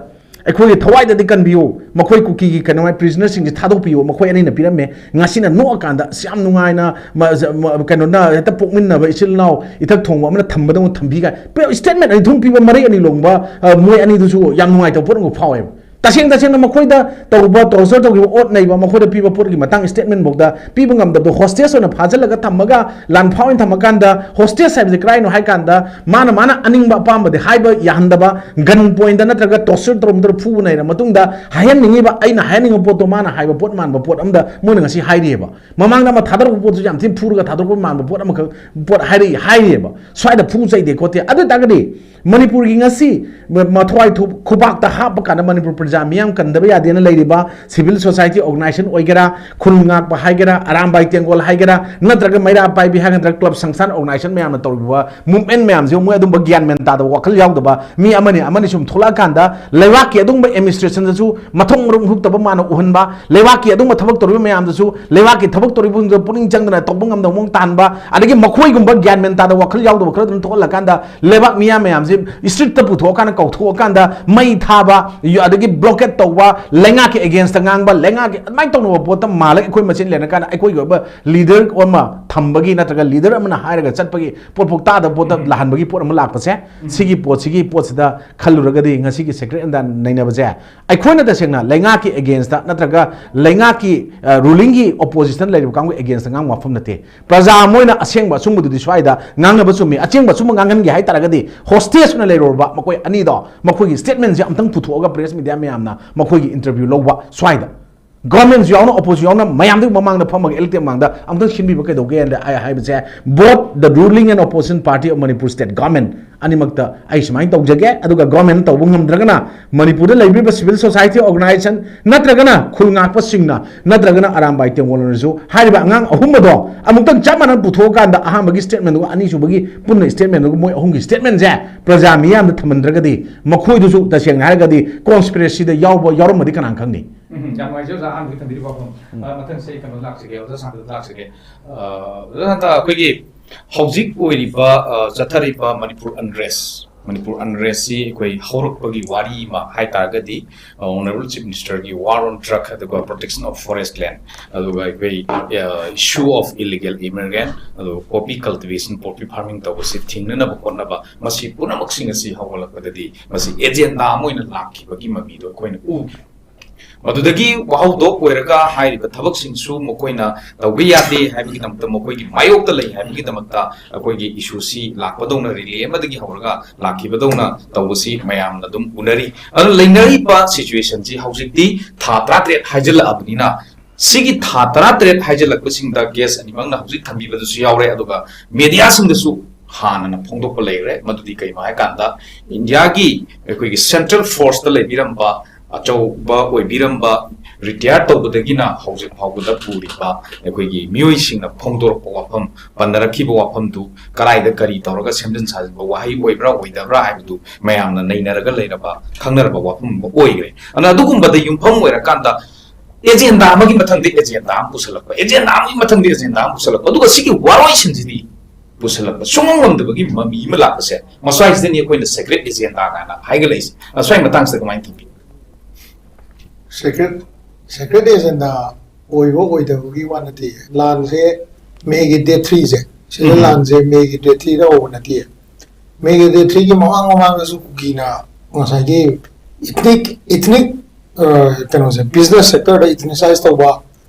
ꯑꯩꯈꯣꯏꯒꯤ ꯊꯋꯥꯏꯗꯗꯤ ꯀꯟꯕꯤꯌꯨ, ꯃꯈꯣꯏ ꯀꯨꯀꯤꯒꯤ ꯀꯩꯅꯣ prisoner ꯁꯤꯡꯁꯤ ꯊꯥꯗꯣꯛꯄꯤꯌꯨ, ꯃꯈꯣꯏ ꯑꯅꯤꯅ ꯄꯤꯔꯝꯃꯦ, ꯉꯁꯤꯅ ꯅꯣꯛꯑꯀꯥꯟꯗ ꯑꯁ ꯌꯥꯝ ꯅꯨꯡꯉꯥꯏꯅ ꯃ-, ꯃ-, ꯀꯩꯅꯣꯅ ꯍꯦꯛꯇ ꯄꯣꯛꯃꯤꯟꯅꯕ ꯏꯆꯤꯜ ꯏꯅꯥꯎ ꯏꯊꯛ ꯊꯣꯡꯕ ꯑꯃꯅ ꯊꯝꯕꯗꯧꯅ ꯊꯝꯕꯤ ꯀꯥꯏ statement ꯑꯅꯤ ꯊꯨꯝ ꯄꯤꯕ, ꯃꯔꯩ ꯑꯅꯤ ꯂꯣꯡꯕ, ꯑ, ꯃꯣꯏ ꯑꯅꯤꯗꯨꯁꯨ ꯌꯥꯝ ꯅꯨꯡꯉꯥꯏꯇꯕ ꯄꯣꯠ ꯑꯃ ꯐꯥꯎꯋꯦꯕ꯫ ꯇꯁꯦꯡ ꯇꯁꯦꯡꯅ ꯃꯈꯣꯏꯗ ꯇꯧꯕ torture ꯇꯧꯈꯤꯕ, ꯑꯣꯠ ꯅꯩꯕ, ꯃꯈꯣꯏꯗ ꯄꯤꯕ ꯄꯣꯠꯀꯤ ꯃꯇꯥꯡ statement ꯐꯥꯎꯗ ꯄꯤꯕ ꯉꯝꯗꯕꯗꯣ, hostage ꯑꯣꯏꯅ ꯐꯥꯖꯤꯜꯂꯒ ꯊꯝꯃꯒ ꯂꯥꯟꯐꯥ ꯑꯣꯏꯅ ꯊꯝꯃꯀꯥꯟꯗ, hostage ꯍꯥꯏꯕꯁꯦ ꯀꯔꯥꯏꯅꯣ ꯍꯥꯏ ꯀꯥꯟꯗ ꯃꯥꯅ, ꯃꯥꯅ ꯑꯅꯤꯡꯕ ꯑꯄꯥꯝꯕꯗꯤ ꯍꯥꯏꯕ ꯌꯥꯍꯟꯗꯕ, gun point ꯗ ꯅꯠꯇ꯭ꯔꯒ torture ꯇꯧꯔꯝꯗꯅ ꯐꯨꯕ ꯅꯩꯔ ꯃꯇꯨꯡꯗ ꯍꯥꯏꯍꯟꯅꯤꯡꯉꯤꯕ, ꯑꯩꯅ ꯍꯥꯏꯍꯟꯅꯤꯡꯕ ꯄꯣꯠꯇꯣ ꯃꯥꯅ ꯍꯥꯏꯕ ꯄꯣꯠ ꯃꯥꯟꯕ ꯄꯣꯠ ꯑꯃꯗ ꯃꯣꯏꯅ ꯉꯁꯤ ꯍꯥꯏꯔꯤꯑꯕ꯫ ꯃꯃꯥꯡꯗ ꯑꯃ ꯊꯥꯗꯔꯛꯄ ꯄꯣꯠꯇꯨꯁꯨ ꯌꯥꯝ ꯊꯤꯅ ꯐꯨꯔꯒ ꯊꯥꯗꯣꯔꯛꯄ ꯃꯥꯟꯕ ꯄꯣꯠ ꯑꯃꯈꯛ ꯄꯣꯠ ꯍꯥꯏꯔꯛꯏ, ꯍꯥꯏꯔꯤꯑꯕ꯫ ꯁ꯭ꯋꯥꯏꯗ ꯐꯨ ꯆꯩꯗꯦ ꯈꯣꯠꯇꯦ꯫ ꯑꯗꯨ ꯑꯣꯏ ꯇꯥꯔꯒꯗꯤ ꯃꯅꯤꯄꯨꯔꯒꯤ ꯉꯁꯤ ꯃ-, ꯃꯊ꯭ꯋꯥꯏ ꯊꯨ-, ꯈꯨꯕꯥꯛꯇ ꯍꯥꯞꯄ ꯀꯥꯟꯗ ꯃꯅꯤꯄꯨꯔ ꯄ꯭ꯔꯖꯥ ꯃꯤꯌꯥꯝ ꯀꯟꯗꯕ ꯌꯥꯗꯦꯅ ꯂꯩꯔꯤꯕ civil society organization ꯑꯣꯏꯒꯦꯔꯥ, ꯈꯨꯟ ꯉꯥꯛꯄ ꯍꯥꯏꯒꯦꯔꯥ, ꯑꯔꯥꯝꯕꯥꯏ ꯇꯦꯡꯒꯣꯜ ꯍꯥꯏꯒꯦꯔꯥ, ꯅꯠꯇ꯭ꯔꯒ ꯃꯩꯔꯥ ꯄꯥꯏꯕꯤ ꯍꯥꯏꯒꯗ꯭ꯔꯥ, club ꯁꯪꯁꯊꯥꯟ organization ꯃꯌꯥꯝꯅ ꯇꯧꯔꯤꯕ movement ꯃꯌꯥꯝꯁꯦ ꯃꯣꯏ ꯑꯗꯨꯝꯕ ꯒ꯭ꯌꯥꯟ ꯃꯦꯟ ꯇꯥꯗꯕ ꯋꯥꯈꯜ ꯌꯥꯎꯗꯕ ꯃꯤ ꯑꯃꯅꯤ ꯑꯃꯅꯤ ꯁꯨꯝ ꯊꯣꯛꯂꯛꯑꯀꯥꯟꯗ ꯂꯩꯕꯥꯛꯀꯤ ꯑꯗꯨꯒꯨꯝꯕ administration ꯗꯁꯨ ꯃꯊꯣꯡ ꯃꯔꯝ ꯍꯨꯛꯇꯕ ꯃꯥꯅ ꯎꯍꯟꯕ, ꯂꯩꯕꯥꯛꯀꯤ ꯑꯗꯨꯒꯨꯝꯕ ꯊꯕꯛ ꯇꯧꯔꯤꯕ ꯃꯌꯥꯝꯗꯁꯨ ꯂꯩꯕꯥꯛꯀꯤ ꯊꯕꯛ ꯇꯧꯔꯤꯕꯁꯤꯡꯗꯨ ꯄꯨꯛꯅꯤꯡ ꯆꯪꯗꯅ ꯇꯧꯕ ꯉꯝꯗꯕ ꯃꯑꯣꯡ ꯇꯥꯍꯟꯕ, ꯑꯗꯒꯤ ꯃꯈꯣꯏꯒꯨꯝꯕ ꯒ꯭ꯌꯥꯟ ꯃꯦꯟ ꯇꯥꯗꯕ ꯋꯥꯈꯜ ꯌꯥꯎꯗꯕ ꯈꯔ ꯑꯗꯨꯝ ꯊꯣꯛꯍꯜꯂꯀꯥꯟꯗ ꯂꯩꯕꯥꯛ ꯃꯤꯌꯥꯝ ꯃꯌꯥꯝꯁꯦ street ꯇ ꯄꯨꯊꯣꯛꯑꯀꯥꯟꯗ, ꯀꯧꯊꯣꯛꯑꯀꯥꯟꯗ ꯃꯩ ꯊꯥꯕ, ꯌ-, ꯑꯗꯒꯤ blockade ꯇꯧꯕ, ꯂꯩꯉꯥꯛꯀꯤ against ꯇ ꯉꯥꯡꯕ, ꯂꯩꯉꯥꯛꯀꯤ ꯑꯗꯨꯃꯥꯏꯅ ꯇꯧꯅꯕ ꯄꯣꯠꯇ ꯃꯥꯜꯂꯒ ꯑꯩꯈꯣꯏ ꯃꯁꯦꯟ ꯂꯩꯅꯔꯀꯥꯟꯗ ꯑꯩꯈꯣꯏꯒꯤ ꯑꯣꯏꯕ leader ꯑꯃ ꯊꯝꯕꯒꯤ ꯅꯠꯇ꯭ꯔꯒ leader ꯑꯃꯅ ꯍꯥꯏꯔꯒ ꯆꯠꯄꯒꯤ ꯄꯣꯠꯐꯥꯎ ꯇꯥꯗꯕ ꯄꯣꯠꯇ ꯎꯝ꯫ ꯂꯥꯛꯍꯟꯕꯒꯤ ꯄꯣꯠ ꯑꯃ ꯂꯥꯛꯄꯁꯦ, ꯎꯝ꯫ ꯁꯤꯒꯤ ꯄꯣꯠꯁꯤꯒꯤ ꯄꯣꯠꯁꯤꯗ ꯈꯜꯂꯨꯔꯒꯗꯤ ꯉꯁꯤꯒꯤ Sacred Indian ꯅꯩꯅꯕꯁꯦ ꯑꯩꯈꯣꯏꯅ ꯇꯁꯦꯡꯅ ꯂꯩꯉꯥꯛꯀꯤ against ꯅꯠꯇ꯭ꯔꯒ ꯂꯩꯉꯥꯛꯀꯤ, ꯑ, ruling ꯒꯤ opposition ꯂꯩꯔꯤꯕ ꯀꯥꯡꯕꯨ against ꯉꯥꯡꯕ ꯋꯥꯐꯝ ꯅꯠꯇꯦ꯫ ꯄ꯭ꯔꯖꯥ ꯑꯃ ꯑꯣꯏꯅ ꯑꯁꯦꯡꯕ ꯑꯆꯨꯝꯕꯗꯨꯗꯤ ꯁ꯭ꯋꯥꯏꯗ ꯉꯥꯡꯅꯕ ꯆꯨꯝꯃꯤ꯫ ꯑꯆꯦꯡꯕ ꯑꯆꯨꯝꯕ ꯉꯥꯡꯍꯟꯒꯦ ꯍꯥꯏ ꯇꯥꯔꯒꯗꯤ hostage ꯑꯣꯏꯅ ꯂꯩꯔꯨꯔꯕ ꯃꯈꯣꯏ ꯑꯅꯤꯗꯣ, ꯃꯈꯣꯏꯒꯤ statement ꯁꯦ ꯑꯝꯇꯪ ꯄꯨꯊꯣꯛꯑꯒ press media ꯃꯌꯥꯝꯅ ꯃꯈꯣꯏꯒꯤ interview ꯂꯧꯕ ꯁ꯭ꯋꯥꯏꯗ꯫ ꯒꯣꯔꯃꯦꯟꯁꯨ ꯌꯥꯎꯅ, ꯑꯣꯄꯣꯖꯤꯁꯟ ꯌꯥꯎꯅ, ꯃꯌꯥꯝꯗꯨꯒꯤ ꯃꯃꯥꯡꯗ ꯐꯝꯃꯒ ꯏꯂꯦꯛꯇꯦꯗ ꯃꯃꯥꯡꯗ ꯑꯃꯨꯛꯇꯪ ꯁꯤꯟꯕꯤꯕ ꯀꯩꯗꯧꯒꯦꯅ ꯑꯩ ꯍꯥꯏꯕꯁꯦ, both the ruling and opposition party of Manipur state government ꯑꯅꯤꯃꯛꯇ ꯑꯩ ꯁꯨꯃꯥꯏꯅ ꯇꯧꯖꯒꯦ, ꯑꯗꯨꯒ ꯒꯣꯔꯃꯦꯟꯅ ꯇꯧꯕ ꯉꯝꯗ꯭ꯔꯒꯅ ꯃꯅꯤꯄꯨꯔꯗ ꯂꯩꯕꯤꯔꯤꯕ civil society organization ꯅꯠꯇ꯭ꯔꯒꯅ ꯈꯨꯜ ꯉꯥꯛꯄꯁꯤꯡꯅ ꯅꯠꯇ꯭ꯔꯒꯅ ꯑꯔꯥꯝꯕꯥꯏ ꯇꯦꯡꯒꯣꯜꯅꯁꯨ ꯍꯥꯏꯔꯤꯕ ꯑꯉꯥꯡ ꯑꯍꯨꯝ ꯑꯗꯣ ꯑꯃꯨꯛꯇꯪ ꯆꯞ ꯃꯥꯟꯅꯅ ꯄꯨꯊꯣꯛꯑꯀꯥꯟꯗ ꯑꯍꯥꯟꯕꯒꯤ statement ꯑꯗꯨꯒ ꯑꯅꯤꯁꯨꯕꯒꯤ ꯄꯨꯟꯅ statement ꯑꯗꯨꯒ ꯃꯣꯏ ꯑꯍꯨꯝꯒꯤ statement ꯁꯦ ꯄ꯭ꯔꯖꯥ ꯃꯤꯌꯥꯝꯗ ꯊꯝꯍꯟꯗ꯭ꯔꯒꯗꯤ ꯃꯈꯣꯏꯗꯨꯁꯨ ꯇꯁꯦꯡꯅ ꯍꯥꯏꯔꯒꯗꯤ conspiracy ꯗ ꯌꯥꯎꯕ ꯌꯥꯎꯔꯝꯃꯗꯤ ꯀꯅꯥꯅ ꯈꯪꯅꯤ? ꯎꯝ, ꯌꯥꯝ ꯅꯨꯡꯉꯥꯏꯖꯩ ꯑꯣꯖꯥ ꯑꯍꯥꯟꯕꯒꯤ ꯊꯝꯕꯤꯔꯤꯕ ꯋꯥꯐꯝ꯫ ꯎꯝ꯫ ꯑ, ꯃꯊꯪꯁꯦ ꯑꯩ ꯀꯩꯅꯣ ꯂꯥꯛꯆꯒꯦ, ꯑꯣꯖꯥ ꯁꯥꯟꯇꯗ ꯂꯥꯛꯆꯒꯦ꯫ ꯑ, ꯑꯣꯖꯥ ꯁꯥꯟꯇ, ꯑꯩꯈꯣꯏꯒꯤ ꯍꯧꯖꯤꯛ ꯑꯣꯏꯔꯤꯕ, ꯑ, ꯆꯠꯊꯔꯤꯕ ꯃꯅꯤꯄꯨꯔ unrest, ꯃꯅꯤꯄꯨꯔ unrest ꯁꯤ ꯑꯩꯈꯣꯏ ꯍꯧꯔꯛꯄꯒꯤ ꯋꯥꯔꯤ ꯑꯃ ꯍꯥꯏ ꯇꯥꯔꯒꯗꯤ, ꯑ, Honorable Chief Minister ꯒꯤ war on drug, ꯑꯗꯨꯒ protection of forest land, ꯑꯗꯨꯒ ꯑꯩꯈꯣꯏ, ꯑ, issue of illegal immigrant, ꯑꯗꯨꯒ poppy cultivation, poppy farming ꯇꯧꯕꯁꯤ ꯊꯤꯡꯅꯅꯕ ꯍꯣꯠꯅꯕ, ꯃꯁꯤ ꯄꯨꯝꯅꯃꯛꯁꯤꯡ ꯑꯁꯤ ꯍꯧꯒꯠꯂꯛꯄꯗꯗꯤ ꯃꯁꯤ agenda ꯑꯃ ꯑꯣꯏꯅ ꯂꯥꯛꯈꯤꯕꯒꯤ ꯃꯃꯤꯗꯣ ꯑꯩꯈꯣꯏꯅ ꯎꯈꯤ꯫ ꯃꯗꯨꯗꯒꯤ ꯋꯥꯍꯧꯗꯣꯛ ꯑꯣꯏꯔꯒ ꯍꯥꯏꯔꯤꯕ ꯊꯕꯛꯁꯤꯡꯁꯨ ꯃꯈꯣꯏꯅ ꯇꯧꯕ ꯌꯥꯗꯦ ꯍꯥꯏꯕꯒꯤꯗꯃꯛꯇ, ꯃꯈꯣꯏꯒꯤ ꯃꯥꯌꯣꯛꯇ ꯂꯩ ꯍꯥꯏꯕꯒꯤꯗꯃꯛꯇ ꯑꯩꯈꯣꯏꯒꯤ issue ꯁꯤ ꯂꯥꯛꯄꯗꯧꯅ, relay ꯑꯃꯗꯒꯤ ꯍꯧꯔꯒ ꯂꯥꯛꯈꯤꯕꯗꯧꯅ ꯇꯧꯕꯁꯤ ꯃꯌꯥꯝꯅ ꯑꯗꯨꯝ ꯎꯅꯔꯤ꯫ ꯑꯗꯨꯅ ꯂꯩꯅꯔꯤꯕ situation ꯁꯤ ꯍꯧꯖꯤꯛꯇꯤ ꯊꯥ ꯇꯔꯥꯇꯔꯦꯠ ꯍꯥꯏꯖꯤꯜꯂꯛꯑꯕꯅꯤꯅ, ꯁꯤꯒꯤ ꯊꯥ ꯇꯔꯥꯇꯔꯦꯠ ꯍꯥꯏꯖꯤꯜꯂꯛꯄꯁꯤꯡꯗ guest ꯑꯅꯤꯃꯛꯅ ꯍꯧꯖꯤꯛ ꯊꯝꯕꯤꯕꯗꯁꯨ ꯌꯥꯎꯔꯦ, ꯑꯗꯨꯒ media ꯁꯤꯡꯗꯁꯨ ꯍꯥꯟꯅꯅ ꯐꯣꯡꯗꯣꯛꯄ ꯂꯩꯈ꯭ꯔꯦ꯫ ꯃꯗꯨꯗꯤ ꯀꯩꯅꯣ ꯍꯥꯏꯀꯥꯟꯗ, ꯏꯟꯗꯤꯌꯥꯒꯤ ꯑꯩꯈꯣꯏꯒꯤ central force ꯇ ꯂꯩꯕꯤꯔꯝꯕ, ꯑꯆꯧꯕ ꯑꯣꯏꯕꯤꯔꯝꯕ, retire ꯇꯧꯕꯗꯒꯤꯅ ꯍꯧꯖꯤꯛ ꯐꯥꯎꯕꯗ ꯄꯨꯔꯤꯕ ꯑꯩꯈꯣꯏꯒꯤ ꯃꯤꯑꯣꯏꯁꯤꯡꯅ ꯐꯣꯡꯗꯣꯔꯛꯄ ꯋꯥꯐꯝ, ꯄꯟꯅꯔꯛꯈꯤꯕ ꯋꯥꯐꯝꯗꯨ ꯀꯗꯥꯏꯗ ꯀꯔꯤ ꯇꯧꯔꯒ ꯁꯦꯝꯖꯤꯟ ꯁꯥꯖꯤꯟꯕ ꯋꯥꯍꯩ ꯑꯣꯏꯕ꯭ꯔꯥ ꯑꯣꯏꯗꯕ꯭ꯔꯥ ꯍꯥꯏꯕꯗꯨ ꯃꯌꯥꯝꯅ ꯅꯩꯅꯔꯒ ꯂꯩꯔꯕ, ꯈꯪꯅꯔꯕ ꯋꯥꯐꯝ ꯑꯃ ꯑꯣꯏꯈ꯭ꯔꯦ꯫ ꯑꯗꯨꯅ ꯑꯗꯨꯒꯨꯝꯕꯗ ꯌꯨꯝꯐꯝ ꯑꯣꯏꯔꯀꯥꯟꯗ agenda ꯑꯃꯒꯤ ꯃꯊꯪꯗ agenda ꯑꯃ ꯄꯨꯁꯜꯂꯛꯄ, agenda ꯑꯃꯒꯤ ꯃꯊꯪꯗ agenda ꯑꯃ ꯄꯨꯁꯜꯂꯛꯄ, ꯑꯗꯨꯒ ꯁꯤꯒꯤ ꯋꯥꯔꯣꯏꯁꯤꯟꯁꯤꯗꯤ ꯄꯨꯁꯜꯂꯛꯄ ꯁꯨꯡꯉꯝ ꯉꯝꯗꯕꯒꯤ ꯃꯃꯤ ꯑꯃ ꯂꯥꯛꯄꯁꯦ, ꯃꯁ꯭ꯋꯥꯏꯁꯤꯗꯅꯤ ꯑꯩꯈꯣꯏꯅ secret agenda ꯀꯥꯏꯅ ꯍꯥꯏꯒꯠꯂꯛꯏꯁꯦ꯫ ꯃꯁ꯭ꯋꯥꯏ ꯃꯇꯥꯡꯁꯤꯗ ꯀꯃꯥꯏꯅ ꯊꯝꯕꯤ? Secret, secret agenda ꯑꯣꯏꯕ ꯑꯣꯏꯗꯕꯒꯤ ꯋꯥ ꯅꯠꯇꯦ꯫ ꯂꯥꯟꯁꯦ ꯃꯦꯒꯤ date three ꯁꯦ, ꯁꯤꯗ ꯎꯝ꯫ ꯂꯥꯟꯁꯦ ꯃꯦꯒꯤ date three ꯗ ꯍꯧꯕ ꯅꯠꯇꯦ꯫ ꯃꯦꯒꯤ date three ꯒꯤ ꯃꯃꯥꯡ ꯃꯃꯥꯡꯗꯁꯨ ꯀꯨꯀꯤꯅ ꯉꯁꯥꯏꯒꯤ ethnic, ethnic, ꯑ, ꯀꯩꯅꯣꯁꯦ, business sector ꯗ ethnicize ꯇꯧꯕ,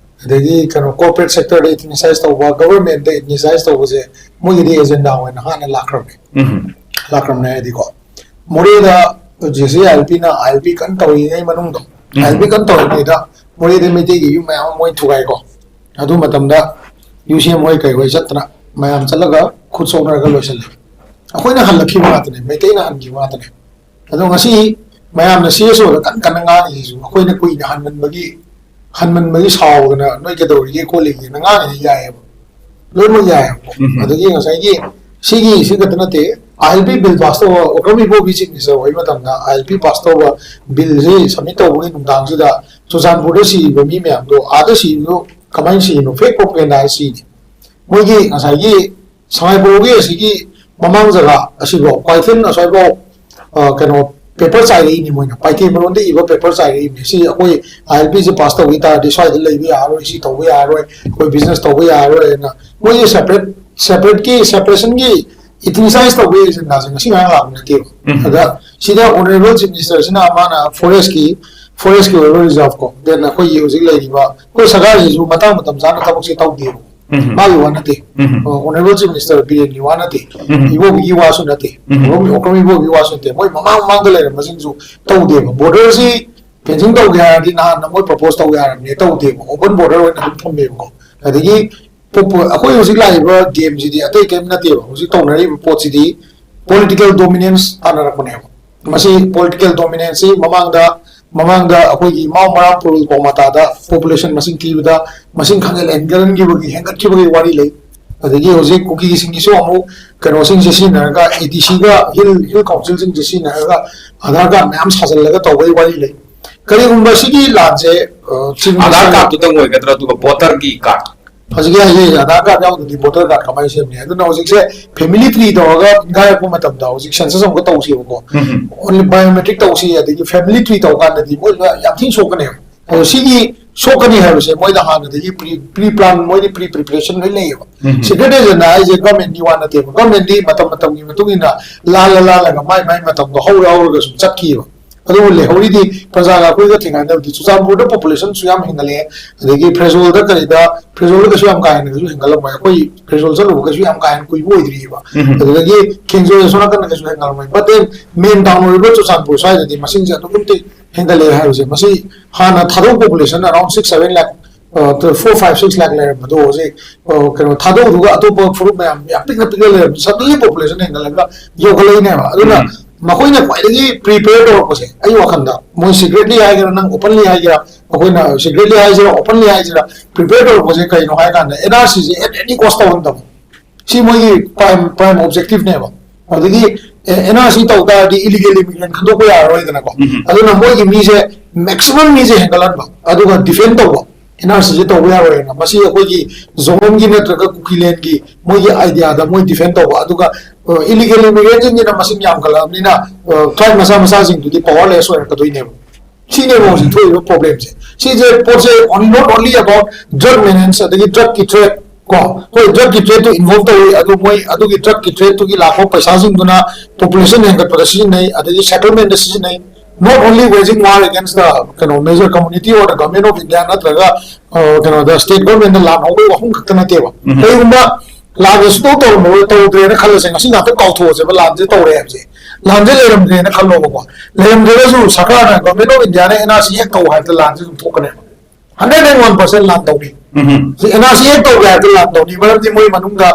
ꯑꯗꯒꯤ ꯀꯩꯅꯣ corporate sector ꯗ ethnicize ꯇꯧꯕ, government ꯇ ethnicize ꯇꯧꯕꯁꯦ ꯃꯣꯏꯒꯤꯗꯤ agenda ꯑꯣꯏꯅ ꯍꯥꯟꯅ ꯂꯥꯛꯈ꯭ꯔꯕꯅꯦ꯫ ꯎꯝ꯫ ꯂꯥꯛꯈ꯭ꯔꯕꯅꯦ ꯍꯥꯏꯗꯤꯀꯣ, ꯃꯣꯔꯦꯗ ꯍꯧꯖꯤꯛꯁꯦ ILP ꯅ, ILP ꯀꯟꯅ ꯇꯧꯔꯤꯉꯩ ꯃꯅꯨꯡꯗ, ꯎꯝ꯫ ILP ꯀꯟꯅ ꯇꯧꯔꯤꯉꯩꯗ ꯃꯣꯔꯦꯗ ꯃꯩꯇꯩꯒꯤ ꯌꯨꯝ ꯃꯌꯥꯝ ꯑꯃ ꯃꯣꯏ ꯊꯨꯒꯥꯏꯀꯣ꯫ ꯑꯗꯨ ꯃꯇꯝꯗ ꯌꯨ ꯁꯤ ꯑꯦꯝ ꯍꯣꯏ ꯀꯩ ꯍꯣꯏ ꯆꯠꯇꯅ ꯃꯌꯥꯝ ꯆꯠꯂꯒ ꯈꯨꯠ ꯁꯣꯛꯅꯔꯒ ꯂꯣꯏꯁꯤꯜꯂꯦ꯫ ꯑꯩꯈꯣꯏꯅ ꯍꯜꯂꯛꯈꯤꯕ ꯉꯥꯛꯇꯅꯦ, ꯃꯩꯇꯩꯅ ꯍꯟꯈꯤꯕ ꯉꯥꯛꯇꯅꯦ꯫ ꯑꯗꯣ ꯉꯁꯤ ꯃꯌꯥꯝꯅ ꯁꯤ ꯑꯦꯁ ꯑꯣꯗ ꯀꯟꯅ ꯀꯟꯅ ꯉꯥꯡꯉꯤꯁꯤꯁꯨ ꯑꯩꯈꯣꯏꯅ ꯀꯨꯏꯅ ꯍꯟꯃꯟꯕꯒꯤ, ꯍꯟꯃꯟꯕꯒꯤ ꯁꯥꯎꯗꯅ ꯅꯣꯏ ꯀꯩꯗꯧꯔꯤꯒꯦ ꯈꯣꯠꯂꯤꯒꯦꯅ ꯉꯥꯡꯉꯤꯁꯤ ꯌꯥꯏꯑꯕ, ꯂꯣꯏꯅꯃꯛ ꯌꯥꯏꯑꯕ꯫ ꯑꯗꯒꯤ ꯉꯁꯥꯏꯒꯤ ꯁꯤꯒꯤ ꯁꯤ ꯈꯛꯇ ꯅꯠꯇꯦ, ꯑꯥꯏ ꯑꯦꯜ ꯄꯤ ꯕꯤꯜ ꯄꯥꯁ ꯇꯧꯕ, ꯑꯣꯀ꯭ꯔꯝ ꯏꯕꯣꯕꯤ ꯆꯤꯐ ꯃꯤꯅꯤꯁꯇꯔ ꯑꯣꯏꯕ ꯃꯇꯝꯗ ꯑꯥꯏ ꯑꯦꯜ ꯄꯤ ꯄꯥꯁ ꯇꯧꯕ ꯕꯤꯜꯁꯤ ꯁꯕꯃꯤꯠ ꯇꯧꯕꯒꯤ ꯅꯨꯡꯗꯥꯡꯁꯤꯗ ꯆꯨꯔꯆꯥꯟꯄꯨꯔꯗ ꯁꯤꯔꯤꯕ ꯃꯤ ꯃꯌꯥꯝꯗꯣ ꯑꯥꯗ ꯁꯤꯔꯤꯗꯣ ꯀꯃꯥꯏꯅ ꯁꯤꯔꯤꯅꯣ? ꯐꯦꯛ ꯄ꯭ꯔꯣꯄꯒꯦꯟꯗꯥ ꯁꯤꯅꯤ꯫ ꯃꯣꯏꯒꯤ ꯉꯁꯥꯏꯒꯤ ꯁꯉꯥꯏꯄ꯭ꯔꯧꯒꯤ ꯑꯁꯤꯒꯤ ꯃꯃꯥꯡ ꯖꯒꯥ ꯑꯁꯤꯐꯥꯎ, ꯀ꯭ꯋꯥꯏꯊꯦꯜ ꯑꯁ꯭ꯋꯥꯏꯐꯥꯎ, ꯑ, ꯀꯩꯅꯣ, ꯄꯦꯄꯔ ꯆꯥꯏꯔꯛꯏꯅꯤ ꯃꯣꯏꯅ, ꯄꯥꯏꯊꯦ ꯃꯔꯣꯟꯗ ꯏꯕ ꯄꯦꯄꯔ ꯆꯥꯏꯔꯛꯏꯅꯤ꯫ ꯁꯤ ꯑꯩꯈꯣꯏ ꯑꯥꯏ ꯑꯦꯜ ꯄꯤꯁꯦ ꯄꯥꯁ ꯇꯧꯈꯤ ꯇꯥꯔꯗꯤ ꯁ꯭ꯋꯥꯏꯗ ꯂꯩꯕ ꯌꯥꯔꯔꯣꯏ, ꯁꯤ ꯇꯧꯕ ꯌꯥꯔꯔꯣꯏ, ꯑꯩꯈꯣꯏ ꯕꯤꯖꯤꯅꯦꯁ ꯇꯧꯕ ꯌꯥꯔꯔꯣꯏ ꯍꯥꯏꯅ ꯃꯣꯏꯒꯤ ꯁꯦꯄꯔꯦꯠ, ꯁꯦꯄꯔꯦꯠꯀꯤ, ꯁꯦꯄꯔꯦꯁꯟꯒꯤ ꯏꯊꯤꯁꯥꯏꯁ ꯇꯧꯕꯒꯤ ꯑꯦꯖꯦꯟꯗꯥꯁꯦ ꯉꯁꯤ ꯉꯔꯥꯡ ꯂꯥꯛꯄ ꯅꯠꯇꯦꯕ꯫ ꯑꯗ ꯁꯤꯗ ꯑꯣꯅꯔꯦꯕꯜ ꯆꯤꯐ ꯃꯤꯅꯤꯁꯇꯔꯁꯤꯅ ꯃꯥꯅ ꯐꯣꯔꯦꯁꯀꯤ, ꯐꯣꯔꯦꯁꯀꯤ ꯑꯣꯏꯕ ꯔꯤꯖꯥꯔꯚ ꯀꯣ, ꯗꯦꯟ ꯑꯩꯈꯣꯏꯒꯤ ꯍꯧꯖꯤꯛ ꯂꯩꯔꯤꯕ ꯑꯩꯈꯣꯏ ꯁꯔꯀꯥꯔꯁꯤꯁꯨ ꯃꯇꯥꯡ ꯃꯇꯝ ꯆꯥꯅ ꯊꯕꯛꯁꯦ ꯇꯧꯗꯦꯕ꯫ ꯃꯥꯒꯤ ꯋꯥ ꯅꯠꯇꯦ꯫ ꯑꯣꯅꯔꯦꯕꯜ ꯆꯤꯐ ꯃꯤꯅꯤꯁꯇꯔ ꯕꯤꯔꯦꯟꯒꯤ ꯋꯥ ꯅꯠꯇꯦ꯫ ꯏꯕꯣꯕꯤꯒꯤ ꯋꯥꯁꯨ ꯅꯠꯇꯦ꯫ ꯑꯣꯀ꯭ꯔꯝ ꯏꯕꯣꯕꯤꯒꯤ ꯋꯥꯁꯨ ꯅꯠꯇꯦ꯫ ꯃꯣꯏ ꯃꯃꯥꯡ ꯃꯃꯥꯡꯗ ꯂꯩꯔꯝꯕꯁꯤꯡꯁꯨ ꯇꯧꯗꯦꯕ꯫ ꯕꯣꯔꯗꯔꯁꯤ ꯐꯦꯟꯁꯤꯡ ꯇꯧꯒꯦ ꯍꯥꯏꯔꯗꯤ ꯅꯍꯥꯟꯅ ꯃꯣꯏ ꯄ꯭ꯔꯣꯄꯣꯁ ꯇꯧꯒꯦ ꯍꯥꯏꯔꯕꯅꯦ, ꯇꯧꯗꯦꯕ꯫ ꯑꯣꯄꯟ ꯕꯣꯔꯗꯔ ꯑꯣꯏꯅ ꯑꯗꯨꯝ ꯊꯝꯃꯦꯕꯀꯣ꯫ ꯑꯗꯒꯤ ꯄꯣꯄꯨ-, ꯑꯩꯈꯣꯏ ꯍꯧꯖꯤꯛ ꯂꯥꯛꯏꯕ ꯒꯦꯝꯁꯤꯗꯤ ꯑꯇꯩ ꯀꯔꯤꯝ ꯅꯠꯇꯦꯕ꯫ ꯍꯧꯖꯤꯛ ꯇꯧꯅꯔꯤꯕ ꯄꯣꯠꯁꯤꯗꯤ ꯄꯣꯂꯤꯇꯤꯀꯦꯜ ꯗꯣꯃꯤꯅꯦꯟꯁ ꯇꯥꯟꯅꯔꯛꯄꯅꯦꯕ꯫ ꯃꯁꯤ ꯄꯣꯂꯤꯇꯤꯀꯦꯜ ꯗꯣꯃꯤꯅꯦꯟꯁꯁꯤ ꯃꯃꯥꯡꯗ, ꯃꯃꯥꯡꯗ ꯑꯩꯈꯣꯏꯒꯤ ꯃꯥꯎ ꯃꯔꯥꯝ ꯄꯨꯔꯨꯜ ꯄꯥꯎꯃꯇꯥꯗ ꯄꯣꯄꯨꯂꯦꯁꯟ ꯃꯁꯤꯡ ꯊꯤꯕꯗ ꯃꯁꯤꯡ ꯈꯪꯍꯦꯟ ꯍꯦꯟꯒꯠꯍꯟꯈꯤꯕꯒꯤ, ꯍꯦꯟꯒꯠꯈꯤꯕꯒꯤ ꯋꯥꯔꯤ ꯂꯩ꯫ ꯑꯗꯒꯤ ꯍꯧꯖꯤꯛ ꯀꯨꯀꯤꯁꯤꯡꯒꯤꯁꯨ ꯑꯃꯨꯛ ꯀꯩꯅꯣꯁꯤꯡꯁꯦ ꯁꯤꯖꯤꯟꯅꯔꯒ, ꯑꯦ ꯗꯤ ꯁꯤꯒ ꯍꯤꯜ, ꯍꯤꯜ ꯀꯥꯎꯟꯁꯤꯜꯁꯤꯡꯁꯦ ꯁꯤꯖꯤꯟꯅꯔꯒ ꯑꯥꯙꯥꯔ ꯀꯥꯔꯗ ꯃꯌꯥꯝ ꯁꯥꯖꯜꯂꯒ ꯇꯧꯕꯒꯤ ꯋꯥꯔꯤ ꯂꯩ꯫ ꯀꯔꯤꯒꯨꯝꯕ ꯁꯤꯒꯤ ꯂꯥꯟꯁꯦ, ꯑ, ꯆꯤꯡ ꯑꯥꯙꯥꯔ ꯀꯥꯔꯗꯇꯨꯗꯪ ꯑꯣꯏꯒꯗ꯭ꯔꯥ, ꯑꯗꯨꯒ ꯚꯣꯇꯔꯒꯤ ꯀꯥꯔꯗ? ꯍꯧꯖꯤꯛꯀꯤ ꯍꯥꯏꯁꯦ ꯑꯥꯙꯥꯔ ꯀꯥꯔꯗ ꯌꯥꯎꯗ꯭ꯔꯗꯤ ꯚꯣꯇꯔ ꯀꯥꯔꯗ ꯀꯃꯥꯏꯅ ꯁꯦꯝꯅꯤ? ꯑꯗꯨꯅ ꯍꯧꯖꯤꯛꯁꯦ ꯐꯦꯃꯤꯂꯤ ꯇ꯭ꯔꯤ ꯇꯧꯔꯒ ꯅꯤꯡꯈꯥꯏꯔꯛꯄ ꯃꯇꯝꯗ ꯍꯧꯖꯤꯛ ꯁꯦꯟꯁꯁ ꯑꯃꯨꯛꯀ ꯇꯧꯁꯦꯕꯀꯣ꯫ ꯑꯣꯟꯂꯤ ꯕꯥꯏꯑꯣꯃꯦꯇ꯭ꯔꯤꯛ ꯇꯧꯁꯤ, ꯑꯗꯒꯤ ꯐꯦꯃꯤꯂꯤ ꯇ꯭ꯔꯤ ꯇꯧ ꯀꯥꯟꯗꯗꯤ ꯃꯣꯏ ꯌꯥꯝ ꯊꯤꯅ ꯁꯣꯛꯀꯅꯦꯕ꯫ ꯑꯗꯣ ꯁꯤꯒꯤ ꯁꯣꯛꯀꯅꯤ ꯍꯥꯏꯕꯁꯦ ꯃꯣꯏꯗ ꯍꯥꯟꯅꯗꯒꯤ ꯄ꯭ꯔꯤ, ꯄ꯭ꯔꯤ ꯄ꯭ꯂꯥꯟ, ꯃꯣꯏꯗꯤ ꯄ꯭ꯔꯤ ꯄ꯭ꯔꯤꯄꯦꯔꯦꯁꯟ ꯂꯣꯏ ꯂꯩꯌꯦꯕ꯫ ꯁꯤꯀ꯭ꯔꯦꯠ ꯑꯦꯖꯦꯟꯗꯥ ꯍꯥꯏꯁꯦ ꯒꯚꯔꯟꯃꯦꯟꯠꯀꯤ ꯋꯥ ꯅꯠꯇꯦꯕ꯫ ꯒꯚꯔꯟꯃꯦꯟꯠꯗꯤ ꯃꯇꯝ ꯃꯇꯝꯒꯤ ꯃꯇꯨꯡ ꯏꯟꯅ ꯂꯥꯜꯂ ꯂꯥꯜꯂꯒ ꯃꯥꯏ ꯃꯥꯏ ꯃꯇꯝꯗꯣ ꯍꯧꯔ ꯍꯧꯔꯒ ꯁꯨꯝ ꯆꯠꯈꯤꯕ꯫ ꯑꯗꯨꯕꯨ ꯂꯩꯍꯧꯔꯤꯗꯤ ꯄ꯭ꯔꯖꯥꯒ ꯑꯩꯈꯣꯏꯒ ꯊꯦꯡꯅꯗꯕꯗꯤ꯫ ꯆꯨꯔꯆꯥꯟꯄꯨꯔꯗ ꯄꯣꯄꯨꯂꯦꯁꯟꯁꯨ ꯌꯥꯝ ꯍꯦꯟꯒꯠꯂꯛꯑꯦ, ꯑꯗꯒꯤ ꯐ꯭ꯔꯦꯖꯣꯜꯗ ꯀꯔꯤꯗ, ꯐ꯭ꯔꯦꯖꯣꯜꯗ ꯀꯩꯁꯨ ꯌꯥꯝ ꯀꯥ ꯍꯦꯟꯅ ꯀꯩꯁꯨ ꯍꯦꯟꯒꯠꯂꯝꯃꯣꯏ꯫ ꯑꯩꯈꯣꯏ ꯐ꯭ꯔꯦꯖꯣꯜ ꯆꯠꯂꯨꯕ ꯀꯩꯁꯨ ꯌꯥꯝ ꯀꯥ ꯍꯦꯟꯅ ꯀꯨꯏꯕ ꯑꯣꯏꯗ꯭ꯔꯤꯕ꯫ ꯑꯗꯨꯗꯒꯤ ꯈꯦꯡꯖꯣꯏ ꯑꯁꯣꯝ ꯅꯥꯀꯟꯗ ꯀꯩꯁꯨ ꯍꯦꯟꯒꯠꯂꯝꯃꯣꯏ꯫ But then ꯃꯦꯟ ꯇꯥꯎꯟ ꯑꯣꯏꯔꯤꯕ ꯆꯨꯔꯆꯥꯟꯄꯨꯔ ꯁ꯭ꯋꯥꯏꯗꯗꯤ ꯃꯁꯤꯡꯁꯦ ꯑꯗꯨꯛꯀꯤ ꯃꯇꯤꯛ ꯍꯦꯟꯒꯠꯂꯛꯑꯦ ꯍꯥꯏꯕꯁꯦ꯫ ꯃꯁꯤ ꯍꯥꯟꯅ ꯊꯥꯗꯣꯛ population around six seven lakh, four five six lakh ꯂꯩꯔꯝꯕꯗꯣ ꯍꯧꯖꯤꯛ ꯀꯩꯅꯣ ꯊꯥꯗꯣꯛꯎꯔꯒ ꯑꯇꯣꯞꯄ ꯐꯨꯔꯨꯞ ꯃꯌꯥꯝ ꯌꯥꯝ ꯄꯤꯛꯅ ꯄꯤꯛꯅ ꯂꯩꯔꯝꯃꯤ, suddenly population ꯍꯦꯟꯒꯠꯂꯒ ꯌꯧꯈꯠꯂꯛꯏꯅꯦꯕ꯫ ꯑꯗꯨꯅ ꯃꯈꯣꯏꯅ ꯈ꯭ꯋꯥꯏꯗꯒꯤ prepare ꯇꯧꯔꯛꯄꯁꯦ ꯑꯩ ꯋꯥꯈꯜꯗ, ꯃꯣꯏ secretly ꯍꯥꯏꯒꯦꯔꯥ, ꯅꯪ openly ꯍꯥꯏꯒꯦꯔꯥ, ꯑꯩꯈꯣꯏꯅ secretly ꯍꯥꯏꯁꯤꯔꯥ, openly ꯍꯥꯏꯁꯤꯔꯥ, prepare ꯇꯧꯔꯛꯄꯁꯦ ꯀꯩꯅꯣ ꯍꯥꯏ ꯀꯥꯟꯗ, NRC say at any cost ꯇꯧꯍꯟꯗꯕ, ꯁꯤ ꯃꯣꯏꯒꯤ prime prime objective ꯅꯦꯕ꯫ ꯑꯗꯒꯤ NRC ꯇꯧ ꯇꯥꯔꯗꯤ illegal immigrant ꯈꯟꯗꯣꯛꯄ ꯌꯥꯔꯔꯣꯏꯗꯅꯀꯣ꯫ ꯑꯗꯨꯅ ꯃꯣꯏꯒꯤ ꯃꯤꯁꯦ, maximum ꯃꯤꯁꯦ ꯍꯦꯟꯒꯠꯍꯟꯕ, ꯑꯗꯨꯒ defend ꯇꯧꯕ꯫ NRC ꯁꯦ ꯇꯧꯕ ꯌꯥꯔꯣꯏꯅ, ꯃꯁꯤ ꯑꯩꯈꯣꯏꯒꯤ ꯖꯣꯟꯒꯤ ꯅꯠꯇ꯭ꯔꯒ ꯀꯨꯀꯤꯂꯦꯟꯒꯤ ꯃꯣꯏꯒꯤ idea ꯗ ꯃꯣꯏ defend ꯇꯧꯕ꯫ ꯑꯗꯨꯒ illegal immigrant ꯁꯤꯡꯁꯤꯅ ꯃꯁꯤꯡ ꯌꯥꯝꯈꯠꯂꯛꯑꯕꯅꯤꯅ, tribe ꯃꯆꯥ ꯃꯆꯥꯁꯤꯡꯗꯨꯗꯤ powerless ꯑꯣꯏꯔꯛꯀꯗꯣꯏꯅꯦꯕ꯫ ꯁꯤꯅꯦꯕ ꯍꯧꯖꯤꯛ ꯊꯣꯛꯏꯕ problem ꯁꯦ꯫ ꯁꯤꯁꯦ ꯄꯣꯠꯁꯦ not only about drug menace ꯑꯗꯒꯤ drug ꯀꯤ trade ꯀꯣ, ꯍꯣꯏ, drug ꯀꯤ trade ꯇꯨ involve ꯇꯧꯏ, ꯑꯗꯨ ꯃꯣꯏ ꯑꯗꯨꯒꯤ drug ꯀꯤ trade ꯇꯨꯒꯤ ꯂꯥꯛꯄ ꯄꯩꯁꯥꯁꯤꯡꯗꯨꯅ population ꯍꯦꯟꯒꯠꯄꯗ ꯁꯤꯖꯤꯟꯅꯩ, ꯑꯗꯒꯤ settlement ꯗ ꯁꯤꯖꯤꯟꯅꯩ꯫ Not only waging war against the ꯀꯩꯅꯣ major community or the government of India ꯅꯠꯇ꯭ꯔꯒ ꯀꯩꯅꯣꯗ state government ꯅ ꯂꯥꯟ ꯍꯧꯕꯒꯤ ꯋꯥꯐꯝ ꯈꯛꯇ ꯅꯠꯇꯦꯕ꯫ ꯀꯩꯒꯨꯝꯕ ꯂꯥꯟꯁꯦ ꯁꯨꯡꯇꯧ ꯇꯧꯔꯝꯃꯔꯣꯏ, ꯇꯧꯗ꯭ꯔꯦꯅ ꯈꯜꯂꯁꯦ, ꯉꯁꯤ ꯉꯥꯛꯇ ꯀꯥꯎꯊꯣꯛꯑꯁꯦꯕ ꯂꯥꯟꯁꯦ ꯇꯧꯔꯦ ꯍꯥꯏꯕꯁꯦ꯫ ꯂꯥꯟꯁꯦ ꯂꯩꯔꯝꯗ꯭ꯔꯦꯅ ꯈꯜꯂꯣꯕꯀꯣ, ꯂꯩꯔꯝꯗ꯭ꯔꯒꯁꯨ ꯁꯔꯀꯥꯔꯅ, government of India ꯅ NRC ꯍꯦꯛ ꯇꯧ ꯍꯥꯏꯕꯗ ꯂꯥꯟꯁꯦ ꯑꯗꯨꯝ ꯊꯣꯛꯀꯅꯦꯕ꯫ Hundred and one percent ꯂꯥꯟ ꯇꯧꯅꯤ꯫ ꯁꯤ NRC ꯍꯦꯛ ꯇꯧꯒꯦ ꯍꯥꯏꯕꯗ ꯂꯥꯟ ꯇꯧꯅꯤ, ꯃꯔꯝꯗꯤ ꯃꯣꯏ ꯃꯅꯨꯡꯗ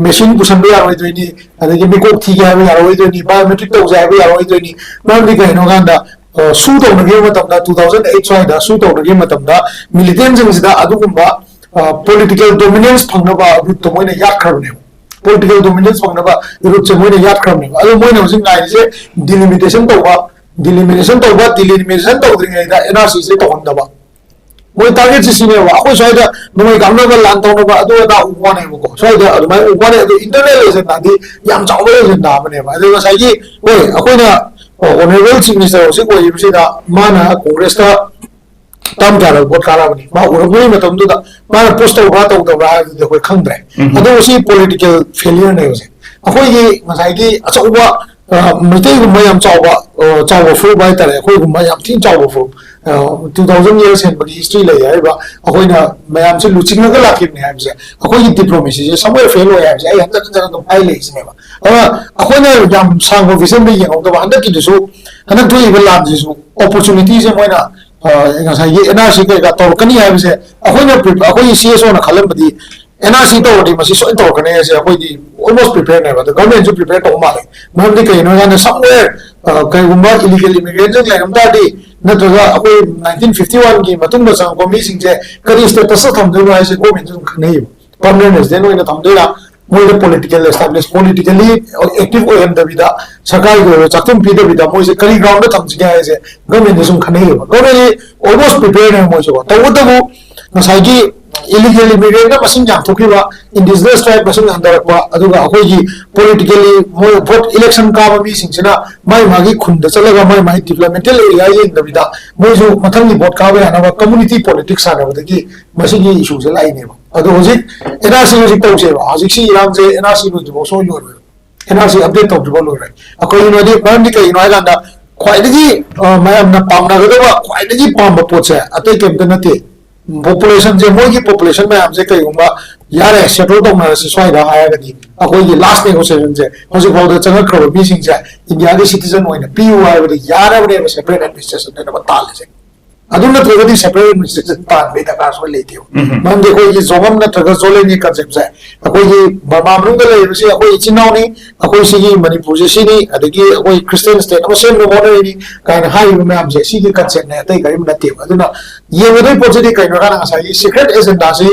machine ꯄꯨꯁꯟꯕ ꯌꯥꯔꯣꯏꯗꯣꯏꯅꯤ, ꯑꯗꯒꯤ ꯃꯤꯀꯣꯛ ꯊꯤꯒꯦ ꯍꯥꯏꯕ ꯌꯥꯔꯣꯏꯗꯣꯏꯅꯤ, biometric ꯇꯧꯁꯦ ꯍꯥꯏꯕ ꯌꯥꯔꯣꯏꯗꯣꯏꯅꯤ꯫ ꯃꯔꯝꯗꯤ ꯀꯩꯅꯣ ꯀꯥꯟꯗ ꯁꯨ ꯇꯧꯅꯈꯤꯕ ꯃꯇꯝꯗ, two thousand eight ꯁ꯭ꯋꯥꯏꯗ ꯁꯨ ꯇꯧꯅꯈꯤꯕ ꯃꯇꯝꯗ, militant ꯁꯤꯡꯁꯤꯗ ꯑꯗꯨꯒꯨꯝꯕ political dominance ꯐꯪꯅꯕ route ꯇꯣ ꯃꯣꯏꯅ ꯌꯥꯠꯈ꯭ꯔꯕꯅꯦꯕ꯫ Political dominance ꯐꯪꯅꯕ route ꯁꯦ ꯃꯣꯏꯅ ꯌꯥꯠꯈ꯭ꯔꯕꯅꯦꯕ꯫ ꯑꯗꯣ ꯃꯣꯏꯅ ꯍꯧꯖꯤꯛ ꯉꯥꯏꯔꯤꯁꯦ delimitation ꯇꯧꯕ, delimitation ꯇꯧꯕ, delimitation ꯇꯧꯗ꯭ꯔꯤꯉꯩꯗ NRC ꯁꯦ ꯇꯧꯍꯟꯗꯕ꯫ ꯃꯣꯏ target ꯁꯦ ꯁꯤꯅꯦꯕ, ꯑꯩꯈꯣꯏ ꯁ꯭ꯋꯥꯏꯗ ꯅꯣꯡꯃꯩ ꯀꯥꯞꯅꯕ, ꯂꯥꯟ ꯇꯧꯅꯕ, ꯑꯗꯨ ꯑꯗꯥ ꯎꯕ ꯋꯥꯅꯦꯕꯀꯣ, ꯁ꯭ꯋꯥꯏꯗ ꯑꯗꯨꯃꯥꯏꯅ ꯎꯕ ꯋꯥꯅꯦ꯫ ꯑꯗꯣ internal agenda ꯗꯤ ꯌꯥꯝ ꯆꯥꯎꯕ agenda ꯑꯃꯅꯦꯕ꯫ ꯑꯗꯣ ꯉꯁꯥꯏꯒꯤ, ꯍꯣꯏ, ꯑꯩꯈꯣꯏꯅ honourable chief minister ꯍꯧꯖꯤꯛ ꯑꯣꯏꯔꯤꯕꯁꯤꯗ ꯃꯥꯅ Congress ꯇ term ꯀꯌꯥꯔꯛ vote ꯀꯥꯔꯛꯑꯕꯅꯤ, ꯃꯥ ꯎꯔꯛꯄꯒꯤ ꯃꯇꯝꯗꯨꯗ ꯃꯥꯅ push ꯇꯧꯕ꯭ꯔꯥ ꯇꯧꯗꯕ꯭ꯔꯥ ꯍꯥꯏꯕꯗꯨꯗꯤ ꯑꯩꯈꯣꯏ ꯈꯪꯗ꯭ꯔꯦ꯫ ꯑꯗꯨꯕꯨ ꯁꯤ political failure ꯅꯦꯕ ꯁꯦ꯫ ꯑꯩꯈꯣꯏꯒꯤ ꯉꯁꯥꯏꯒꯤ ꯑꯆꯧꯕ, ꯃꯩꯇꯩꯒꯨꯝꯕ ꯌꯥꯝ ꯆꯥꯎꯕ, ꯆꯥꯎꯕ ꯐꯨꯔꯨꯞ ꯍꯥꯏꯇꯥꯔꯦ, ꯑꯩꯈꯣꯏꯒꯨꯝꯕ ꯌꯥꯝ ꯊꯤꯅ ꯆꯥꯎꯕ ꯐꯨꯔꯨꯞ, ꯇꯨ ꯊꯥꯎꯖꯟ ꯌꯔꯁ ꯍꯦꯟꯕꯒꯤ ꯍꯤꯁꯇ꯭ꯔꯤ ꯂꯩ ꯍꯥꯏꯔꯤꯕ ꯑꯩꯈꯣꯏꯅ ꯃꯌꯥꯝꯁꯦ ꯂꯨꯆꯤꯡꯉꯒ ꯂꯥꯛꯈꯤꯕꯅꯦ ꯍꯥꯏꯕꯁꯦ, ꯑꯩꯈꯣꯏꯒꯤ ꯗꯤꯄ꯭ꯂꯣꯃꯦꯁꯤꯁꯦ ꯁꯝꯋꯦꯔ ꯐꯦꯜ ꯑꯣꯏ ꯍꯥꯏꯕꯁꯦ ꯑꯩ ꯍꯟꯖꯟ ꯍꯟꯖꯟ ꯑꯗꯨꯝ ꯍꯥꯏ ꯂꯩꯔꯤꯁꯤꯅꯦꯕ꯫ ꯑꯗꯨꯅ ꯑꯩꯈꯣꯏꯅ ꯌꯥꯝ ꯁꯥꯡꯕ ꯚꯤꯖꯟꯗ ꯌꯦꯡꯍꯧꯗꯕ, ꯍꯟꯗꯛꯀꯤꯗꯨꯁꯨ, ꯍꯟꯗꯛ ꯊꯣꯛꯏꯕ ꯂꯥꯟꯁꯤꯁꯨ ꯑꯣꯄꯣꯔꯆꯨꯅꯤꯇꯤꯁꯦ ꯃꯣꯏꯅ, ꯑ, ꯉꯁꯥꯏꯒꯤ ꯑꯦꯟ ꯑꯥꯔ ꯁꯤ ꯀꯩꯀꯥ ꯇꯧꯔꯛꯀꯅꯤ ꯍꯥꯏꯕꯁꯦ ꯑꯩꯈꯣꯏꯅ pre-, ꯑꯩꯈꯣꯏꯒꯤ C S O ꯈꯜꯂꯝꯕꯗꯤ and R ꯁꯤ ꯇꯧꯔꯗꯤ ꯃꯁꯤ ꯁꯣꯏꯅ ꯇꯧꯔꯛꯀꯅꯤ ꯍꯥꯏꯁꯦ ꯑꯩꯈꯣꯏꯗꯤ almost prepared ꯅꯦꯕ꯫ ꯑꯗꯣ ꯒꯚꯔꯟꯃꯦꯟꯁꯨ ꯄ꯭ꯔꯤꯄꯦꯌꯔ ꯇꯧꯕ ꯃꯥꯜꯂꯦ꯫ ꯃꯔꯝꯗꯤ ꯀꯩꯒꯤꯅꯣ ꯍꯥꯏ ꯀꯥꯟꯗ ꯁꯝꯋꯦꯔ ꯀꯩꯒꯨꯝꯕ ꯏꯂꯤꯒꯦꯜ ꯏꯃꯤꯒ꯭ꯔꯦꯟꯁꯤꯡ ꯂꯩꯔꯝ ꯇꯥꯔꯗꯤ, ꯅꯠꯇ꯭ꯔꯒ ꯑꯩꯈꯣꯏ ꯅꯥꯏꯟꯇꯤꯟ ꯐꯤꯐꯇꯤ ꯋꯥꯟꯒꯤ ꯃꯇꯨꯡꯗ ꯆꯪꯉꯛꯄ ꯃꯤꯁꯤꯡꯁꯦ ꯀꯔꯤ ꯁ꯭ꯇꯦꯇꯁꯇ ꯊꯝꯗꯣꯏꯅꯣ ꯍꯥꯏꯁꯦ ꯒꯣꯔꯃꯦꯟꯁꯨ ꯑꯗꯨꯝ ꯈꯟꯅꯩꯌꯦꯕ꯫ ꯄꯔꯃꯅꯦꯟ ꯔꯦꯁꯤꯗꯦꯟ ꯑꯣꯏꯅ ꯊꯝꯗꯣꯏꯔꯥ, ꯃꯣꯏꯗ ꯄꯣꯂꯤꯇꯤꯀꯦꯜ ꯑꯦꯁꯇꯥꯕ꯭ꯂꯤꯁ, ꯄꯣꯂꯤꯇꯤꯀꯦꯜꯂꯤ ꯑꯦꯛꯇꯤꯚ ꯑꯣꯏꯍꯟꯗꯕꯤꯗ, ꯁꯔꯀꯥꯔꯒꯤ ꯑꯣꯏꯕ ꯆꯥꯛꯊꯨꯝ ꯄꯤꯗꯕꯤꯗ ꯃꯣꯏꯁꯦ ꯀꯔꯤ ꯒ꯭ꯔꯥꯎꯟꯗ ꯊꯝꯁꯤꯒꯦ ꯍꯥꯏꯁꯦ ꯒꯣꯔꯃꯦꯟꯗ ꯁꯨꯝ ꯈꯟꯅꯩꯌꯦꯕ꯫ ꯒꯣꯔꯃꯦꯟꯗꯤ almost prepared ꯅꯦ ꯃꯣꯏꯁꯨꯀꯣ꯫ ꯇꯧꯕꯇꯕꯨ ꯉꯁꯥꯏꯒꯤ ꯏꯂꯤꯒꯦꯜ ꯏꯃꯤꯒ꯭ꯔꯦꯟꯅ ꯃꯁꯤꯡ ꯌꯥꯝꯊꯣꯛꯈꯤꯕ, ꯏꯟꯗꯤꯖꯤꯅꯁ ꯇ꯭ꯔꯥꯏꯕ ꯃꯁꯤꯡ ꯍꯟꯊꯔꯛꯄ, ꯑꯗꯨꯒ ꯑꯩꯈꯣꯏꯒꯤ ꯄꯣꯂꯤꯇꯤꯀꯦꯜꯂꯤ ꯃꯣꯏ ꯚꯣꯠ ꯏꯂꯦꯛꯁꯟ ꯀꯥꯕ ꯃꯤꯁꯤꯡꯁꯤꯅ ꯃꯥꯏ ꯃꯥꯒꯤ ꯈꯨꯟꯗ ꯆꯠꯂꯒ ꯃꯥꯏ ꯃꯥꯒꯤ ꯗꯤꯕ꯭ꯂꯞꯃꯦꯟꯇꯦꯜ ꯑꯦꯔꯤꯌꯥ ꯌꯦꯡꯗꯕꯤꯗ ꯃꯣꯏꯁꯨ ꯃꯊꯪꯒꯤ ꯚꯣꯠ ꯀꯥꯕ ꯌꯥꯅꯕ ꯀꯝꯃꯨꯅꯤꯇꯤ ꯄꯣꯂꯤꯇꯤꯛꯁ ꯁꯥꯟꯅꯕꯗꯒꯤ ꯃꯁꯤꯒꯤ ꯏꯁꯨꯁꯦ ꯂꯥꯛꯏꯅꯦꯕ꯫ ꯑꯗꯣ ꯍꯧꯖꯤꯛ ꯑꯦꯟ ꯑꯥꯔ ꯁꯤ ꯍꯧꯖꯤꯛ ꯇꯧꯁꯦꯕ, ꯍꯧꯖꯤꯛ ꯁꯤ ꯏꯔꯥꯡꯁꯦ ꯑꯦꯟ ꯑꯥꯔ ꯁꯤ ꯂꯣꯏꯗ꯭ꯔꯤꯐꯥꯎ ꯁꯣꯏ ꯂꯣꯏꯔꯣꯏ꯫ ꯑꯦꯟ ꯑꯥꯔ ꯁꯤ ꯑꯞꯗꯦꯠ ꯇꯧꯗ꯭ꯔꯤꯐꯥꯎ ꯂꯣꯏꯔꯣꯏ꯫ ꯑꯩꯈꯣꯏꯒꯤꯅꯣꯗꯤ ꯃꯔꯝꯗꯤ ꯀꯩꯒꯤꯅꯣ ꯍꯥꯏ ꯀꯥꯟꯗ ꯈ꯭ꯋꯥꯏꯗꯒꯤ, ꯑ, ꯃꯌꯥꯝꯅ ꯄꯥꯝꯅꯒꯗꯕ ꯈ꯭ꯋꯥꯏꯗꯒꯤ ꯄꯥꯝꯕ ꯄꯣꯠꯁꯦ ꯑꯇꯩ ꯀꯩꯝꯇ ꯅꯠꯇꯦ꯫ ꯄꯣꯄꯨꯂꯦꯁꯟꯁꯦ, ꯃꯣꯏꯒꯤ ꯄꯣꯄꯨꯂꯦꯁꯟ ꯃꯌꯥꯝꯁꯦ ꯀꯩꯒꯨꯝꯕ ꯌꯥꯔꯦ, ꯁꯦꯇꯜ ꯇꯧꯅꯔꯁꯤ ꯁ꯭ꯋꯥꯏꯗ ꯍꯥꯏꯔꯒꯗꯤ ꯑꯩꯈꯣꯏꯒꯤ ꯂꯥꯁ ꯅꯦꯒꯣꯁꯤꯌꯦꯁꯟꯁꯦ ꯍꯧꯖꯤꯛꯐꯥꯎꯗ ꯆꯪꯉꯛꯈ꯭ꯔꯕ ꯃꯤꯁꯤꯡꯁꯦ ꯏꯟꯗꯤꯌꯥꯒꯤ ꯁꯤꯇꯤꯖꯟ ꯑꯣꯏꯅ ꯄꯤꯌꯨ ꯍꯥꯏꯕꯗ ꯌꯥꯔꯕꯅꯦꯕ ꯁꯦꯄꯔꯦꯠ ꯑꯦꯗꯃꯤꯅꯤꯁꯇ꯭ꯔꯦꯁꯟ ꯍꯥꯏꯅ ꯑꯃ ꯇꯥꯜꯂꯤꯁꯦ꯫ ꯑꯗꯨ ꯅꯠꯇ꯭ꯔꯒꯗꯤ ꯁꯦꯄꯔꯦꯠ ꯑꯦꯗꯃꯤꯅꯤꯁꯇ꯭ꯔꯦꯁꯟ ꯇꯥꯟꯕꯒꯤ ꯗꯔꯀꯥꯔ ꯁꯨꯡꯂꯩ ꯂꯩꯇꯦꯕ꯫ ꯎꯝ꯫ ꯃꯔꯝꯗꯤ ꯑꯩꯈꯣꯏꯒꯤ ꯖꯣꯉꯝ ꯅꯠꯇ꯭ꯔꯒ ꯖꯣꯂꯦꯟꯒꯤ ꯀꯟꯁꯦꯞꯁꯦ ꯑꯩꯈꯣꯏꯒꯤ ꯕꯔꯃꯥ ꯃꯅꯨꯡꯗ ꯂꯩꯔꯤꯕꯁꯤ ꯑꯩꯈꯣꯏ ꯏꯆꯤꯟ ꯏꯅꯥꯎꯅꯤ, ꯑꯩꯈꯣꯏ ꯁꯤꯒꯤ ꯃꯅꯤꯄꯨꯔꯁꯦ ꯁꯤꯅꯤ, ꯑꯗꯒꯤ ꯑꯩꯈꯣꯏ ꯈ꯭ꯔꯤꯁꯇꯤꯌꯟ ꯁ꯭ꯇꯦꯠ ꯑꯃ ꯁꯦꯝꯅꯕ ꯍꯣꯠꯅꯔꯤꯅꯤ ꯀꯥꯏꯅ ꯍꯥꯏꯔꯤꯕ ꯃꯌꯥꯝꯁꯦ ꯁꯤꯒꯤ ꯀꯟꯁꯦꯞꯅꯦ, ꯑꯇꯩ ꯀꯔꯤꯝ ꯅꯠꯇꯦꯕ꯫ ꯑꯗꯨꯅ ꯌꯦꯡꯒꯗꯣꯏ ꯄꯣꯠꯁꯤꯗꯤ ꯀꯩꯅꯣ ꯍꯥꯏꯔ ꯉꯁꯥꯏꯒꯤ ꯁꯤꯀ꯭ꯔꯦꯠ ꯑꯦꯖꯦꯟꯗꯥꯁꯤ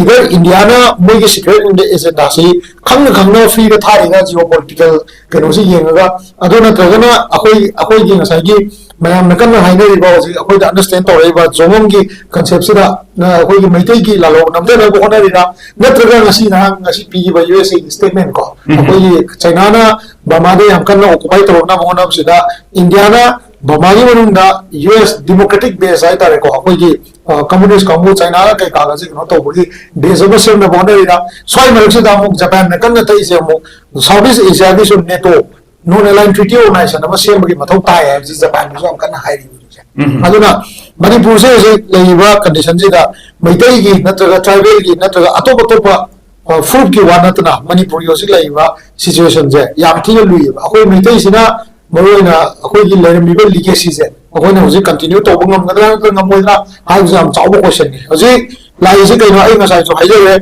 ꯏꯗꯔ ꯏꯟꯗꯤꯌꯥꯅ ꯃꯣꯏꯒꯤ ꯁꯤꯀ꯭ꯔꯦꯠ ꯑꯦꯖꯦꯟꯗꯥꯁꯤ ꯈꯪꯅ ꯈꯪꯅ ꯐ꯭ꯔꯤꯗ ꯊꯥꯔꯤꯔ ꯖꯤꯑꯣ ꯄꯣꯂꯤꯇꯤꯀꯦꯜ ꯀꯩꯅꯣꯁꯤ ꯌꯦꯡꯉꯒ, ꯑꯗꯨ ꯅꯠꯇ꯭ꯔꯒꯅ ꯑꯩꯈꯣꯏ, ꯑꯩꯈꯣꯏꯒꯤ ꯉꯁꯥꯏꯒꯤ ꯃꯌꯥꯝꯅ ꯀꯟꯅ ꯍꯥꯏꯅꯔꯤꯕ ꯍꯧꯖꯤꯛ ꯑꯩꯈꯣꯏꯗ ꯑꯟꯗꯔꯁꯇꯦꯟ ꯇꯧꯔꯛꯏꯕ ꯖꯣꯉꯝꯒꯤ ꯀꯟꯁꯦꯞꯁꯤꯗ, ꯑ, ꯑꯩꯈꯣꯏꯒꯤ ꯃꯩꯇꯩꯒꯤ ꯂꯥꯂꯣꯡ ꯅꯝꯊꯅꯕ ꯍꯣꯠꯅꯔꯤꯔꯥ, ꯅꯠꯇ꯭ꯔꯒ ꯉꯁꯤ ꯅꯍꯥꯟ ꯉꯁꯤ ꯄꯤꯈꯤꯕ ꯌꯨ ꯑꯦꯁ ꯑꯦꯒꯤ ꯁ꯭ꯇꯦꯠꯃꯦꯟ ꯀꯣ, ꯎꯝ꯫ ꯑꯩꯈꯣꯏꯒꯤ ꯆꯩꯅꯥꯅ ꯕꯔꯃꯥꯗ ꯌꯥꯝ ꯀꯟꯅ ꯑꯣꯀꯨꯄꯥꯏ ꯇꯧꯔꯛꯅꯕ ꯍꯣꯠꯅꯕꯁꯤꯗ ꯏꯟꯗꯤꯌꯥꯅ ꯕꯔꯃꯥꯒꯤ ꯃꯅꯨꯡꯗ ꯌꯨ ꯑꯦꯁ ꯗꯤꯃꯣꯀ꯭ꯔꯦꯇꯤꯛ ꯕꯦꯁ ꯍꯥꯏꯇꯥꯔꯦꯀꯣ, ꯑꯩꯈꯣꯏꯒꯤ, ꯑ, ꯀꯝꯃꯨꯅꯤꯁ ꯀꯥꯡꯕꯨ ꯆꯩꯅꯥꯒ ꯀꯩꯀꯥꯒꯁꯦ ꯀꯩꯅꯣ ꯇꯧꯕꯒꯤ ꯕꯦꯁ ꯑꯃ ꯁꯦꯝꯅꯕ ꯍꯣꯠꯅꯔꯤꯔꯥ, ꯁ꯭ꯋꯥꯏ ꯃꯔꯛꯁꯤꯗ ꯑꯃꯨꯛ ꯖꯄꯥꯟꯅ ꯀꯟꯅ ꯇꯛꯏꯁꯦ ꯑꯃꯨꯛ ꯁꯥꯎꯠ ꯏꯁ ꯑꯦꯁꯤꯌꯥꯒꯤꯁꯨ ꯅꯦꯇꯣ, ꯅꯣꯟ ꯑꯦꯂꯥꯏꯟ ꯇ꯭ꯔꯤꯇꯤ ꯑꯣꯔꯒꯅꯥꯏꯖꯦꯁꯟ ꯑꯃ ꯁꯦꯝꯕꯒꯤ ꯃꯊꯧ ꯇꯥꯏ ꯍꯥꯏꯕꯁꯤ ꯖꯄꯥꯟꯅꯁꯨ ꯌꯥꯝ ꯀꯟꯅ ꯍꯥꯏꯔꯤ ꯍꯧꯖꯤꯛꯁꯦ꯫ ꯑꯗꯨꯅ ꯃꯅꯤꯄꯨꯔꯁꯦ ꯍꯧꯖꯤꯛ ꯂꯩꯔꯤꯕ ꯀꯟꯗꯤꯁꯟꯁꯤꯗ ꯃꯩꯇꯩꯒꯤ ꯅꯠꯇ꯭ꯔꯒ ꯇ꯭ꯔꯥꯏꯕꯦꯜꯒꯤ ꯅꯠꯇ꯭ꯔꯒ ꯑꯇꯣꯞ ꯑꯇꯣꯞꯄ ꯐꯨꯔꯨꯞꯀꯤ ꯋꯥ ꯅꯠꯇꯅ ꯃꯅꯤꯄꯨꯔꯒꯤ ꯍꯧꯖꯤꯛ ꯂꯩꯔꯤꯕ ꯁꯤꯆꯨꯋꯦꯁꯟꯁꯦ ꯌꯥꯝ ꯊꯤꯅ ꯂꯨꯏꯌꯦꯕ꯫ ꯑꯩꯈꯣꯏ ꯃꯩꯇꯩꯁꯤꯅ ꯃꯔꯨꯑꯣꯏꯅ ꯑꯩꯈꯣꯏꯒꯤ ꯂꯩꯔꯝꯃꯤꯕ ꯂꯤꯒꯦꯁꯤꯁꯦ ꯑꯩꯈꯣꯏꯅ ꯍꯧꯖꯤꯛ ꯀꯟꯇꯤꯅ꯭ꯌꯨ ꯇꯧꯕ ꯉꯝꯒꯗ꯭ꯔꯥ ꯅꯠꯇ꯭ꯔꯒ ꯉꯝꯃꯣꯏꯗ꯭ꯔꯥ ꯍꯥꯏꯕꯁꯦ ꯌꯥꯝ ꯆꯥꯎꯕ ꯀꯣꯏꯁꯟꯅꯤ꯫ ꯍꯧꯖꯤꯛ ꯂꯥꯛꯏꯁꯦ ꯀꯩꯅꯣ? ꯑꯩ ꯉꯁꯥꯏꯁꯨ ꯍꯥꯏꯖꯔꯦ,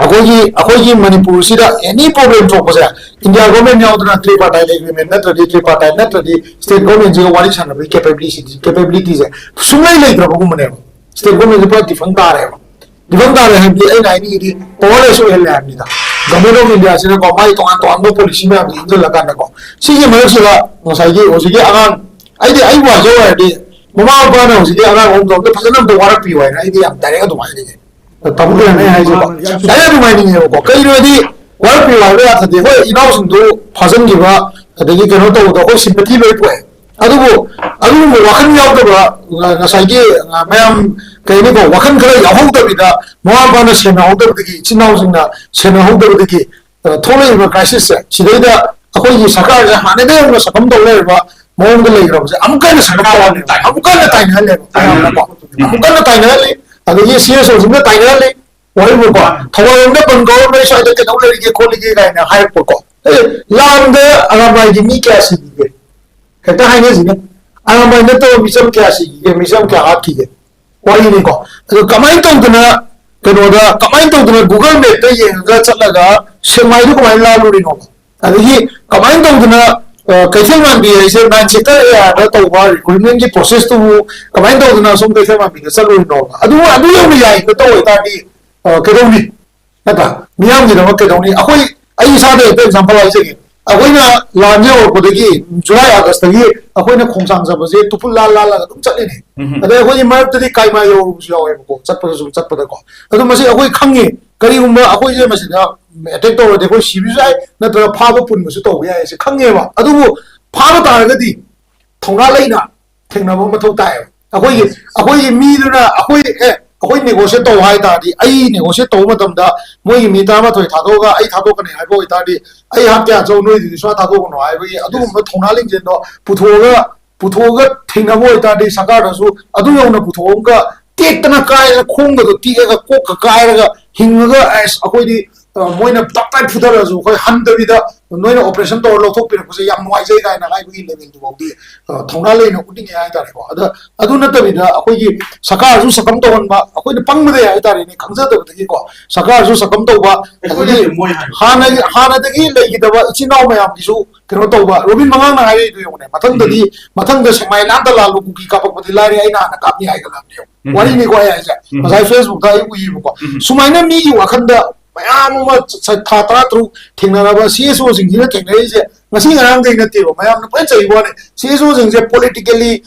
ꯑꯩꯈꯣꯏꯒꯤ ꯑꯩꯈꯣꯏꯒꯤ ꯃꯅꯤꯄꯨꯔꯁꯤꯗ ꯑꯦꯅꯤ ꯄ꯭ꯔꯣꯕ꯭ꯂꯦꯝ ꯊꯣꯛꯄꯁꯦ ꯏꯟꯗꯤꯌꯥ ꯒꯣꯔꯃꯦꯟ ꯌꯥꯎꯗꯅ ꯇ꯭ꯔꯤꯄꯥꯔꯇꯥꯏꯠ ꯑꯦꯒ꯭ꯔꯤꯃꯦꯟ ꯅꯠꯇ꯭ꯔꯗꯤ, ꯇ꯭ꯔꯤꯄꯥꯔꯇꯥꯏꯠ ꯅꯠꯇ꯭ꯔꯗꯤ ꯁ꯭ꯇꯦꯠ ꯒꯣꯔꯃꯦꯟꯁꯤꯒ ꯋꯥꯔꯤ ꯁꯥꯟꯅꯕꯒꯤ ꯀꯦꯄꯦꯕꯤꯂꯤꯇꯤ ꯀꯦꯄꯦꯕꯤꯂꯤꯇꯤꯁꯦ ꯁꯨꯡꯂꯩ ꯂꯩꯇ꯭ꯔꯕꯒꯨꯝꯕꯅꯦꯕ꯫ ꯁ꯭ꯇꯦꯠ ꯒꯣꯔꯃꯦꯟꯁꯦ ꯄꯨꯔꯥ ꯗꯤꯐꯪ ꯇꯥꯔꯦꯕ꯫ ꯗꯤꯐꯪ ꯇꯥꯔꯦ ꯍꯥꯏꯕꯗꯤ ꯑꯩꯅ ꯍꯥꯏꯅꯤꯡꯉꯤꯗꯤ ꯄꯋꯥꯔꯂꯦꯁ ꯑꯣꯏꯍꯜꯂꯦ ꯍꯥꯏꯕꯅꯤꯗ꯫ ꯒꯣꯔꯃꯦꯟ ꯑꯣꯐ ꯏꯟꯗꯤꯌꯥꯁꯤꯅꯀꯣ ꯃꯥꯒꯤ ꯇꯣꯉꯥꯟ ꯇꯣꯉꯥꯟꯕ ꯄꯣꯂꯤꯁꯤ ꯃꯌꯥꯝꯁꯦ ꯏꯟꯁꯤꯜꯂꯀꯥꯟꯗꯀꯣ, ꯁꯤꯒꯤ ꯃꯔꯛꯁꯤꯗ ꯉꯁꯥꯏꯒꯤ ꯍꯧꯖꯤꯛꯀꯤ ꯑꯉꯥꯡ, ꯑꯩꯗꯤ ꯑꯩꯕꯨ ꯍꯥꯏꯖꯧ ꯍꯥꯏꯔꯗꯤ ꯃꯃꯥ ꯃꯄꯥꯅ ꯍꯧꯖꯤꯛꯀꯤ ꯑꯉꯥꯡ ꯑꯍꯨꯝꯗꯣ ꯑꯝꯇ ꯐꯖꯅ ꯑꯝꯇ ꯋꯥꯔꯛꯄꯤꯌꯨ ꯍꯥꯏꯅ ꯑꯩꯗꯤ ꯌꯥꯝ ꯗꯥꯏꯔꯦꯛ ꯑꯗꯨꯝ ꯍꯥꯏꯅꯤꯡꯉꯦ꯫ ꯇꯥꯃꯣ ꯀꯩꯅꯣꯅꯦ ꯍꯥꯏꯁꯦꯀꯣ, ꯗꯥꯏꯔꯦꯛ ꯑꯗꯨꯝ ꯍꯥꯏꯅꯤꯡꯉꯦꯕꯀꯣ꯫ ꯀꯩꯅꯣꯗꯤ ꯋꯥꯔꯛꯄꯤꯌꯨ ꯍꯥꯏꯕ ꯌꯥꯗ꯭ꯔꯗꯤ ꯍꯣꯏ ꯏꯅꯥꯎꯁꯤꯡꯗꯨ ꯐꯥꯖꯤꯟꯈꯤꯕ ꯑꯗꯒꯤ ꯀꯩꯅꯣ ꯇꯧꯕꯗꯣ ꯑꯩꯈꯣꯏ ꯁꯤꯝꯄꯇꯤ ꯂꯣꯏ ꯄꯣꯛꯑꯦ꯫ ꯑꯗꯨꯕꯨ ꯑꯗꯨꯒꯨꯝꯕ ꯋꯥꯈꯜ ꯌꯥꯎꯗꯕ, ꯉ-, ꯉꯁꯥꯏꯒꯤ, ꯑ, ꯃꯌꯥꯝ ꯀꯩ ꯍꯥꯏꯅꯤꯀꯣ, ꯋꯥꯈꯜ ꯈꯔ ꯌꯥꯎꯍꯧꯗꯕꯤꯗ ꯃꯃꯥ ꯃꯄꯥꯅ ꯁꯦꯟꯅꯍꯧꯗꯕꯗꯒꯤ, ꯏꯆꯤꯟ ꯏꯅꯥꯎꯁꯤꯡꯅ ꯁꯦꯟꯅꯍꯧꯗꯕꯗꯒꯤ, ꯑ, ꯊꯣꯛꯂꯛꯏꯕ ꯀ꯭ꯔꯥꯏꯁꯤꯁꯁꯦ ꯁꯤꯗꯩꯗ ꯑꯩꯈꯣꯏꯒꯤ ꯁꯔꯀꯥꯔꯁꯦ ꯍꯥꯟꯅꯗꯒꯤ ꯍꯧꯅ ꯁꯛꯐꯝ ꯇꯧ ꯂꯩꯔꯕ ꯃꯑꯣꯡꯗ ꯂꯩꯈ꯭ꯔꯕꯁꯦ ꯑꯃꯨꯛꯀ ꯍꯟꯅ ꯁꯛꯐꯝ ꯇꯧꯍꯜꯂꯦꯕ, ꯑꯃꯨꯛꯀ ꯍꯟꯅ ꯇꯥꯏꯅꯍꯜꯂꯦꯕ ꯃꯌꯥꯝꯅꯀꯣ, ꯑꯃꯨꯛꯀ ꯍꯟꯅ ꯇꯥꯏꯅꯍꯜꯂꯤ꯫ ꯑꯗꯒꯤ ꯁꯤ ꯑꯦꯁ ꯑꯣꯁꯤꯡꯅ ꯇꯥꯏꯅꯍꯜꯂꯤ꯫ ꯋꯥꯔꯤꯕꯨꯀꯣ, ꯊꯧꯕꯥꯜꯂꯣꯝꯗ ꯕꯟ ꯀꯧꯔꯝꯕꯅꯤ, ꯁ꯭ꯋꯥꯏꯗ ꯀꯩꯗꯧ ꯂꯩꯔꯤꯒꯦ ꯈꯣꯠꯂꯤꯒꯦ ꯀꯥꯏꯅ ꯍꯥꯏꯔꯛꯄꯀꯣ꯫ ꯑꯦ, ꯂꯥꯟꯗ ꯑꯔꯥꯝꯕꯥꯏꯒꯤ ꯃꯤ ꯀꯌꯥ ꯁꯤꯈꯤꯒꯦ? ꯍꯦꯛꯇ ꯍꯥꯏꯅꯁꯤꯅꯦ꯫ ꯑꯔꯥꯝꯕꯥꯏ ꯅꯠꯇꯕ ꯃꯤꯆꯝ ꯀꯌꯥ ꯁꯤꯈꯤꯒꯦ, ꯃꯤꯆꯝ ꯀꯌꯥ ꯍꯥꯠꯈꯤꯒꯦ? ꯋꯥꯔꯤꯅꯤꯀꯣ꯫ ꯑꯗꯣ ꯀꯃꯥꯏꯅ ꯇꯧꯗꯅ ꯀꯩꯅꯣꯗ, ꯀꯃꯥꯏꯅ ꯇꯧꯗꯅ ꯒꯨꯒꯜ ꯃꯦꯞꯇ ꯌꯦꯡꯉꯒ ꯆꯠꯂꯒ ꯁꯦꯛꯃꯥꯏꯗꯨ ꯀꯃꯥꯏꯅ ꯂꯥꯜꯂꯨꯔꯤꯅꯣꯕ? ꯑꯗꯒꯤ ꯀꯃꯥꯏꯅ ꯇꯧꯗꯅ, ꯑ, ꯀꯩꯊꯦꯜ ꯃꯥꯟꯕꯤ ꯍꯥꯏꯁꯦ ꯅꯥꯏꯟ ꯁꯦꯛꯇꯔ ꯑꯦꯔꯤꯌꯥꯗ ꯇꯧꯕ ꯔꯤꯀ꯭ꯔꯨꯠꯃꯦꯟꯒꯤ ꯄ꯭ꯔꯣꯁꯦꯁꯇꯨꯕꯨ ꯀꯃꯥꯏꯅ ꯇꯧꯗꯅ ꯑꯁꯣꯝ ꯀꯩꯊꯦꯜ ꯃꯥꯟꯕꯤꯗ ꯆꯠꯂꯨꯔꯤꯅꯣꯕ? ꯑꯗꯨ, ꯑꯗꯨ ꯌꯧꯅ ꯌꯥꯏꯅ ꯇꯧ ꯑꯣꯏꯇꯥꯔꯗꯤ, ꯑ, ꯀꯩꯗꯧꯅꯤ? ꯅꯠꯇ꯭ꯔꯥ? ꯃꯤꯌꯥꯝꯒꯤꯗꯃꯛ ꯀꯩꯗꯧꯅꯤ? ꯑꯩꯈꯣꯏ, ꯑꯩ ꯏꯁꯥꯗ ꯍꯦꯛꯇ ꯑꯦꯛꯖꯥꯝꯄꯜ ꯍꯥꯏꯖꯒꯦ꯫ ꯑꯩꯈꯣꯏꯅ ꯂꯥꯟꯁꯦ ꯍꯧꯔꯛꯄꯗꯒꯤ, ꯖꯨꯂꯥꯏ ꯑꯥꯒꯁꯇꯒꯤ ꯑꯩꯈꯣꯏꯅ ꯈꯣꯡꯁꯥꯡ ꯆꯠꯄꯁꯦ ꯇꯨꯄꯨꯜ ꯂꯥꯜ ꯂꯥꯜꯂꯒ ꯑꯗꯨꯝ ꯆꯠꯂꯤꯅꯦ꯫ ꯑꯗꯩ ꯑꯩꯈꯣꯏꯒꯤ ꯃꯔꯛꯇꯗꯤ ꯀꯥꯏꯃꯥ ꯌꯧꯔꯨꯕꯁꯨ ꯌꯥꯎꯋꯦꯕꯀꯣ, ꯆꯠꯄꯗꯁꯨ ꯆꯠꯄꯗꯀꯣ꯫ ꯑꯗꯣ ꯃꯁꯤ ꯑꯩꯈꯣꯏ ꯈꯪꯉꯤ, ꯀꯔꯤꯒꯨꯝꯕ ꯑꯩꯈꯣꯏꯁꯦ ꯃꯁꯤꯗ ꯑꯦꯇꯦꯛ ꯇꯧꯔꯗꯤ ꯑꯩꯈꯣꯏ ꯁꯤꯕꯁꯨ ꯌꯥꯏ, ꯅꯠꯇ꯭ꯔꯒ ꯐꯥꯕ ꯄꯨꯟꯕꯁꯨ ꯇꯧꯕ ꯌꯥꯏ ꯍꯥꯏꯁꯦ ꯈꯪꯉꯦꯕ꯫ ꯑꯗꯨꯕꯨ ꯐꯥꯕ ꯇꯥꯔꯒꯗꯤ ꯊꯧꯅꯥ ꯂꯩꯅ ꯊꯦꯡꯅꯕ ꯑꯃ ꯃꯊꯧ ꯇꯥꯏꯌꯦꯕ꯫ ꯑꯩꯈꯣꯏꯒꯤ, ꯑꯩꯈꯣꯏꯒꯤ ꯃꯤꯗꯨꯅ ꯑꯩꯈꯣꯏ, "ꯑꯦ, ꯑꯩꯈꯣꯏ ꯅꯦꯒꯣꯁꯤꯌꯦꯠ ꯇꯧ" ꯍꯥꯏ ꯇꯥꯔꯗꯤ, ꯑꯩ ꯅꯦꯒꯣꯁꯤꯌꯦꯠ ꯇꯧꯕ ꯃꯇꯝꯗ ꯃꯣꯏꯒꯤ ꯃꯤ ꯇꯔꯥꯃꯥꯊꯣꯏ ꯊꯥꯗꯣꯛꯑꯒ ꯑꯩ ꯊꯥꯗꯣꯛꯀꯅꯤ ꯍꯥꯏꯕ ꯑꯣꯏꯇꯥꯔꯗꯤ, "ꯑꯩ ꯍꯥꯠꯀꯦ ꯍꯥꯠꯆꯧ, ꯅꯣꯏꯗꯨꯗꯤ ꯁꯨꯡꯊꯥ ꯊꯥꯗꯣꯛꯀꯅꯨ" ꯍꯥꯏꯕꯒꯤ ꯑꯗꯨꯒꯨꯝꯕ ꯊꯧꯅꯥ ꯂꯤꯡꯖꯦꯜꯗꯣ ꯄꯨꯊꯣꯛꯑꯒ ꯄꯨꯊꯣꯛꯑꯒ ꯊꯦꯡꯅꯕ ꯑꯣꯏꯇꯥꯔꯗꯤ ꯁꯔꯀꯥꯔꯗꯁꯨ ꯑꯗꯨ ꯌꯧꯅ ꯄꯨꯊꯣꯛꯑꯒ ꯇꯦꯛꯇꯅ ꯀꯥꯏꯔꯒ ꯈꯣꯡꯒꯗꯣ ꯇꯦꯛꯑꯒ ꯀꯣꯛꯀ ꯀꯥꯏꯔꯒ ꯍꯤꯡꯉꯒ ꯑꯁ ꯑꯩꯈꯣꯏꯗꯤ ꯃꯣꯏꯅ ꯇꯞꯇꯥꯏ ꯐꯨꯊꯔꯁꯨ ꯑꯩꯈꯣꯏ ꯍꯟꯗꯕꯤꯗ ꯅꯣꯏꯅ ꯑꯣꯄꯔꯦꯁꯟ ꯇꯧꯔ ꯂꯧꯊꯣꯛꯄꯤꯔꯛꯄꯁꯦ ꯌꯥꯝ ꯅꯨꯡꯉꯥꯏꯖꯩ ꯀꯥꯏꯅ ꯍꯥꯏꯕꯒꯤ ꯂꯦꯚꯦꯜꯗꯨꯐꯥꯎꯗꯤ ꯊꯧꯅꯥ ꯂꯩꯅ ꯎꯠꯅꯤꯡꯉꯦ ꯍꯥꯏꯇꯥꯔꯦꯀꯣ꯫ ꯑꯗ ꯑꯗꯨ ꯅꯠꯇꯕꯤꯗ ꯑꯩꯈꯣꯏꯒꯤ ꯁꯔꯀꯥꯔꯁꯨ ꯁꯛꯀꯝ ꯇꯧꯍꯟꯕ, ꯑꯩꯈꯣꯏꯅ ꯄꯪꯕꯗ ꯍꯥꯏꯇꯥꯔꯦꯅꯦ, ꯈꯪꯖꯗꯕꯗꯒꯤꯀꯣ ꯁꯔꯀꯥꯔꯁꯨ ꯁꯛꯀꯝ ꯇꯧꯕ, ꯑꯗꯒꯤ ꯍꯥꯟꯅꯒꯤ ꯍꯥꯟꯅꯗꯒꯤ ꯂꯩꯈꯤꯗꯕ ꯏꯆꯤꯟ ꯏꯅꯥꯎ ꯃꯌꯥꯝꯒꯤꯁꯨ ꯀꯩꯅꯣ ꯇꯧꯕ꯫ ꯔꯣꯕꯤꯟ ꯃꯉꯥꯡꯅ ꯍꯥꯏꯔꯛꯏꯗꯨ ꯌꯦꯡꯉꯨꯅꯦ, ꯃꯊꯪꯗꯗꯤ ꯃꯊꯪꯗ ꯁꯦꯛꯃꯥꯏ ꯂꯥꯟꯗ ꯂꯥꯜꯂꯨ, ꯀꯨꯀꯤ ꯀꯥꯄꯛꯄꯗꯤ ꯂꯥꯏꯔꯦ, ꯑꯩꯅ ꯍꯥꯟꯅ ꯀꯥꯞꯅꯤ ꯍꯥꯏꯒꯠꯂꯕꯅꯦꯕ꯫ ꯋꯥꯔꯤꯅꯤꯀꯣ ꯑꯩ ꯍꯥꯏꯁꯦ꯫ ꯉꯁꯥꯏ ꯐꯦꯁꯕꯨꯛꯇ ꯑꯩ ꯎꯏꯌꯦꯕꯀꯣ꯫ ꯁꯨꯃꯥꯏꯅ ꯃꯤꯒꯤ ꯋꯥꯈꯟꯗ ꯃꯌꯥꯝ ꯑꯃ ꯊꯥ ꯇꯔꯥ ꯇꯔꯨꯛ ꯊꯦꯡꯅꯔꯕ ꯁꯤ ꯑꯦꯁ ꯑꯣꯁꯤꯡꯁꯤꯅ ꯊꯦꯡꯅꯔꯤꯁꯦ ꯉꯁꯤ ꯉꯔꯥꯡꯗꯒꯤ ꯅꯠꯇꯦꯕ꯫ ꯃꯌꯥꯝꯅ ꯂꯣꯏꯅ ꯆꯩꯕ ꯋꯥꯅꯤ꯫ ꯁꯤ ꯑꯦꯁ ꯑꯣꯁꯤꯡꯁꯦ ꯄꯣꯂꯤꯇꯤꯀꯦꯜꯂꯤ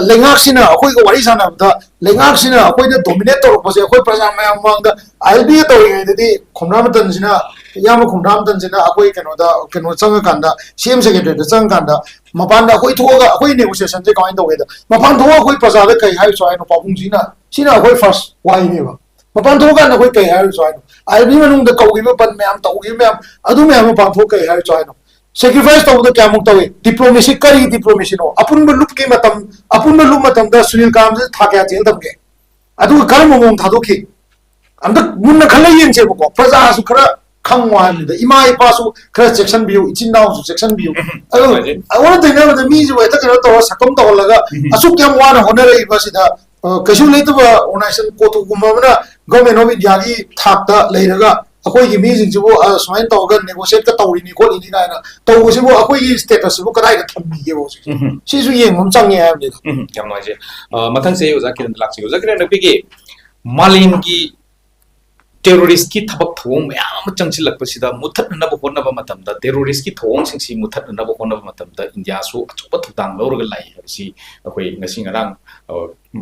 ꯂꯩꯉꯥꯛꯁꯤꯅ ꯑꯩꯈꯣꯏꯒ ꯋꯥꯔꯤ ꯁꯥꯟꯅꯕꯗ ꯂꯩꯉꯥꯛꯁꯤꯅ ꯑꯩꯈꯣꯏꯗ ꯗꯣꯃꯤꯅꯦꯠ ꯇꯧꯔꯛꯄꯁꯦ ꯑꯩꯈꯣꯏ ꯄ꯭ꯔꯖꯥ ꯃꯌꯥꯝ ꯃꯃꯥꯡꯗ ꯑꯥꯏ ꯑꯦꯜ ꯄꯤ ꯑꯦ ꯇꯧꯔꯤꯉꯩꯗꯗꯤ ꯈꯣꯝꯅꯥ ꯃꯇꯝꯁꯤꯅ, ꯏꯌꯥꯝꯕ ꯈꯣꯝꯅꯥ ꯃꯇꯝꯁꯤꯅ ꯑꯩꯈꯣꯏ ꯀꯩꯅꯣꯗ, ꯀꯩꯅꯣ ꯆꯪꯉꯀꯥꯟꯗ, ꯁꯤ ꯑꯦꯝ ꯁꯦꯀ꯭ꯔꯦꯇꯔꯤꯗ ꯆꯪꯉꯀꯥꯟꯗ ꯃꯄꯥꯟꯗ ꯑꯩꯈꯣꯏ ꯊꯣꯛꯑꯒ ꯑꯩꯈꯣꯏ ꯅꯦꯒꯣꯁꯤꯌꯦꯁꯟꯁꯦ ꯀꯃꯥꯏꯅ ꯇꯧꯒꯦꯗ ꯃꯄꯥꯟ ꯊꯣꯛꯑꯒ ꯑꯩꯈꯣꯏ ꯄ꯭ꯔꯖꯥꯗ ꯀꯩ ꯍꯥꯏꯔꯨꯁꯨ ꯍꯥꯏꯅꯣ ꯄꯥꯕꯨꯡꯁꯤꯅ? ꯁꯤꯅ ꯑꯩꯈꯣꯏ ꯐꯥꯔꯁ ꯋꯥꯍꯩꯅꯦꯕ꯫ ꯃꯄꯥꯟ ꯊꯣꯛꯑꯀꯥꯟꯗ ꯑꯩꯈꯣꯏ ꯀꯩ ꯍꯥꯏꯔꯨꯁꯨ ꯍꯥꯏꯅꯣ? ꯑꯥꯏ ꯑꯦꯜ ꯄꯤ ꯃꯅꯨꯡꯗ ꯀꯧꯈꯤꯕ ꯕꯟ ꯃꯌꯥꯝ, ꯇꯧꯈꯤꯕ ꯃꯌꯥꯝ, ꯑꯗꯨ ꯃꯌꯥꯝ ꯃꯄꯥꯟ ꯊꯣꯛꯑ ꯀꯩ ꯍꯥꯏꯔꯨꯁꯨ ꯍꯥꯏꯅꯣ? ꯁꯦꯀ꯭ꯔꯤꯐꯥꯏꯁ ꯇꯧꯕꯗ ꯀꯌꯥꯃꯨꯛ ꯇꯧꯏ? ꯗꯤꯄ꯭ꯂꯣꯃꯦꯁꯤ ꯀꯔꯤ ꯗꯤꯄ꯭ꯂꯣꯃꯦꯁꯤꯅꯣ? ꯑꯄꯨꯟꯕ ꯂꯨꯞꯀꯤ ꯃꯇꯝ, ꯑꯄꯨꯟꯕ ꯂꯨꯞ ꯃꯇꯝꯗ ꯁꯨꯅꯤꯜ ꯀꯥꯝꯁꯦ ꯊꯥ ꯀꯌꯥ ꯖꯦꯜ ꯊꯝꯒꯦ? ꯑꯗꯨꯒ ꯀꯔꯝꯕ ꯃꯑꯣꯡ ꯊꯥꯗꯣꯛꯈꯤ? ꯑꯝꯇ ꯃꯨꯟꯅ ꯈꯜꯂ ꯌꯦꯡꯁꯦꯕꯀꯣ꯫ ꯄ꯭ꯔꯖꯥꯁꯨ ꯈꯔ ꯈꯪꯉꯣ ꯍꯥꯏꯕꯅꯤꯗ, ꯏꯃꯥ ꯏꯄꯥꯁꯨ ꯈꯔ ꯆꯦꯛꯁꯤꯟꯕꯤꯌꯨ, ꯏꯆꯤꯟ ꯏꯅꯥꯎꯁꯨ ꯆꯦꯛꯁꯤꯟꯕꯤꯌꯨ꯫ ꯑꯗꯨ ꯑꯩꯉꯣꯟꯗ ꯇꯩꯅꯕꯗ ꯃꯤꯁꯤꯕꯨ ꯍꯦꯛꯇ ꯀꯩꯅꯣ ꯇꯧꯔ ꯁꯛꯀꯝ ꯇꯧꯍꯜꯂꯒ ꯑꯁꯨꯛ ꯌꯥꯝ ꯋꯥꯅ ꯍꯣꯠꯅꯔꯛꯏꯕ ꯁꯤꯗ ꯀꯩꯁꯨ ꯂꯩꯇꯕ ꯑꯣꯔꯒꯅꯥꯏꯖꯦꯁꯟ ꯀꯣꯇꯨꯒꯨꯝꯕ ꯑꯃꯅ ꯒꯚꯔꯟꯃꯦꯟ ꯑꯣꯐ ꯏꯟꯗꯤꯌꯥꯒꯤ ꯊꯥꯛꯇ ꯂꯩꯔꯒ ꯑꯩꯈꯣꯏꯒꯤ ꯃꯤꯁꯤꯡꯁꯤꯕꯨ ꯁꯨꯃꯥꯏꯅ ꯇꯧꯔꯒ ꯅꯦꯒꯣꯁꯤꯌꯦꯠꯀ ꯇꯧꯔꯤꯅꯤ ꯈꯣꯠꯂꯤꯅꯤ ꯀꯥꯏꯅ ꯇꯧꯕꯁꯤꯕꯨ ꯑꯩꯈꯣꯏꯒꯤ ꯁ꯭ꯇꯦꯇꯁꯁꯤꯕꯨ ꯀꯗꯥꯏꯗ ꯊꯝꯕꯤꯒꯦꯕ ꯍꯧꯖꯤꯛ? ꯁꯤꯁꯨ ꯌꯦꯡꯕ ꯑꯃ ꯆꯪꯉꯦ ꯍꯥꯏꯕꯅꯤꯗ꯫ ꯎꯝ, ꯌꯥꯝ ꯅꯨꯡꯉꯥꯏꯖꯩ꯫ ꯑ, ꯃꯊꯪꯁꯦ ꯑꯩ ꯑꯣꯖꯥ ꯀꯤꯔꯟꯗ ꯂꯥꯛꯆꯒꯦ꯫ ꯑꯣꯖꯥ ꯀꯤꯔꯟ, ꯑꯩꯈꯣꯏꯒꯤ ꯃꯥꯂꯦꯝꯒꯤ ꯇꯦꯔꯣꯔꯤꯁꯀꯤ ꯊꯕꯛ ꯊꯧꯑꯣꯡ ꯃꯌꯥꯝ ꯑꯃ ꯆꯪꯁꯤꯜꯂꯛꯄꯁꯤꯗ ꯃꯨꯠꯊꯠꯅꯅꯕ ꯍꯣꯠꯅꯕ ꯃꯇꯝꯗ, ꯇꯦꯔꯣꯔꯤꯁꯀꯤ ꯊꯧꯑꯣꯡꯁꯤꯡꯁꯤ ꯃꯨꯠꯊꯠꯅꯅꯕ ꯍꯣꯠꯅꯕ ꯃꯇꯝꯗ ꯏꯟꯗꯤꯌꯥꯁꯨ ꯑꯆꯧꯕ ꯊꯧꯗꯥꯡ ꯂꯧꯔꯒ ꯂꯥꯛꯏ ꯍꯥꯏꯕꯁꯤ ꯑꯩꯈꯣꯏ ꯉꯁꯤ ꯉꯔꯥꯡ, ꯑ,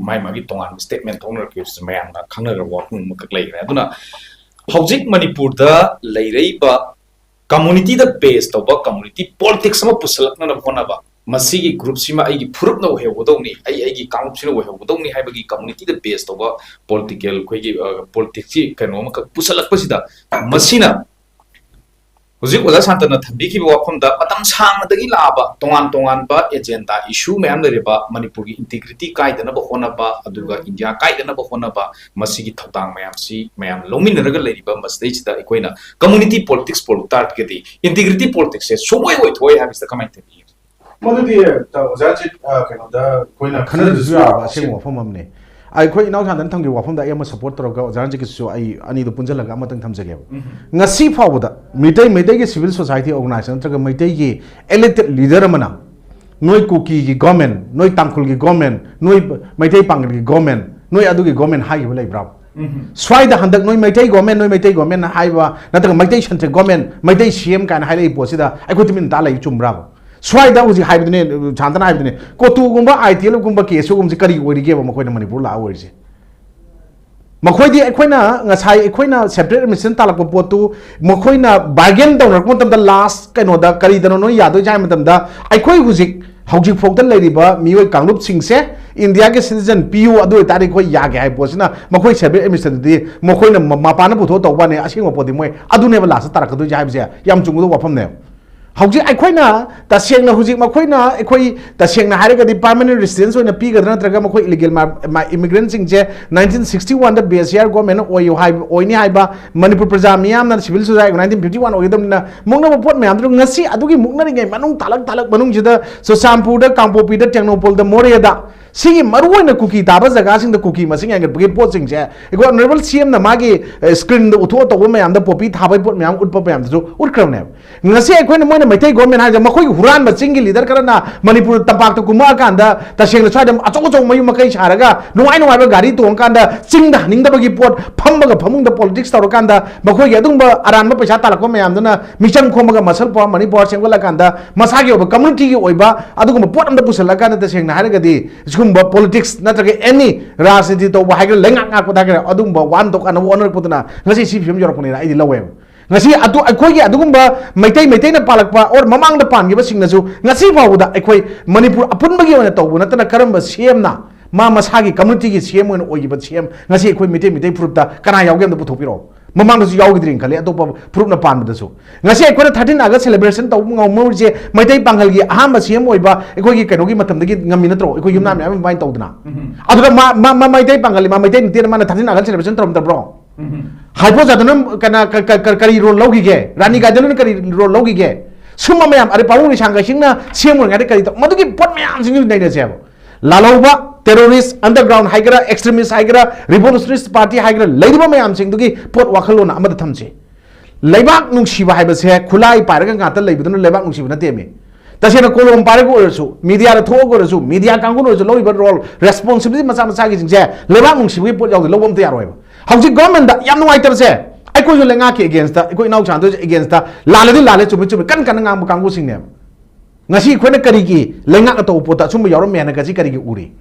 ꯃꯥꯏ ꯃꯥꯒꯤ ꯇꯣꯉꯥꯟꯕ ꯁ꯭ꯇꯦꯠꯃꯦꯟ ꯊꯣꯛꯅꯔꯛꯈꯤꯕꯁꯤꯁꯨ ꯃꯌꯥꯝꯅ ꯈꯪꯅꯔꯕ ꯋꯥꯐꯝ ꯑꯃꯈꯛ ꯂꯩꯈ꯭ꯔꯦ꯫ ꯑꯗꯨꯅ ꯍꯧꯖꯤꯛ ꯃꯅꯤꯄꯨꯔꯗ ꯂꯩꯔꯛꯏꯕ ꯀꯝꯃꯨꯅꯤꯇꯤꯗ ꯕꯦꯁ ꯇꯧꯕ ꯀꯝꯃꯨꯅꯤꯇꯤ ꯄꯣꯂꯤꯇꯤꯛꯁ ꯑꯃ ꯄꯨꯁꯜꯂꯛꯅꯅꯕ ꯍꯣꯠꯅꯕ, ꯃꯁꯤꯒꯤ ꯒ꯭ꯔꯨꯞꯁꯤꯃ ꯑꯩꯒꯤ ꯐꯨꯔꯨꯞꯅ ꯑꯣꯏꯍꯧꯒꯗꯧꯅꯤ, ꯑꯩ ꯑꯩꯒꯤ ꯀꯥꯡꯂꯨꯞꯁꯤꯅ ꯑꯣꯏꯍꯧꯒꯗꯧꯅꯤ ꯍꯥꯏꯕꯒꯤ ꯀꯝꯃꯨꯅꯤꯇꯤꯗ ꯕꯦꯁ ꯇꯧꯕ ꯄꯣꯂꯤꯇꯤꯀꯦꯜ ꯑꯩꯈꯣꯏꯒꯤ, ꯑ, ꯄꯣꯂꯤꯇꯤꯛꯁꯀꯤ ꯀꯩꯅꯣ ꯑꯃꯈꯛ ꯄꯨꯁꯜꯂꯛꯄꯁꯤꯗ ꯃꯁꯤꯅ ꯍꯧꯖꯤꯛ ꯑꯣꯖꯥ ꯁꯥꯟꯇꯅ ꯊꯝꯕꯤꯈꯤꯕ ꯋꯥꯐꯝꯗ, ꯃꯇꯝ ꯁꯥꯡꯅꯗꯒꯤ ꯂꯥꯛꯑꯕ ꯇꯣꯉꯥꯟ ꯇꯣꯉꯥꯟꯕ ꯑꯦꯖꯦꯟꯗꯥ ꯏꯁꯨ ꯃꯌꯥꯝ ꯂꯩꯔꯤꯕ, ꯃꯅꯤꯄꯨꯔꯒꯤ ꯏꯟꯇꯤꯒ꯭ꯔꯤꯇꯤ ꯀꯥꯏꯗꯅꯕ ꯍꯣꯠꯅꯕ, ꯑꯗꯨꯒ ꯏꯟꯗꯤꯌꯥ ꯀꯥꯏꯗꯅꯕ ꯍꯣꯠꯅꯕ, ꯃꯁꯤꯒꯤ ꯊꯧꯗꯥꯡ ꯃꯌꯥꯝꯁꯤ ꯃꯌꯥꯝ ꯂꯧꯃꯤꯟꯅꯔꯒ ꯂꯩꯔꯤꯕ ꯃꯁꯤꯗꯩꯁꯤꯗ ꯑꯩꯈꯣꯏꯅ ꯀꯝꯃꯨꯅꯤꯇꯤ ꯄꯣꯂꯤꯇꯤꯛꯁ ꯄꯨꯔꯛ ꯇꯥꯔꯒꯗꯤ ꯏꯟꯇꯤꯒ꯭ꯔꯤꯇꯤ ꯄꯣꯂꯤꯇꯤꯛꯁꯁꯦ ꯁꯨꯡꯑꯣꯏ ꯑꯣꯏꯊꯣꯛꯑꯣꯏ ꯍꯥꯏꯕꯁꯤꯗ ꯀꯃꯥꯏꯅ ꯊꯝꯕꯤꯒꯦ? ꯃꯗꯨꯗꯤ, ꯑ, ꯑꯣꯖꯥ ꯖꯤꯠ, ꯑ, ꯀꯩꯅꯣꯗ ꯑꯩꯈꯣꯏꯅ ꯈꯟꯅꯗ꯭ꯌꯥꯁꯨ ꯈꯟꯅꯗ꯭ꯌꯥꯁꯨ ꯌꯥꯕ ꯌꯥꯕ ꯑꯁꯦꯡꯕ ꯑꯁꯦꯡꯕ ꯋꯥꯐꯝ ꯑꯃꯅꯤ꯫ ꯑꯩꯈꯣꯏ ꯏꯅꯥꯎ ꯁꯥꯟꯇꯅ ꯊꯝꯈꯤꯕ ꯋꯥꯐꯝꯗ ꯑꯩ ꯑꯃ ꯁꯄꯣꯔꯠ ꯇꯧꯔꯒ ꯑꯣꯖꯥ ꯔꯟꯖꯤꯠꯀꯤꯁꯨ ꯑꯩ ꯑꯅꯤꯗꯨ ꯄꯨꯟꯁꯤꯜꯂꯒ ꯑꯃꯇꯪ ꯊꯝꯖꯒꯦꯕ꯫ ꯎꯝ꯫ ꯉꯁꯤ ꯐꯥꯎꯕꯗ ꯃꯤꯇꯩ, ꯃꯩꯇꯩꯒꯤ ꯁꯤꯚꯤꯜ ꯁꯣꯁꯥꯏꯇꯤ ꯑꯣꯔꯒꯅꯥꯏꯖꯦꯁꯟ ꯅꯠꯇ꯭ꯔꯒ ꯃꯩꯇꯩꯒꯤ ꯏꯂꯦꯛꯇꯦꯗ ꯂꯤꯗꯔ ꯑꯃꯅ ꯅꯣꯏ ꯀꯨꯀꯤꯒꯤ ꯒꯣꯔꯃꯦꯟ, ꯅꯣꯏ ꯇꯥꯡꯈꯨꯜꯒꯤ ꯒꯣꯔꯃꯦꯟ, ꯅꯣꯏ ꯃꯩꯇꯩ ꯄꯥꯡꯒꯜꯒꯤ ꯒꯣꯔꯃꯦꯟ, ꯅꯣꯏ ꯑꯗꯨꯒꯤ ꯒꯣꯔꯃꯦꯟ ꯍꯥꯏꯈꯤꯕ ꯂꯩꯕ꯭ꯔꯥ? ꯎꯝ꯫ ꯁ꯭ꯋꯥꯏꯗ ꯍꯟꯗꯛ ꯅꯣꯏ ꯃꯩꯇꯩ ꯒꯣꯔꯃꯦꯟ, ꯅꯣꯏ ꯃꯩꯇꯩ ꯒꯣꯔꯃꯦꯟ ꯍꯥꯏꯕ ꯅꯠꯇ꯭ꯔꯒ ꯃꯩꯇꯩ ꯁꯦꯟꯇ꯭ꯔꯤꯛ ꯒꯣꯔꯃꯦꯟ, ꯃꯩꯇꯩ ꯁꯤ ꯑꯦꯝ ꯀꯥꯏꯅ ꯍꯥꯏꯔꯛꯏ ꯄꯣꯠꯁꯤꯗ ꯑꯩꯈꯣꯏ ꯇꯨꯃꯤꯟ ꯇꯥ ꯂꯩ ꯆꯨꯝꯕ꯭ꯔꯥꯕ? ꯁ꯭ꯋꯥꯏꯗ ꯍꯧꯖꯤꯛ ꯍꯥꯏꯕꯗꯨꯅꯦ, ꯁꯥꯟꯇꯅ ꯍꯥꯏꯕꯗꯨꯅꯦ, ꯀꯣꯇꯨꯒꯨꯝꯕ, ꯑꯥꯏ ꯇꯤ ꯑꯦꯜꯒꯨꯝꯕ, ꯀꯦ ꯑꯦꯁ ꯌꯨꯒꯨꯝꯕꯁꯤ ꯀꯔꯤ ꯑꯣꯏꯔꯤꯒꯦꯕ ꯃꯈꯣꯏꯅ ꯃꯅꯤꯄꯨꯔ ꯂꯥꯛꯑ ꯑꯣꯏꯔꯤꯁꯦ? ꯃꯈꯣꯏꯗꯤ ꯑꯩꯈꯣꯏꯅ ꯉꯁꯥꯏ ꯑꯩꯈꯣꯏꯅ ꯁꯦꯄꯔꯦꯠ ꯑꯦꯗꯃꯤꯅꯤꯁꯇ꯭ꯔꯦꯁꯟ ꯇꯥꯜꯂꯛꯄ ꯄꯣꯠꯇꯨ ꯃꯈꯣꯏꯅ ꯕꯥꯔꯒꯦꯟ ꯇꯧꯅꯔꯛꯄ ꯃꯇꯝꯗ ꯂꯥꯁ ꯀꯩꯅꯣꯗ ꯀꯔꯤꯗꯅꯣ ꯅꯣꯏ ꯌꯥꯗꯣꯏꯁꯦ ꯍꯥꯏꯕ ꯃꯇꯝꯗ ꯑꯩꯈꯣꯏ ꯍꯧꯖꯤꯛ, ꯍꯧꯖꯤꯛ ꯐꯥꯎꯗ ꯂꯩꯔꯤꯕ ꯃꯤꯑꯣꯏ ꯀꯥꯡꯂꯨꯞꯁꯤꯡꯁꯦ ꯏꯟꯗꯤꯌꯥꯒꯤ ꯁꯤꯇꯤꯖꯟ ꯄꯤꯌꯨ, ꯑꯗꯨ ꯑꯣꯏꯇꯥꯔꯗꯤ ꯑꯩꯈꯣꯏ ꯌꯥꯒꯦ ꯍꯥꯏꯕ ꯄꯣꯠꯁꯤꯅ ꯃꯈꯣꯏ ꯁꯦꯄꯔꯦꯠ ꯑꯦꯗꯃꯤꯅꯤꯁꯇ꯭ꯔꯦꯁꯟꯗꯗꯤ ꯃꯈꯣꯏꯅ ꯃ-, ꯃꯄꯥꯟꯗ ꯄꯨꯊꯣꯛꯑ ꯇꯧꯕ ꯋꯥꯅꯤ, ꯑꯁꯦꯡꯕ ꯄꯣꯠꯇꯤ ꯃꯣꯏ ꯑꯗꯨꯅꯦꯕ ꯂꯥꯁꯇ ꯇꯥꯔꯛꯀꯗꯣꯏꯁꯦ ꯍꯥꯏꯕꯁꯦ ꯌꯥꯝ ꯆꯨꯝꯒꯗꯕ ꯋꯥꯐꯝꯅꯦꯕ꯫ ꯍꯧꯖꯤꯛ ꯑꯩꯈꯣꯏꯅ ꯇꯁꯦꯡꯅ ꯍꯧꯖꯤꯛ ꯃꯈꯣꯏꯅ ꯑꯩꯈꯣꯏ ꯇꯁꯦꯡꯅ ꯍꯥꯏꯔꯒꯗꯤ ꯄꯔꯃꯅꯦꯟ ꯔꯦꯁꯤꯗꯦꯟꯁ ꯑꯣꯏꯅ ꯄꯤꯒꯗ꯭ꯔꯥ ꯅꯠꯇ꯭ꯔꯒ ꯃꯈꯣꯏ ꯏꯂꯤꯒꯦꯜ ꯏꯃꯤꯒ꯭ꯔꯦꯟꯁꯤꯡꯁꯦ ꯅꯥꯏꯟꯇꯤꯟ ꯁꯤꯛꯁꯇꯤ ꯋꯥꯟꯗ ꯕꯤ ꯑꯦꯁ ꯑꯥꯔ ꯒꯣꯔꯃꯦꯟꯅ ꯑꯣꯏꯌꯨ ꯍꯥꯏꯕ, ꯑꯣꯏꯅꯤ ꯍꯥꯏꯕ ꯃꯅꯤꯄꯨꯔ ꯄ꯭ꯔꯖꯥ ꯃꯤꯌꯥꯝꯅ civil society nineteen fifty one ꯑꯣꯏꯒꯗꯕꯅꯤꯅ ꯃꯨꯛꯅꯕ ꯄꯣꯠ ꯃꯌꯥꯝꯗꯨ ꯉꯁꯤ ꯑꯗꯨꯒꯤ ꯃꯨꯛꯅꯔꯤꯉꯩ ꯃꯅꯨꯡ ꯇꯥꯂꯛ ꯇꯥꯂꯛ ꯃꯅꯨꯡꯁꯤꯗ ꯆꯨꯔꯆꯥꯟꯄꯨꯔꯗ, ꯀꯥꯡꯄꯣꯛꯄꯤꯗ, ꯇꯦꯡꯅꯧꯄꯜꯗ, ꯃꯣꯔꯦꯗ ꯁꯤꯒꯤ ꯃꯔꯨꯑꯣꯏꯅ ꯀꯨꯀꯤ ꯇꯥꯕ ꯖꯒꯥꯁꯤꯡꯗ ꯀꯨꯀꯤ ꯃꯁꯤꯡ ꯍꯦꯟꯒꯠꯄꯒꯤ ꯄꯣꯠꯁꯤꯡꯁꯦ ꯑꯩꯈꯣꯏ ꯑꯣꯅꯔꯦꯕꯜ ꯁꯤ ꯑꯦꯝꯅ ꯃꯥꯒꯤ, ꯑꯦ, ꯁ꯭ꯀ꯭ꯔꯤꯟꯗ ꯎꯠꯊꯣꯛꯑ ꯇꯧꯕ ꯃꯌꯥꯝꯗ ꯄꯣꯄꯤ ꯊꯥꯕꯒꯤ ꯄꯣꯠ ꯃꯌꯥꯝ ꯎꯠꯄ ꯃꯌꯥꯝꯗꯨꯁꯨ ꯎꯠꯈ꯭ꯔꯕꯅꯦꯕ꯫ ꯉꯁꯤ ꯑꯩꯈꯣꯏꯅ ꯃꯣꯏꯅ ꯃꯩꯇꯩ ꯒꯣꯔꯃꯦꯟ ꯍꯥꯏꯁꯦ ꯃꯈꯣꯏꯒꯤ ꯍꯨꯔꯥꯟꯕ ꯆꯤꯡꯒꯤ ꯂꯤꯗꯔ ꯈꯔꯅ ꯃꯅꯤꯄꯨꯔ ꯇꯝꯄꯥꯛꯇ ꯀꯨꯝꯃꯛꯑꯀꯥꯟꯗ ꯇꯁꯦꯡꯅ ꯁ꯭ꯋꯥꯏꯗ ꯑꯆꯧ ꯑꯆꯧꯕ ꯃꯌꯨꯝ ꯃꯀꯩ ꯁꯥꯔꯒ ꯅꯨꯡꯉꯥꯏ ꯅꯨꯡꯉꯥꯏꯕ ꯒꯥꯔꯤ ꯇꯣꯡꯉꯀꯥꯟꯗ ꯆꯤꯡꯗ ꯍꯟꯅꯤꯡꯗꯕꯒꯤ ꯄꯣꯠ ꯐꯝꯕꯒ ꯐꯃꯨꯡꯗ ꯄꯣꯂꯤꯇꯤꯛꯁ ꯇꯧꯔꯀꯥꯟꯗ ꯃꯈꯣꯏꯒꯤ ꯑꯗꯨꯒꯨꯝꯕ ꯑꯔꯥꯟꯕ ꯄꯩꯁꯥ ꯇꯥꯜꯂꯛꯄ ꯃꯌꯥꯝꯗꯨꯅ ꯃꯤꯆꯪ ꯈꯣꯝꯃꯒ ꯃꯁꯜ ꯄꯥꯋꯔ, ꯃꯅꯤ ꯄꯥꯋꯔ ꯁꯦꯝꯒꯠꯂꯀꯥꯟꯗ ꯃꯁꯥꯒꯤ ꯑꯣꯏꯕ ꯀꯝꯃꯨꯅꯤꯇꯤꯒꯤ ꯑꯣꯏꯕ ꯑꯗꯨꯒꯨꯝꯕ ꯄꯣꯠ ꯑꯝꯇ ꯄꯨꯁꯜꯂꯀꯥꯟꯗ ꯇꯁꯦꯡꯅ ꯍꯥꯏꯔꯒꯗꯤ ꯁꯤꯒꯨꯝꯕ ꯄꯣꯂꯤꯇꯤꯛꯁ ꯅꯠꯇ꯭ꯔꯒ ꯑꯦꯅꯤ ꯔꯥꯖꯅꯤꯇꯤ ꯇꯧꯕ ꯍꯥꯏꯒꯦꯔꯥ, ꯂꯩꯉꯥꯛ ꯉꯥꯛꯄꯗ ꯍꯥꯏꯒꯦꯔꯥ, ꯑꯗꯨꯒꯨꯝꯕ ꯋꯥꯍꯟꯊꯣꯛ ꯑꯅꯧꯕ ꯑꯣꯟꯅꯔꯛꯄꯗꯨꯅ ꯉꯁꯤ ꯁꯤ ꯐꯤꯕꯝ ꯌꯧꯔꯛꯄꯅꯦꯅ ꯑꯩꯗꯤ ꯂꯧꯋꯦꯕ꯫ ꯉꯁꯤ ꯑꯗꯨ ꯑꯩꯈꯣꯏꯒꯤ ꯑꯗꯨꯒꯨꯝꯕ ꯃꯩꯇꯩ, ꯃꯩꯇꯩꯅ ꯄꯥꯜꯂꯛꯄ ꯑꯣꯔ ꯃꯃꯥꯡꯗ ꯄꯥꯟꯈꯤꯕꯁꯤꯡꯅꯁꯨ ꯉꯁꯤ ꯐꯥꯎꯕꯗ ꯑꯩꯈꯣꯏ ꯃꯅꯤꯄꯨꯔ ꯑꯄꯨꯟꯕꯒꯤ ꯑꯣꯏꯅ ꯇꯧꯕ ꯅꯠꯇꯅ ꯀꯔꯝꯕ ꯁꯤ ꯑꯦꯝꯅ ꯃꯥ ꯃꯁꯥꯒꯤ ꯀꯝꯃꯨꯅꯤꯇꯤꯒꯤ ꯁꯤ ꯑꯦꯝ ꯑꯣꯏꯅ ꯑꯣꯏꯈꯤꯕ ꯁꯤ ꯑꯦꯝ ꯉꯁꯤ ꯑꯩꯈꯣꯏ ꯃꯩꯇꯩ, ꯃꯩꯇꯩ ꯐꯨꯔꯨꯞꯇ ꯀꯅꯥ ꯌꯥꯎꯒꯦ ꯑꯝꯇ ꯄꯨꯊꯣꯛꯄꯤꯔꯛꯑꯣ꯫ ꯃꯃꯥꯡꯗꯁꯨ ꯌꯥꯎꯈꯤꯗ꯭ꯔꯤꯅ ꯈꯜꯂꯤ, ꯑꯇꯣꯞꯄ ꯐꯨꯔꯨꯞꯅ ꯄꯥꯟꯕꯗꯁꯨ꯫ ꯉꯁꯤ ꯑꯩꯈꯣꯏꯅ ꯊꯥꯔꯇꯤꯟ ꯑꯥꯒꯁ ꯁꯦꯂꯦꯕ꯭ꯔꯦꯁꯟ ꯇꯧꯕ ꯉꯝꯍꯧꯔꯤꯁꯦ ꯃꯩꯇꯩ ꯄꯥꯡꯒꯜꯒꯤ ꯑꯍꯥꯟꯕ ꯁꯤ ꯑꯦꯝ ꯑꯣꯏꯕ ꯑꯩꯈꯣꯏꯒꯤ ꯀꯩꯅꯣꯒꯤ ꯃꯇꯝꯗꯒꯤ ꯉꯝꯃꯤ ꯅꯠꯇ꯭ꯔꯣ? ꯑꯩꯈꯣꯏ ꯌꯨꯝꯅꯥꯝ ꯃꯌꯥꯝ ꯑꯗꯨꯃꯥꯏꯅ ꯇꯧꯗꯅ꯫ ꯑꯗꯨꯗ ꯃꯥ, ꯃꯥ, ꯃꯥ ꯃꯩꯇꯩ ꯄꯥꯡꯒꯜ, ꯃꯥ ꯃꯩꯇꯩ ꯅꯠꯇꯦꯅ ꯃꯥꯅ ꯊꯥꯔꯇꯤꯟ ꯑꯥꯒꯁ ꯁꯦꯂꯦꯕ꯭ꯔꯦꯁꯟ ꯇꯧꯔꯝꯗꯕ꯭ꯔꯣ? ꯍꯥꯏꯄꯣ ꯖꯥꯗꯨꯅ ꯀꯅꯥ, ꯀ-, ꯀ-, ꯀ-, ꯀꯔꯤ ꯔꯣꯜ ꯂꯧꯈꯤꯒꯦ? ꯔꯥꯅꯤ ꯒꯥꯏꯗꯟꯅ ꯀꯔꯤ ꯔꯣꯜ ꯂꯧꯈꯤꯒꯦ? ꯁꯨꯝꯕ ꯃꯌꯥꯝ, ꯑꯗꯩ ꯄꯥꯕꯨꯡ ꯂꯩꯁꯥꯡꯒꯩ ꯁꯤꯡꯅ ꯁꯤ ꯑꯦꯝ ꯑꯣꯏꯔꯤꯉꯩꯗ ꯀꯔꯤ ꯇꯧ-, ꯃꯗꯨꯒꯤ ꯄꯣꯠ ꯃꯌꯥꯝꯁꯤꯡꯁꯤ ꯅꯩꯅꯁꯦꯕ꯫ ꯂꯥꯜꯍꯧꯕ, ꯇꯦꯔꯣꯔꯤꯁ, ꯑꯟꯗꯔꯒ꯭ꯔꯥꯎꯟ ꯍꯥꯏꯒꯦꯔꯥ, ꯑꯦꯛꯁꯇ꯭ꯔꯤꯃꯤꯁ ꯍꯥꯏꯒꯦꯔꯥ, ꯔꯤꯚꯣꯂꯨꯁꯅꯔꯤꯁ ꯄꯥꯔꯇꯤ ꯍꯥꯏꯒꯦꯔꯥ, ꯂꯩꯔꯤꯕ ꯃꯌꯥꯝꯁꯤꯡꯗꯨꯒꯤ ꯄꯣꯠ ꯋꯥꯈꯜꯂꯣꯟ ꯑꯃꯗ ꯊꯝꯁꯤ꯫ ꯂꯩꯕꯥꯛ ꯅꯨꯡꯁꯤꯕ ꯍꯥꯏꯕꯁꯦ ꯈꯨꯠꯂꯥꯏ ꯄꯥꯏꯔꯒ ꯉꯥꯛꯇ ꯂꯩꯕꯗꯨꯅ ꯂꯩꯕꯥꯛ ꯅꯨꯡꯁꯤꯕ ꯅꯠꯇꯦꯃꯤ꯫ ꯇꯁꯦꯡꯅ ꯀꯣꯂꯣꯝ ꯄꯥꯏꯔꯒ ꯑꯣꯏꯔꯁꯨ, ꯃꯤꯗꯤꯌꯥꯗ ꯊꯣꯛꯑꯒ ꯑꯣꯏꯔꯁꯨ, ꯃꯤꯗꯤꯌꯥ ꯀꯥꯡꯕꯨꯅ ꯑꯣꯏꯔꯁꯨ ꯂꯧꯔꯤꯕ ꯔꯣꯜ, ꯔꯦꯁꯄꯣꯟꯁꯤꯕꯤꯂꯤꯇꯤ ꯃꯆꯥ ꯃꯆꯥꯒꯤꯁꯤꯡꯁꯦ ꯂꯩꯕꯥꯛ ꯅꯨꯡꯁꯤꯕꯒꯤ ꯄꯣꯠ ꯌꯥꯎꯗꯦ, ꯂꯧꯕ ꯑꯝꯇ ꯌꯥꯔꯣꯏꯕ꯫ ꯍꯧꯖꯤꯛ ꯒꯣꯔꯃꯦꯟꯗ ꯌꯥꯝ ꯅꯨꯡꯉꯥꯏꯇꯕꯁꯦ, ꯑꯩꯈꯣꯏꯁꯨ ꯂꯩꯉꯥꯛꯀꯤ ꯑꯦꯒꯦꯟꯁꯇ, ꯑꯩꯈꯣꯏ ꯏꯅꯥꯎ ꯁꯥꯟꯗꯣꯏꯁꯨ ꯑꯦꯒꯦꯟꯁꯇ ꯂꯥꯜꯂꯗꯤ ꯂꯥꯜꯂꯦ, ꯆꯨꯝꯃꯤ ꯆꯨꯝꯃꯤ ꯀꯟꯅ ꯀꯟꯅ ꯉꯥꯡꯕ ꯀꯥꯡꯕꯨꯁꯤꯡꯅꯦꯕ꯫ ꯉꯁꯤ ꯑꯩꯈꯣꯏꯅ ꯀꯔꯤꯒꯤ ꯂꯩꯉꯥꯛꯅ ꯇꯧꯕ ꯄꯣꯠꯇ ꯑꯁꯨꯝꯕ ꯌꯥꯎꯔꯝꯃꯦ ꯍꯥꯏꯅ ꯉꯁꯤ ꯀꯔꯤꯒꯤ ꯎꯔꯤ?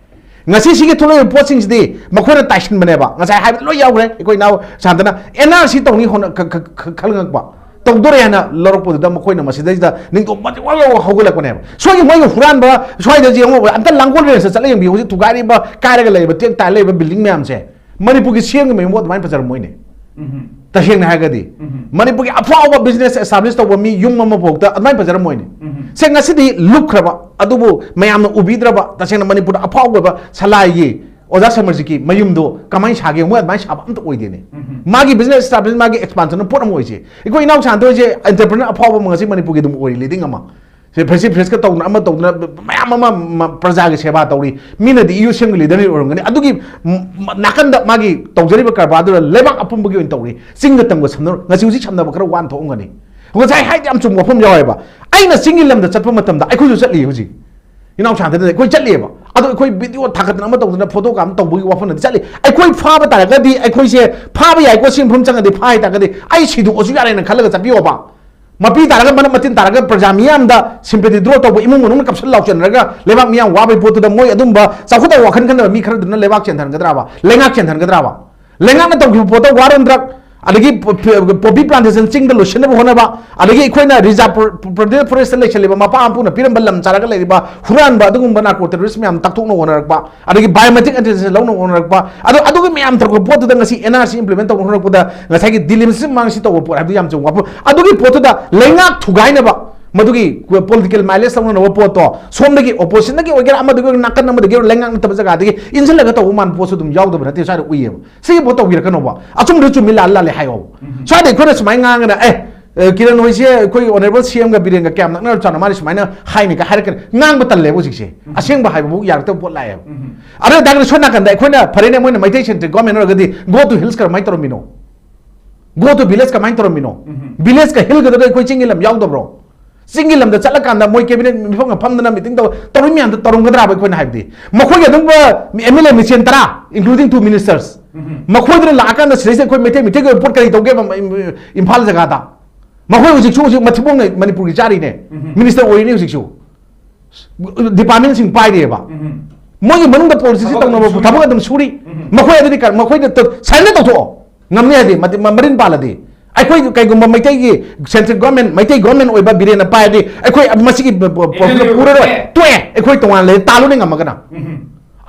ꯉꯁꯤ ꯁꯤꯒꯤ ꯊꯣꯛꯂꯛꯏꯕ ꯄꯣꯠꯁꯤꯡꯁꯤꯗꯤ ꯃꯈꯣꯏꯅ ꯇꯥꯏꯁꯤꯟꯕꯅꯦꯕ꯫ ꯉꯁꯥꯏ ꯍꯥꯏꯕꯗ ꯂꯣꯏ ꯌꯥꯎꯈ꯭ꯔꯦ꯫ ꯑꯩꯈꯣꯏ ꯏꯅꯥꯎ ꯁꯥꯟꯇꯅ ꯑꯦꯟ ꯑꯥꯔ ꯁꯤ ꯇꯧꯅꯤ ꯍꯣꯠꯅ-, ꯈ-, ꯈ-, ꯈ-, ꯈꯜꯂꯉꯛꯄ, ꯇꯧꯗꯣꯔꯦ ꯍꯥꯏꯅ ꯂꯧꯔꯛꯄꯗꯨꯗ ꯃꯈꯣꯏꯅ ꯃꯁꯤꯗꯩꯁꯤꯗ ꯅꯤꯡꯊꯧ ꯃꯊꯤ ꯋꯥ ꯂꯧꯔ ꯍꯧꯒꯠꯂꯛꯄꯅꯦꯕ꯫ ꯁꯣꯏꯒꯤ ꯃꯣꯏꯒꯤ ꯍꯨꯔꯥꯟꯕ ꯁ꯭ꯋꯥꯏꯗ ꯌꯦꯡꯉꯣ, ꯑꯝꯇ ꯂꯥꯡꯒꯣꯜ ꯔꯦꯟꯖꯇ ꯆꯠꯂ ꯌꯦꯡꯕꯤꯌꯨ꯫ ꯍꯧꯖꯤꯛ ꯊꯨꯒꯥꯏꯔꯤꯕ, ꯀꯥꯏꯔꯒ ꯂꯩꯔꯤꯕ, ꯇꯦꯛ ꯇꯥꯏ ꯂꯩꯔꯤꯕ ꯕꯤꯜꯗꯤꯡ ꯃꯌꯥꯝꯁꯦ ꯃꯅꯤꯄꯨꯔꯒꯤ ꯁꯤ ꯑꯦꯝꯒꯤ ꯃꯌꯨꯝꯕꯨ ꯑꯗꯨꯃꯥꯏꯅ ꯐꯖꯔꯝꯃꯣꯏꯅꯦ꯫ ꯎꯝꯍꯨꯝ꯫ ꯇꯁꯦꯡꯅ ꯍꯥꯏꯔꯒꯗꯤ ꯎꯝꯍꯨꯝ꯫ ꯃꯅꯤꯄꯨꯔꯒꯤ ꯑꯐꯥꯎꯕ ꯕꯤꯖꯤꯅꯦꯁ ꯑꯦꯁꯇꯥꯕ꯭ꯂꯤꯁ ꯇꯧꯕ ꯃꯤ ꯌꯨꯝ ꯑꯃꯐꯥꯎꯗ ꯑꯗꯨꯃꯥꯏꯅ ꯐꯖꯔꯝꯃꯣꯏꯅꯦ꯫ ꯎꯝꯍꯨꯝ꯫ ꯁꯦ, ꯉꯁꯤꯗꯤ ꯂꯨꯞꯈ꯭ꯔꯕ, ꯑꯗꯨꯕꯨ ꯃꯌꯥꯝꯅ ꯎꯕꯤꯗ꯭ꯔꯕ, ꯇꯁꯦꯡꯅ ꯃꯅꯤꯄꯨꯔꯗ ꯑꯐꯥꯎꯕ ꯑꯣꯏꯕ ꯁꯂꯥꯏꯒꯤ ꯑꯣꯖꯥ ꯁꯃꯔꯖꯤꯠꯀꯤ ꯃꯌꯨꯝꯗꯣ ꯀꯃꯥꯏꯅ ꯁꯥꯒꯦ? ꯃꯣꯏ ꯑꯗꯨꯃꯥꯏꯅ ꯁꯥꯕ ꯑꯝꯇ ꯑꯣꯏꯗꯦꯅꯦ꯫ ꯎꯝꯍꯨꯝ꯫ ꯃꯥꯒꯤ ꯕꯤꯖꯤꯅꯦꯁ ꯑꯦꯁꯇꯥꯕ꯭ꯂꯤꯁ, ꯃꯥꯒꯤ ꯑꯦꯛꯁꯄꯥꯟꯁꯟ ꯄꯣꯠ ꯑꯃ ꯑꯣꯏꯁꯦ꯫ ꯑꯩꯈꯣꯏ ꯏꯅꯥꯎ ꯁꯥꯟꯇꯣꯏꯁꯦ ꯑꯦꯟꯇꯔꯄ꯭ꯔꯦꯅꯔ ꯑꯐꯥꯎꯕ ꯑꯃ ꯉꯁꯤ ꯃꯅꯤꯄꯨꯔꯒꯤ ꯑꯗꯨꯝ ꯑꯣꯏꯔꯤ, ꯂꯤꯗꯤꯡ ꯑꯃ꯫ ꯁꯦ, ꯐ꯭ꯔꯦꯁꯤ ꯐ꯭ꯔꯦꯁꯀ ꯇꯧꯗꯅ, ꯑꯃ ꯇꯧꯗꯅ, ꯃꯌꯥꯝ ꯑꯃ, ꯃ-, ꯄ꯭ꯔꯖꯥꯒꯤ ꯁꯦꯕꯥ ꯇꯧꯔꯤ꯫ ꯃꯤꯅꯗꯤ ꯏꯌꯨ ꯁꯤ ꯑꯦꯝꯒꯤ ꯂꯤꯗꯔꯅꯤ ꯑꯣꯏꯔꯝꯒꯅꯤ꯫ ꯑꯗꯨꯒꯤ ꯃ-, ꯃ-, ꯅꯥꯀꯟꯗ ꯃꯥꯒꯤ ꯇꯧꯖꯔꯤꯕ ꯀꯔꯕꯥꯔꯗꯨꯗ ꯂꯩꯕꯥꯛ ꯑꯄꯨꯝꯕꯒꯤ ꯑꯣꯏꯅ ꯇꯧꯔꯤ꯫ ꯆꯤꯡꯒ ꯇꯝꯒ ꯁꯝꯅꯔꯨ-, ꯉꯁꯤ ꯍꯧꯖꯤꯛ ꯁꯝꯅꯕ ꯈꯔ ꯋꯥꯅ ꯊꯣꯛꯑꯝꯒꯅꯤ꯫ ꯉꯁꯥꯏ ꯍꯥꯏꯗꯤ ꯌꯥꯝ ꯆꯨꯝꯕ ꯋꯥꯐꯝ ꯌꯥꯎꯋꯦꯕ꯫ ꯑꯩꯅ ꯆꯤꯡꯒꯤ ꯂꯝꯗ ꯆꯠꯄ ꯃꯇꯝꯗ ꯑꯩꯈꯣꯏꯁꯨ ꯆꯠꯂꯤ ꯍꯧꯖꯤꯛ꯫ ꯏꯅꯥꯎ ꯁꯥꯟꯇꯅ ꯑꯩꯈꯣꯏ ꯆꯠꯂꯤꯑꯕ꯫ ꯑꯗꯣ ꯑꯩꯈꯣꯏ ꯚꯤꯗꯤꯑꯣ ꯊꯥꯒꯠꯇꯅ ꯑꯃ ꯇꯧꯗꯅ ꯐꯣꯇꯣ ꯀꯥꯞ ꯇꯧꯕꯒꯤ ꯋꯥꯐꯝ ꯅꯠꯇꯦ ꯆꯠꯂꯤ꯫ ꯑꯩꯈꯣꯏ ꯐꯥꯕ ꯇꯥꯔꯒꯗꯤ ꯑꯩꯈꯣꯏꯁꯦ ꯐꯥꯕ ꯌꯥꯏꯀꯣ, ꯁꯤ ꯃꯐꯝ ꯆꯪꯉꯗꯤ ꯐꯥ ꯍꯥꯏ ꯇꯥꯔꯒꯗꯤ ꯑꯩ ꯁꯤꯗꯣꯛꯑꯁꯨ ꯌꯥꯔꯦꯅ ꯈꯜꯂꯒ ꯆꯠꯄꯤꯌꯣꯕ꯫ ꯃꯄꯤ ꯇꯥꯔꯒ ꯃꯅꯞ ꯃꯇꯤꯟ ꯇꯥꯔꯒ ꯄ꯭ꯔꯖꯥ ꯃꯤꯌꯥꯝꯗ ꯁꯤꯝꯄꯦꯊꯤ ꯗ꯭ꯔꯣ ꯇꯧꯕ, ꯏꯃꯨꯡ ꯃꯅꯨꯡꯅ ꯀꯞꯁꯟ ꯂꯥꯎꯁꯟꯅꯔꯒ ꯂꯩꯕꯥꯛ ꯃꯤꯌꯥꯝ ꯋꯥꯕꯒꯤ ꯄꯣꯠꯇꯨꯗ ꯃꯣꯏ ꯑꯗꯨꯝꯕ ꯆꯥꯎꯈꯠꯇꯕ ꯋꯥꯈꯜ ꯈꯟꯗꯕ ꯃꯤ ꯈꯔꯗꯨꯅ ꯂꯩꯕꯥꯛ ꯆꯦꯟꯊꯍꯟꯒꯗ꯭ꯔꯕ? ꯂꯩꯉꯥꯛ ꯆꯦꯟꯊꯍꯟꯒꯗ꯭ꯔꯕ? ꯂꯩꯉꯥꯛꯅ ꯇꯧꯈꯤꯕ ꯄꯣꯠꯇ ꯋꯥꯔ ꯑꯣꯟ ꯗ꯭ꯔꯛ ꯑꯗꯒꯤ ꯄꯣ-, ꯄꯣ-, poppy plantation ꯆꯤꯡꯗ ꯂꯣꯏꯁꯤꯟꯅꯕ ꯍꯣꯠꯅꯕ, ꯑꯗꯒꯤ ꯑꯩꯈꯣꯏꯅ reserve pro-, protected forest ꯂꯩꯁꯜꯂꯤꯕ ꯃꯄꯥ ꯃꯄꯨꯅ ꯄꯤꯔꯝꯕ ꯂꯝ ꯆꯥꯔꯒ ꯂꯩꯔꯤꯕ ꯍꯨꯔꯥꯟꯕ ꯑꯗꯨꯒꯨꯝꯕ narco terrorist ꯃꯌꯥꯝ ꯇꯥꯛꯊꯣꯛꯅꯕ ꯍꯣꯠꯅꯔꯛꯄ, ꯑꯗꯒꯤ biometric identification ꯂꯧꯅꯕ ꯍꯣꯠꯅꯔꯛꯄ, ꯑꯗꯣ ꯑꯗꯨꯒꯤ ꯃꯌꯥꯝ ꯇꯧꯔꯛꯄ ꯄꯣꯠꯇꯨꯗ ꯉꯁꯤ N R C implement ꯇꯧꯅꯕ ꯍꯣꯠꯅꯔꯛꯄꯗ ꯉꯁꯥꯏꯒꯤ delimit ꯃꯃꯥꯡꯁꯤ ꯇꯧꯕ ꯄꯣꯠ ꯍꯥꯏꯕꯗꯨ ꯌꯥꯝ ꯆꯨꯝꯕ ꯋꯥꯐꯝ꯫ ꯑꯗꯨꯒꯤ ꯄꯣꯠꯇꯨꯗ ꯂꯩꯉꯥꯛ ꯊꯨꯒꯥꯏꯅꯕ, ꯃꯗꯨꯒꯤ political mileage ꯂꯧꯅꯅꯕ ꯄꯣꯠꯇꯣ ꯁꯣꯝꯗꯒꯤ oppositionꯗꯒꯤ ꯑꯣꯏꯒꯦꯔꯥ, ꯑꯃꯗꯒꯤ ꯑꯣꯏꯒꯦꯔꯥ, ꯅꯥꯀꯟ ꯑꯃꯗꯒꯤ ꯑꯣꯏꯒꯦꯔꯥ, ꯂꯩꯉꯥꯛ ꯅꯠꯇꯕ ꯖꯒꯥꯗꯒꯤ ꯏꯟꯁꯤꯜꯂꯒ ꯇꯧꯕ ꯃꯥꯟꯕ ꯄꯣꯠꯁꯨ ꯑꯗꯨꯝ ꯌꯥꯎꯗꯕ ꯅꯠꯇꯦ, ꯁ꯭ꯋꯥꯏꯗ ꯎꯏꯌꯦꯕ꯫ ꯁꯤꯒꯤ ꯄꯣꯠ ꯇꯧꯕꯤꯔꯛꯀꯅꯣꯕ꯫ ꯑꯆꯨꯝꯕꯗ ꯆꯨꯝꯃꯤ, ꯂꯥꯜꯂꯤ ꯂꯥꯜꯂꯤ ꯍꯥꯏꯌꯣꯕ꯫ ꯁ꯭ꯋꯥꯏꯗ ꯑꯩꯈꯣꯏꯅ ꯁꯨꯃꯥꯏꯅ ꯉꯥꯡꯉꯒꯅ, "ꯑꯦ, ꯑꯦ, ꯀꯤꯔꯟ ꯍꯣꯏꯁꯦ ꯑꯩꯈꯣꯏꯒꯤ honourable C Mꯒ ꯕꯤꯔꯦꯟꯒ ꯀꯌꯥꯝ ꯅꯛꯅꯔꯕꯖꯥꯠꯅꯣ, ꯃꯥꯅ ꯁꯨꯃꯥꯏꯅ ꯍꯥꯏꯅꯤꯒ" ꯍꯥꯏꯔꯛꯀꯅꯤ꯫ ꯉꯥꯡꯕ ꯇꯜꯂꯦꯕ ꯍꯧꯖꯤꯛꯁꯦ꯫ ꯑꯁꯦꯡꯕ ꯍꯥꯏꯕꯕꯨ ꯌꯥꯔꯛꯇꯕ ꯄꯣꯠ ꯂꯥꯛꯑꯦꯕ꯫ ꯑꯗꯨ ꯑꯣꯏꯇꯥꯔꯒꯗꯤ ꯁꯣꯝ ꯅꯥꯀꯟꯗ ꯑꯩꯈꯣꯏꯅ, ꯐꯔꯦꯅꯦ, ꯃꯣꯏꯅ ꯃꯩꯇꯩ centric government ꯑꯣꯏꯔꯒꯗꯤ go to hills ꯀꯔꯝꯍꯥꯏꯅ ꯇꯧꯔꯝꯃꯤꯅꯣ? Go to village ꯀꯃꯥꯏꯅ ꯇꯧꯔꯝꯃꯤꯅꯣ? Villageꯀ hillꯒꯗꯨꯗ ꯑꯩꯈꯣꯏ ꯆꯤꯡꯒꯤ ꯂꯝ ꯌꯥꯎꯗꯕ꯭ꯔꯣ? ꯆꯤꯡꯒꯤ ꯂꯝꯗ ꯆꯠꯂꯀꯥꯟꯗ ꯃꯣꯏ cabinet ꯃꯤꯐꯝꯒ ꯐꯝꯗꯅ meeting ꯇꯧ-, ꯇꯧꯔꯤ ꯃꯌꯥꯝꯗꯣ ꯇꯧꯔꯝꯒꯗ꯭ꯔꯥꯕ? ꯑꯩꯈꯣꯏꯅ ꯍꯥꯏꯕꯗꯤ, ꯃꯈꯣꯏꯒꯤ ꯑꯗꯨꯝꯕ M L A ꯃꯁꯦꯟ ꯇꯔꯥ, including two ministers, ꯃꯈꯣꯏꯗꯨꯅ ꯂꯥꯛꯑꯀꯥꯟꯗ ꯁꯤꯗꯩꯁꯤꯗ ꯑꯩꯈꯣꯏ ꯃꯩꯇꯩ, ꯃꯩꯇꯩꯒꯤ ꯑꯣꯏꯕ ꯄꯣꯠ ꯀꯔꯤ ꯇꯧꯒꯦꯕ ꯏꯝꯐꯥꯜ ꯖꯒꯥꯗ? ꯃꯈꯣꯏ ꯍꯧꯖꯤꯛꯁꯨ, ꯍꯧꯖꯤꯛ ꯃꯊꯤꯕꯣꯡꯅ ꯃꯅꯤꯄꯨꯔꯒꯤ ꯆꯥꯔꯤꯅꯦ꯫ Minister ꯑꯣꯏꯔꯤꯅꯦ ꯍꯧꯖꯤꯛꯁꯨ꯫ Departmentꯁꯤꯡ ꯄꯥꯏꯔꯤꯑꯕ꯫ ꯃꯣꯏꯒꯤ ꯃꯅꯨꯡꯗ policyꯁꯤ ꯇꯧꯅꯕ ꯊꯕꯛ ꯑꯗꯨꯝ ꯁꯨꯔꯤ꯫ ꯃꯈꯣꯏ ꯑꯗꯨꯗꯤ ꯀ-, ꯃꯈꯣꯏꯗ ꯇ-, surrender ꯇꯧꯊꯣꯛꯑꯣ꯫ ꯉꯝꯅꯤ ꯍꯥꯏꯗꯤ, ꯃ-, ꯃ-, ꯃꯔꯤꯟ ꯄꯥꯜꯂꯗꯤ꯫ ꯑꯩꯈꯣꯏ ꯀꯩꯒꯨꯝꯕ ꯃꯩꯇꯩꯒꯤ centric government, ꯃꯩꯇꯩ government ꯑꯣꯏꯕ ꯕꯤꯔꯦꯟꯅ ꯄꯥꯏꯔꯗꯤ, ꯑꯩꯈꯣꯏ ꯃꯁꯤꯒꯤ ꯄ-, ꯄ-, ꯄꯣꯠꯇꯨꯗ ꯄꯨꯔꯔꯣꯏ꯫ ꯇꯣꯛꯑꯦ꯫ ꯑꯩꯈꯣꯏ ꯇꯣꯉꯥꯟꯅ ꯂꯩ, ꯇꯥꯜꯂꯨꯅꯦ ꯉꯝꯃꯒꯅ꯫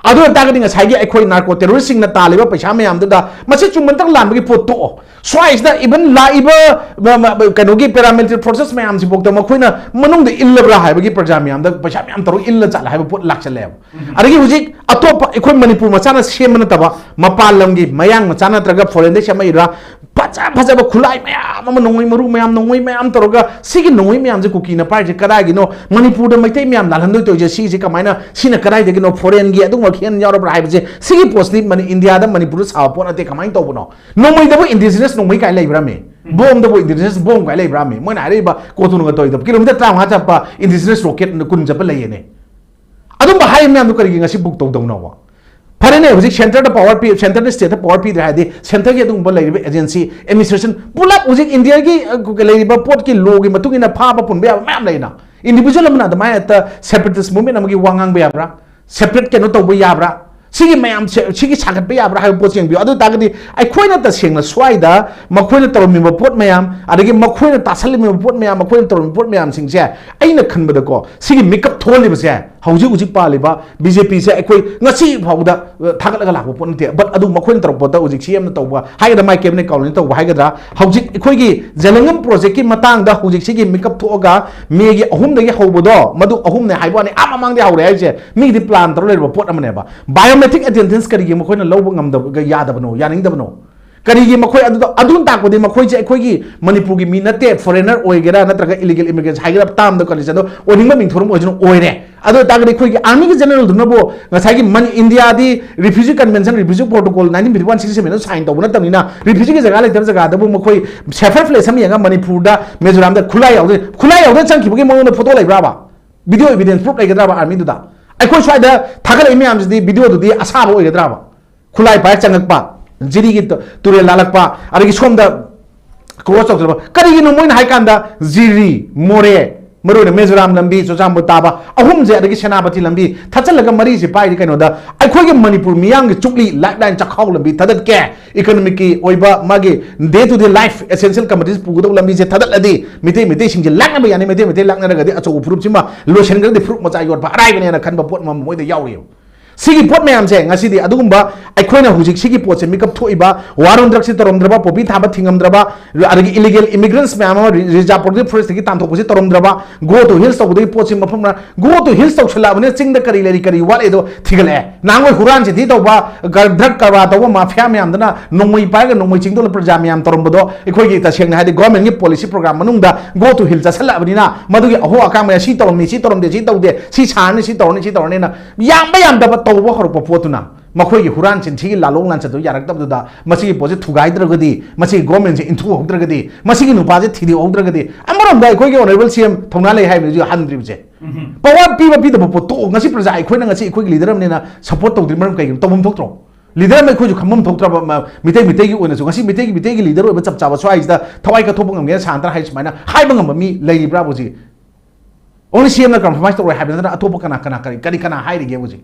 ꯑꯗꯨ ꯑꯣꯏꯇꯥꯔꯒꯗꯤ ꯉꯁꯥꯏꯒꯤ ꯑꯩꯈꯣꯏ narco terroristꯁꯤꯡꯅ ꯇꯥꯜꯂꯤꯕ ꯄꯩꯁꯥ ꯃꯌꯥꯝꯗꯨꯗ ꯃꯁꯤ ꯆꯨꯝꯕ ꯅꯠꯇ꯭ꯔꯒ ꯂꯥꯟꯕꯒꯤ ꯄꯣꯠ ꯇꯣꯛꯑꯣ꯫ ꯁ꯭ꯋꯥꯏꯁꯤꯗ even ꯂꯥꯛꯏꯕ ꯃ-, ꯃ-, ꯀꯩꯅꯣꯒꯤ paramilitary forces ꯃꯌꯥꯝꯁꯤꯐꯥꯎꯗ ꯃꯈꯣꯏꯅ ꯃꯅꯨꯡꯗ ꯏꯜꯂꯕ꯭ꯔꯥ ꯍꯥꯏꯕꯒꯤ ꯄ꯭ꯔꯖꯥ ꯃꯌꯥꯝꯗ ꯄꯩꯁꯥ ꯃꯌꯥꯝ ꯇꯧꯔꯒ ꯏꯜꯂ ꯆꯠꯂꯦ ꯍꯥꯏꯕ ꯄꯣꯠ ꯂꯥꯛꯁꯜꯂꯦꯕ꯫ ꯑꯗꯒꯤ ꯍꯧꯖꯤꯛ ꯑꯇꯣꯞꯄ ꯑꯩꯈꯣꯏ ꯃꯅꯤꯄꯨꯔ ꯃꯆꯥꯅ ꯁꯦꯝꯕ ꯅꯠꯇꯕ ꯃꯄꯥꯟ ꯂꯝꯒꯤ ꯃꯌꯥꯡ ꯃꯆꯥ ꯅꯠꯇ꯭ꯔꯒ foreignꯗꯒꯤ ꯁꯦꯝꯃꯛꯏꯔꯥ, ꯐꯖ ꯐꯖꯕ ꯈꯨꯠꯂꯥꯏ ꯃꯌꯥꯝ ꯑꯃ, ꯅꯣꯡꯃꯩ ꯃꯔꯨ ꯃꯌꯥꯝ, ꯅꯣꯡꯃꯩ ꯃꯌꯥꯝ ꯇꯧꯔꯒ ꯁꯤꯒꯤ ꯅꯣꯡꯃꯩ ꯃꯌꯥꯝꯁꯦ ꯀꯨꯀꯤꯅ ꯄꯥꯏꯔꯤꯁꯦ ꯀꯗꯥꯏꯒꯤꯅꯣ? ꯃꯅꯤꯄꯨꯔꯗ ꯃꯩꯇꯩ ꯃꯌꯥꯝ ꯂꯥꯜꯍꯟꯗꯣꯏ ꯇꯧꯔꯤꯁꯦ ꯁꯤꯁꯦ ꯀꯃꯥꯏꯅ, ꯁꯤꯅ ꯀꯗꯥꯏꯗꯒꯤꯅꯣ? Foreignꯒꯤ ꯑꯗꯨꯒꯨꯝꯕ ꯈꯦꯟ ꯌꯥꯎꯔꯕ꯭ꯔꯥ ꯍꯥꯏꯕꯁꯦ, ꯁꯤꯒꯤ ꯄꯣꯠꯁꯤꯗꯤ ꯃꯅꯤ-, ꯏꯟꯗꯤꯌꯥꯗ, ꯃꯅꯤꯄꯨꯔꯗ ꯁꯥꯕ ꯄꯣꯠ ꯅꯠꯇꯦ꯫ ꯀꯃꯥꯏꯅ ꯇꯧꯕꯅꯣ? ꯅꯣꯡꯃꯩꯗꯕꯨ indigenous ꯅꯣꯡꯃꯩ ꯀꯥꯏ ꯂꯩꯕ꯭ꯔꯥꯃꯤ? ꯕꯣꯝꯗꯕꯨ indigenous ꯕꯣꯝ ꯀꯥꯏ ꯂꯩꯕ꯭ꯔꯥꯃꯤ? ꯃꯣꯏꯅ ꯍꯥꯏꯔꯛꯏꯕ ꯀꯣꯇꯣꯅꯨꯒ ꯇꯧꯔꯤꯗꯣ kilometre ꯇꯔꯥꯃꯉꯥ ꯆꯠꯄ indigenous rocket ꯀꯨꯟ ꯆꯠꯄ ꯂꯩꯌꯦꯅꯦ꯫ ꯑꯗꯨꯝꯕ ꯍꯥꯏꯔꯤꯕ ꯃꯌꯥꯝꯗꯣ ꯀꯔꯤꯒꯤ ꯉꯁꯤ book ꯇꯧꯗꯧꯅꯣꯕ? ꯐꯔꯦꯅꯦ, ꯍꯧꯖꯤꯛ centreꯗ power ꯄꯤ, centreꯅ stateꯇ power ꯄꯤꯗ꯭ꯔꯦ ꯍꯥꯏꯔꯗꯤ, centreꯒꯤ ꯑꯗꯨꯒꯨꯝꯕ ꯂꯩꯔꯤꯕ agency, administration ꯄꯨꯂꯞ ꯍꯧꯖꯤꯛ ꯏꯟꯗꯤꯌꯥꯒꯤ, ꯑ, ꯂꯩꯔꯤꯕ ꯄꯣꯠꯀꯤ lawꯒꯤ ꯃꯇꯨꯡ ꯏꯟꯅ ꯐꯥꯕ ꯄꯨꯟꯕ ꯌꯥꯕ ꯃꯌꯥꯝ ꯂꯩꯅ꯫ Individual ꯑꯃꯅ ꯑꯗꯨꯃꯥꯏꯅ ꯍꯦꯛꯇ separatist movement ꯑꯃꯒꯤ ꯋꯥ ꯉꯥꯡꯕ ꯌꯥꯕ꯭ꯔꯥ? Separate ꯀꯩꯅꯣ ꯇꯧꯕ ꯌꯥꯕ꯭ꯔꯥ? ꯁꯤꯒꯤ ꯃꯌꯥꯝꯁꯦ, ꯁꯤꯒꯤ ꯁꯥꯒꯠꯄ ꯌꯥꯕ꯭ꯔꯥ ꯍꯥꯏꯕ ꯄꯣꯠꯁꯦ ꯌꯦꯡꯕꯤꯌꯨ꯫ ꯑꯗꯨ ꯑꯣꯏ ꯇꯥꯔꯒꯗꯤ ꯑꯩꯈꯣꯏꯅ ꯇꯁꯦꯡꯅ ꯁ꯭ꯋꯥꯏꯗ ꯃꯈꯣꯏꯅ ꯇꯧꯔꯝꯃꯤꯕ ꯄꯣꯠ ꯃꯌꯥꯝ, ꯑꯗꯒꯤ ꯃꯈꯣꯏꯅ ꯇꯥꯁꯜꯂꯝꯃꯤꯕ ꯄꯣꯠ ꯃꯌꯥꯝ, ꯃꯈꯣꯏꯅ ꯇꯧꯔꯝꯃꯤꯕ ꯄꯣꯠ ꯃꯌꯥꯝꯁꯤꯡꯁꯦ ꯑꯩꯅ ꯈꯟꯕꯗꯀꯣ, ꯁꯤꯒꯤ ꯃꯤꯀꯞ ꯊꯣꯛꯍꯜꯂꯤꯕꯁꯦ, ꯍꯧꯖꯤꯛ ꯍꯧꯖꯤꯛ ꯄꯥꯜꯂꯤꯕ ꯕꯤ ꯖꯦ ꯄꯤꯁꯦ ꯑꯩꯈꯣꯏ ꯉꯁꯤ ꯐꯥꯎꯕꯗ, ꯑ, ꯊꯥꯒꯠꯂꯒ ꯂꯥꯛꯄ ꯄꯣꯠ ꯅꯠꯇꯦ꯫ But ꯑꯗꯨ ꯃꯈꯣꯏꯅ ꯇꯧꯔꯛꯄꯗ ꯍꯧꯖꯤꯛ ꯁꯤ ꯑꯦꯝꯅ ꯇꯧꯕ ꯍꯥꯏꯒꯗ꯭ꯔꯥ, ꯃꯥꯏ ꯀꯦꯕꯤꯅꯦꯠ ꯀꯥꯎꯟꯁꯤꯜꯅ ꯇꯧꯕ ꯍꯥꯏꯒꯗ꯭ꯔꯥ, ꯍꯧꯖꯤꯛ ꯑꯩꯈꯣꯏꯒꯤ ꯖꯦꯂꯪꯒꯝ ꯄ꯭ꯔꯣꯖꯦꯛꯀꯤ ꯃꯇꯥꯡꯗ ꯍꯧꯖꯤꯛꯁꯤꯒꯤ ꯃꯤꯀꯞ ꯊꯣꯛꯑꯒ ꯃꯦꯒꯤ ꯑꯍꯨꯝꯗꯒꯤ ꯍꯧꯕꯗꯣ, ꯃꯗꯨ ꯑꯍꯨꯝꯅꯦ ꯍꯥꯏꯕ ꯋꯥꯅꯤ, ꯑꯥ ꯃꯃꯥꯡꯗꯒꯤ ꯍꯧꯔꯦ ꯍꯥꯏꯁꯦ ꯃꯤꯒꯤꯗꯤ ꯄ꯭ꯂꯥꯟ ꯇꯧꯔ ꯂꯩꯔꯕ ꯄꯣꯠ ꯑꯃꯅꯦꯕ꯫ Biometric attendance ꯀꯔꯤꯒꯤ ꯃꯈꯣꯏꯅ ꯂꯧꯕ ꯉꯝꯗꯕ, ꯌꯥꯗꯕꯅꯣ, ꯌꯥꯅꯤꯡꯗꯕꯅꯣ? ꯀꯔꯤꯒꯤ ꯃꯈꯣꯏ ꯑꯗꯨꯗ, ꯑꯗꯨꯅ ꯇꯥꯛꯄꯗꯤ ꯃꯈꯣꯏꯁꯦ ꯑꯩꯈꯣꯏꯒꯤ ꯃꯅꯤꯄꯨꯔꯒꯤ ꯃꯤ ꯅꯠꯇꯦ, ꯐꯣꯔꯦꯅꯔ ꯑꯣꯏꯒꯦꯔꯥ ꯅꯠꯇ꯭ꯔꯒ ꯏꯂꯤꯒꯦꯜ ꯏꯃꯤꯒ꯭ꯔꯦꯟꯠ ꯍꯥꯏꯒꯦꯔꯥ, term and condition ꯑꯣꯏꯅꯤꯡꯕ ꯃꯤꯡꯊꯣꯔꯝ ꯑꯣꯏꯁꯅꯨ, ꯑꯣꯏꯔꯦ꯫ ꯑꯗꯨ ꯑꯣꯏꯇꯥꯔꯒꯗꯤ ꯑꯩꯈꯣꯏꯒꯤ ꯑꯥꯔꯃꯤꯒꯤ ꯖꯦꯅꯔꯦꯜꯗꯨꯅꯕꯨ ꯉꯁꯥꯏꯒꯤ ꯃꯅꯤ-, ꯏꯟꯗꯤꯌꯥꯗꯤ refugee convention, refugee protocol nineteen fifty one sixty ꯁꯚꯦꯟꯗ ꯁꯥꯏꯟ ꯇꯧꯕ ꯅꯠꯇꯕꯅꯤꯅ, ꯔꯤꯐ꯭ꯌꯨꯖꯤꯒꯤ ꯖꯒꯥ ꯂꯩꯇꯕ ꯖꯒꯥꯗꯕꯨ ꯃꯈꯣꯏ ꯁꯦꯐꯔ ꯄ꯭ꯂꯦꯁ ꯑꯃ ꯌꯦꯡꯉꯒ ꯃꯅꯤꯄꯨꯔꯗ, ꯃꯤꯖꯣꯔꯥꯝꯗ ꯈꯨꯠꯂꯥꯏ ꯌꯥꯎꯗꯣꯏ, ꯈꯨꯠꯂꯥꯏ ꯌꯥꯎꯗꯅ ꯆꯪꯈꯤꯕꯒꯤ ꯃꯉꯣꯟꯗ ꯐꯣꯇꯣ ꯂꯩꯕ꯭ꯔꯥꯕ? ꯚꯤꯗꯤꯑꯣ ꯏꯚꯤꯗꯦꯟꯁ ꯄ꯭ꯔꯨꯐ ꯂꯩꯒꯗ꯭ꯔꯥꯕ ꯑꯥꯔꯃꯤꯗꯨꯗ? ꯑꯩꯈꯣꯏ ꯁ꯭ꯋꯥꯏꯗ ꯊꯥꯒꯠꯂꯛꯏ ꯃꯌꯥꯝꯁꯤꯗꯤ ꯚꯤꯗꯤꯑꯣꯗꯨꯗꯤ ꯑꯁꯥꯕ ꯑꯣꯏꯒꯗ꯭ꯔꯥꯕ? ꯈꯨꯠꯂꯥꯏ ꯄꯥꯏꯔ ꯆꯪꯉꯛꯄ, ꯖꯤꯔꯤꯒꯤ ꯇꯨ-, ꯇꯨꯔꯦꯜ ꯂꯥꯜꯂꯛꯄ, ꯑꯗꯒꯤ ꯁꯣꯝꯗ ꯀ꯭ꯔꯣꯁ ꯇꯧꯁꯤꯜꯂꯛꯄ꯫ ꯀꯔꯤꯒꯤꯅꯣ ꯃꯣꯏꯅ ꯍꯥꯏ ꯀꯥꯟꯗ ꯖꯤꯔꯤ, ꯃꯣꯔꯦ, ꯃꯔꯨꯑꯣꯏꯅ ꯃꯤꯖꯣꯔꯥꯝ ꯂꯝꯕꯤ, ꯆꯨꯔꯆꯥꯟꯄꯨꯔ ꯇꯥꯕ ꯑꯍꯨꯝꯁꯦ, ꯑꯗꯒꯤ ꯁꯦꯅꯥꯄꯇꯤ ꯂꯝꯕꯤ ꯊꯠꯆꯜꯂꯒ ꯃꯔꯤꯁꯦ ꯄꯥꯏꯔꯤ ꯀꯩꯅꯣꯗ, ꯑꯩꯈꯣꯏꯒꯤ ꯃꯅꯤꯄꯨꯔ ꯃꯤꯌꯥꯝꯒꯤ ꯆꯨꯛꯂꯤ ꯂꯥꯏꯐ ꯂꯥꯏꯟ ꯆꯥꯛꯈꯥꯎ ꯂꯝꯕꯤ ꯊꯥꯗꯠꯀꯦ, ꯏꯀꯣꯅꯣꯃꯤꯛꯀꯤ ꯑꯣꯏꯕ ꯃꯥꯒꯤ day to day life essential commodities ꯄꯨꯒꯗꯧꯕ ꯂꯝꯕꯤꯁꯦ ꯊꯥꯗꯠꯂꯗꯤ ꯃꯤꯇꯩ ꯃꯤꯇꯩꯁꯤꯡꯁꯦ ꯂꯥꯛꯅꯕ ꯌꯥꯅꯤ, ꯃꯤꯇꯩ ꯃꯤꯇꯩ ꯂꯥꯛꯅꯔꯒꯗꯤ ꯑꯆꯧꯕ ꯐꯨꯔꯨꯞꯁꯤꯃ ꯂꯣꯏꯁꯤꯟꯈ꯭ꯔꯒꯗꯤ ꯐꯨꯔꯨꯞ ꯃꯆꯥ ꯌꯣꯠꯄ ꯑꯔꯥꯏꯕꯅꯦꯅ ꯈꯟꯕ ꯄꯣꯠ ꯑꯃ ꯃꯣꯏꯗ ꯌꯥꯎꯔꯤꯑꯕ꯫ ꯁꯤꯒꯤ ꯄꯣꯠ ꯃꯌꯥꯝꯁꯦ ꯉꯁꯤꯗꯤ ꯑꯗꯨꯒꯨꯝꯕ ꯑꯩꯈꯣꯏꯅ ꯍꯧꯖꯤꯛ ꯁꯤꯒꯤ ꯄꯣꯠꯁꯦ ꯃꯤꯀꯞ ꯊꯣꯛꯏꯕ, war on drugsꯁꯤ ꯇꯧꯔꯝꯗ꯭ꯔꯕ, ꯄꯣꯄꯤ ꯊꯥꯕ ꯊꯤꯡꯉꯝꯗ꯭ꯔꯕ, ꯑꯗꯒꯤ ꯏꯂꯤꯒꯦꯜ ꯏꯃꯤꯒ꯭ꯔꯦꯟꯠꯁ ꯃꯌꯥꯝ ꯑꯃ ꯔꯤ-, reserve protected ꯐꯣꯔꯦꯁꯇꯒꯤ ꯇꯥꯟꯊꯣꯛꯄꯁꯤ ꯇꯧꯔꯝꯗ꯭ꯔꯕ, go to hills ꯇꯧꯕꯗꯒꯤ ꯄꯣꯠꯁꯤ ꯃꯐꯝ ꯃꯔꯥꯡ, go to hills ꯇꯧꯁꯜꯂꯛꯑꯕꯅꯤꯅ ꯆꯤꯡꯗ ꯀꯔꯤ ꯂꯩꯔꯤ ꯀꯔꯤ ꯋꯥꯠꯂꯤ ꯑꯗꯣ ꯊꯤꯒꯠꯂꯛꯑꯦ꯫ ꯅꯍꯥꯟꯋꯥꯏ ꯍꯨꯔꯥꯟ ꯆꯤꯟꯊꯤ ꯇꯧꯕ, ꯒ-, ꯗ꯭ꯔꯒ ꯀꯔꯕꯥꯔ ꯇꯧꯕ ꯃꯥꯐꯤꯌꯥ ꯃꯌꯥꯝꯗꯨꯅ ꯅꯣꯡꯃꯩ ꯄꯥꯏꯔꯒ ꯅꯣꯡꯃꯩ ꯆꯤꯡꯗꯣꯛꯂ ꯄ꯭ꯔꯖꯥ ꯃꯌꯥꯝ ꯇꯧꯔꯝꯕꯗꯣ ꯑꯩꯈꯣꯏꯒꯤ ꯇꯁꯦꯡꯅ ꯍꯥꯏꯗꯤ ꯒꯣꯔꯃꯦꯟꯒꯤ ꯄꯣꯂꯤꯁꯤ ꯄ꯭ꯔꯣꯒ꯭ꯔꯥꯝ ꯃꯅꯨꯡꯗ go to hill ꯆꯠꯁꯜꯂꯛꯑꯕꯅꯤꯅ ꯃꯗꯨꯒꯤ ꯑꯍꯣ ꯑꯀꯥꯡ ꯃꯌꯥꯝ ꯁꯤ ꯇꯧꯔꯝꯃꯤ, ꯁꯤ ꯇꯧꯔꯝꯗꯦ, ꯁꯤ ꯇꯧꯗꯦ, ꯁꯤ ꯁꯥꯔꯅꯤ, ꯁꯤ ꯇꯧꯔꯅꯤ, ꯁꯤ ꯇꯧꯔꯅꯤꯅ ꯌꯥꯝꯕ ꯌꯥꯝꯗꯕ ꯇꯧꯕ ꯍꯧꯔꯛꯄ ꯄꯣꯠꯇꯨꯅ ꯃꯈꯣꯏꯒꯤ ꯍꯨꯔꯥꯟ ꯆꯤꯟꯊꯤꯒꯤ ꯂꯥꯂꯣꯡ ꯂꯥꯟꯆꯠꯇꯨ ꯌꯥꯔꯛꯇꯕꯗꯨꯗ ꯃꯁꯤꯒꯤ ꯄꯣꯠꯁꯤ ꯊꯨꯒꯥꯏꯗ꯭ꯔꯒꯗꯤ, ꯃꯁꯤꯒꯤ ꯒꯣꯔꯃꯦꯟꯁꯤ ꯏꯟꯊꯨꯍꯧꯗ꯭ꯔꯒꯗꯤ, ꯃꯁꯤꯒꯤ ꯅꯨꯄꯥꯁꯤ ꯊꯤꯗꯣꯛꯍꯧꯗ꯭ꯔꯒꯗꯤ, ꯑꯃꯔꯣꯝꯗ ꯑꯩꯈꯣꯏꯒꯤ ꯑꯣꯅꯔꯦꯕꯜ ꯁꯤ ꯑꯦꯝ ꯊꯧꯅꯥ ꯂꯩ ꯍꯥꯏꯕꯅꯤꯁꯨ ꯍꯟꯗ꯭ꯔꯤꯕꯁꯦ꯫ ꯄꯋꯥꯔ ꯄꯤꯕ ꯄꯤꯗꯕ ꯄꯣꯠ ꯇꯣꯛꯑꯣ꯫ ꯉꯁꯤ ꯄ꯭ꯔꯖꯥ ꯑꯩꯈꯣꯏꯅ ꯉꯁꯤ ꯑꯩꯈꯣꯏꯒꯤ ꯂꯤꯗꯔ ꯑꯃꯅꯤꯅ ꯁꯄꯣꯔꯠ ꯇꯧꯗ꯭ꯔꯤ ꯃꯔꯝ ꯀꯩꯒꯤꯅꯣ? ꯇꯧꯐꯝ ꯊꯣꯛꯇ꯭ꯔꯣ? ꯂꯤꯗꯔ ꯑꯃ ꯑꯩꯈꯣꯏꯁꯨ ꯈꯪꯐꯝ ꯊꯣꯛꯇ꯭ꯔꯕ ꯃ-, ꯃꯤꯇꯩ, ꯃꯤꯇꯩꯒꯤ ꯑꯣꯏꯅꯁꯨ ꯉꯁꯤ ꯃꯤꯇꯩꯒꯤ, ꯃꯤꯇꯩꯒꯤ ꯂꯤꯗꯔ ꯑꯣꯏꯕ ꯆꯞ ꯆꯥꯕ ꯁ꯭ꯋꯥꯏꯁꯤꯗ ꯊꯋꯥꯏ ꯀꯠꯊꯣꯛꯄ ꯉꯝꯒꯦꯅ ꯁꯥꯟꯅ ꯍꯥꯏ ꯁꯨꯃꯥꯏꯅ ꯍꯥꯏꯕ ꯉꯝꯕ ꯃꯤ ꯂꯩꯔꯤꯕ꯭ꯔꯥ ꯍꯧꯖꯤꯛ? ꯑꯣꯡꯂꯤ ꯁꯤ ꯑꯦꯝꯅ ꯀꯝꯄ꯭ꯔꯣꯃꯥꯏꯁ ꯇꯧꯔꯣꯏ ꯍꯥꯏꯕ ꯅꯠꯇꯅ ꯑꯇꯣꯞꯄ ꯀꯅꯥ, ꯀꯅꯥ, ꯀꯔꯤ, ꯀꯔꯤ ꯀꯅꯥ ꯍꯥꯏꯔꯤꯒꯦ ꯍꯧꯖꯤꯛ?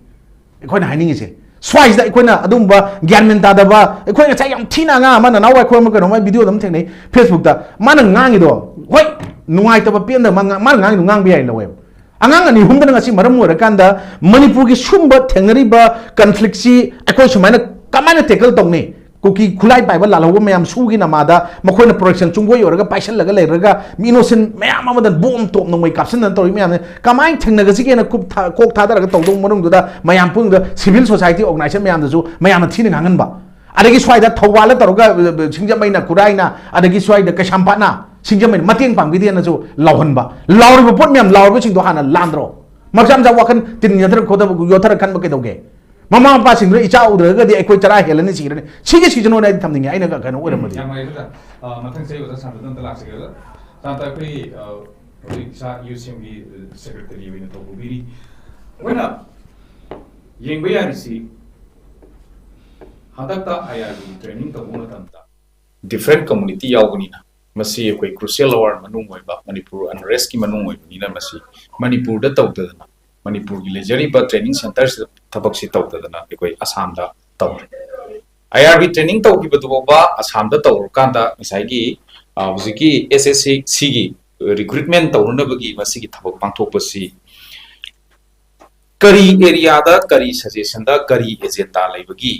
ꯑꯩꯈꯣꯏꯅ ꯍꯥꯏꯅꯤꯡꯉꯤꯁꯦ ꯁ꯭ꯋꯥꯏꯁꯤꯗ ꯑꯩꯈꯣꯏꯅ ꯑꯗꯨꯝꯕ ꯒ꯭ꯌꯥꯟ ꯃꯦꯟ ꯇꯥꯗꯕ, ꯑꯩꯈꯣꯏ ꯉꯁꯥꯏ ꯌꯥꯝ ꯊꯤꯅ ꯑꯉꯥꯡ ꯑꯃ, ꯅꯅꯥꯎ ꯑꯩꯈꯣꯏ ꯑꯃ ꯀꯩꯅꯣꯝꯃ ꯚꯤꯗꯤꯑꯣꯗ ꯑꯃ ꯊꯦꯡꯅꯩ ꯐꯦꯁꯕꯨꯛꯇ, ꯃꯥꯅ ꯉꯥꯡꯉꯤꯗꯣ, ꯍꯣꯏ, ꯅꯨꯡꯉꯥꯏꯇꯕ ꯄꯦꯟꯗꯕ, ꯃꯥ ꯉꯥꯡ- ꯃꯥꯅ ꯉꯥꯡꯉꯤꯗꯣ ꯉꯥꯡꯕ ꯌꯥꯏ, ꯂꯧꯋꯦꯕ꯫ ꯑꯉꯥꯡ ꯑꯅꯤ ꯑꯍꯨꯝꯗꯅ ꯉꯁꯤ ꯃꯔꯝ ꯑꯣꯏꯔꯀꯥꯟꯗ ꯃꯅꯤꯄꯨꯔꯒꯤ ꯁꯨꯝꯕ ꯊꯦꯡꯅꯔꯤꯕ ꯀꯟꯐ꯭ꯂꯤꯛꯁꯤ ꯑꯩꯈꯣꯏ ꯁꯨꯃꯥꯏꯅ ꯀꯃꯥꯏꯅ ꯇꯦꯀꯜ ꯇꯧꯅꯤ? ꯀꯨꯀꯤ ꯈꯨꯠꯂꯥꯏ ꯄꯥꯏꯕ ꯂꯥꯜꯍꯧꯕ ꯃꯌꯥꯝ ꯁꯨꯒꯤ ꯅꯃꯥꯗ ꯃꯈꯣꯏꯅ ꯄ꯭ꯔꯣꯇꯦꯛꯁꯟ ꯆꯨꯡꯒꯣꯏ ꯑꯣꯏꯔꯒ ꯄꯥꯏꯁꯜꯂꯒ ꯂꯩꯔꯒ ꯃꯤ ꯏꯅꯣꯁꯦꯟ ꯃꯌꯥꯝ ꯑꯃꯗ ꯕꯣꯝ ꯇꯣꯞ ꯅꯣꯡꯃꯩ ꯀꯥꯞꯁꯤꯟꯗꯅ ꯇꯧꯔꯤ ꯃꯌꯥꯝꯁꯦ ꯀꯃꯥꯏꯅ ꯊꯦꯡꯅꯒꯁꯤꯒꯦꯅ ꯀꯨꯞ ꯊꯥ- ꯀꯣꯛ ꯊꯥꯗꯔꯒ ꯇꯧꯗꯧꯕ ꯃꯅꯨꯡꯗꯨꯗ ꯃꯌꯥꯝ ꯄꯨꯝꯅꯃꯛꯇ ꯁꯤꯚꯤꯜ ꯁꯣꯁꯥꯏꯇꯤ ꯑꯣꯔꯒꯅꯥꯏꯖꯦꯁꯟ ꯃꯌꯥꯝꯗꯁꯨ ꯃꯌꯥꯝꯅ ꯊꯤꯅ ꯉꯥꯡꯍꯟꯕ, ꯑꯗꯒꯤ ꯁ꯭ꯋꯥꯏꯗ ꯊꯧꯕꯥꯜꯗ ꯇꯧꯔꯒ, ꯑ, ꯁꯤꯡꯖꯃꯩꯅ, ꯈꯨꯔꯥꯏꯅ, ꯑꯗꯒꯤ ꯁ꯭ꯋꯥꯏꯗ ꯀꯩꯁꯥꯝꯄꯥꯠꯅ, ꯁꯤꯡꯖꯃꯩꯅ ꯃꯇꯦꯡ ꯄꯥꯡꯕꯤꯗꯦꯅꯁꯨ ꯂꯥꯎꯍꯟꯕ, ꯂꯥꯎꯔꯤꯕ ꯄꯣꯠ ꯃꯌꯥꯝ ꯂꯥꯎꯔꯤꯕꯁꯤꯡꯗꯣ ꯍꯥꯟꯅ ꯂꯥꯟꯗ꯭ꯔꯣ? ꯃꯆꯥ ꯃꯆꯥ ꯋꯥꯈꯜ ꯇꯤꯟ ꯌꯣꯠꯊꯔ ꯈꯣꯠꯊꯕ, ꯌꯣꯠꯊꯔ ꯈꯟꯕ ꯀꯩꯗꯧꯒꯦ? ꯃꯃꯥ ꯃꯄꯥꯁꯤꯡꯗꯨꯅ ꯏꯆꯥ ꯎꯗ꯭ꯔꯒꯗꯤ ꯑꯩꯈꯣꯏ ꯆꯔꯥ ꯍꯦꯜꯂꯅꯤ, ꯁꯤꯔꯅꯤ, ꯁꯤꯒꯤ ꯁꯤꯖꯅꯣꯅ ꯑꯩꯗꯤ ꯊꯝꯅꯤꯡꯉꯦ, ꯑꯩꯅ ꯀꯩꯅꯣ ꯑꯣꯏꯔꯝꯃꯗꯤ꯫ ꯌꯥꯝ ꯅꯨꯡꯉꯥꯏ ꯑꯗꯨꯗ꯫ ꯑ, ꯃꯊꯪ ꯆꯍꯤ ꯑꯣꯖꯥ ꯁꯥꯟꯇꯗ ꯑꯝꯇ ꯂꯥꯛꯆꯒꯦ ꯑꯗ꯫ ꯁꯥꯟꯇ, ꯑꯩꯈꯣꯏ, ꯑ, ꯍꯧꯖꯤꯛ ꯏꯁꯥ ꯌꯨ ꯁꯦꯝꯒꯤ ꯁꯦꯀ꯭ꯔꯦꯇꯔꯤ ꯑꯣꯏꯅ ꯇꯧꯕꯤꯔꯤ꯫ ꯑꯩꯈꯣꯏꯅ ꯌꯦꯡꯕ ꯌꯥꯔꯤꯁꯤ, ꯍꯟꯗꯛꯇ ꯑꯥꯏ ꯑꯥꯔ ꯕꯤ ꯇ꯭ꯔꯦꯅꯤꯡ ꯇꯧꯕ ꯃꯇꯝꯗ ꯗꯤꯐ꯭ꯔꯦꯟ ꯀꯝꯃꯨꯅꯤꯇꯤ ꯌꯥꯎꯕꯅꯤꯅ, ꯃꯁꯤ ꯑꯩꯈꯣꯏ ꯀ꯭ꯔꯨꯁꯤꯌꯦꯜ ꯑꯋꯥꯔ ꯃꯅꯨꯡ ꯑꯣꯏꯕ, ꯃꯅꯤꯄꯨꯔ ꯑꯟꯔꯦꯁꯀꯤ ꯃꯅꯨꯡ ꯑꯣꯏꯕꯅꯤꯅ, ꯃꯁꯤ ꯃꯅꯤꯄꯨꯔꯗ ꯇꯧꯗꯗꯅ, ꯃꯅꯤꯄꯨꯔꯒꯤ ꯂꯩꯖꯔꯤꯕ ꯇ꯭ꯔꯦꯅꯤꯡ ꯁꯦꯟꯇꯔꯁꯤꯗ ꯊꯕꯛꯁꯤ ꯇꯧꯗꯗꯅ ꯑꯩꯈꯣꯏ ꯑꯁꯥꯝꯗ ꯇꯧꯔꯦ꯫ ꯑꯥꯏ ꯑꯥꯔ ꯕꯤ ꯇ꯭ꯔꯦꯅꯤꯡ ꯇꯧꯈꯤꯕꯗꯨ ꯐꯥꯎꯕ ꯑꯁꯥꯝꯗ ꯇꯧꯔꯀꯥꯟꯗ ꯉꯁꯥꯏꯒꯤ, ꯑ, ꯍꯧꯖꯤꯛꯀꯤ ꯑꯦꯁ ꯑꯦꯁ ꯁꯤ ꯁꯤꯒꯤ ꯔꯤꯀ꯭ꯔꯨꯠꯃꯦꯟ ꯇꯧꯅꯅꯕꯒꯤ ꯃꯁꯤꯒꯤ ꯊꯕꯛ ꯄꯥꯡꯊꯣꯛꯄꯁꯤ ꯀꯔꯤ ꯑꯦꯔꯤꯌꯥꯗ, ꯀꯔꯤ ꯁꯖꯦꯁꯟꯗ, ꯀꯔꯤ ꯑꯦꯖꯦꯟꯗꯥ ꯂꯩꯕꯒꯤ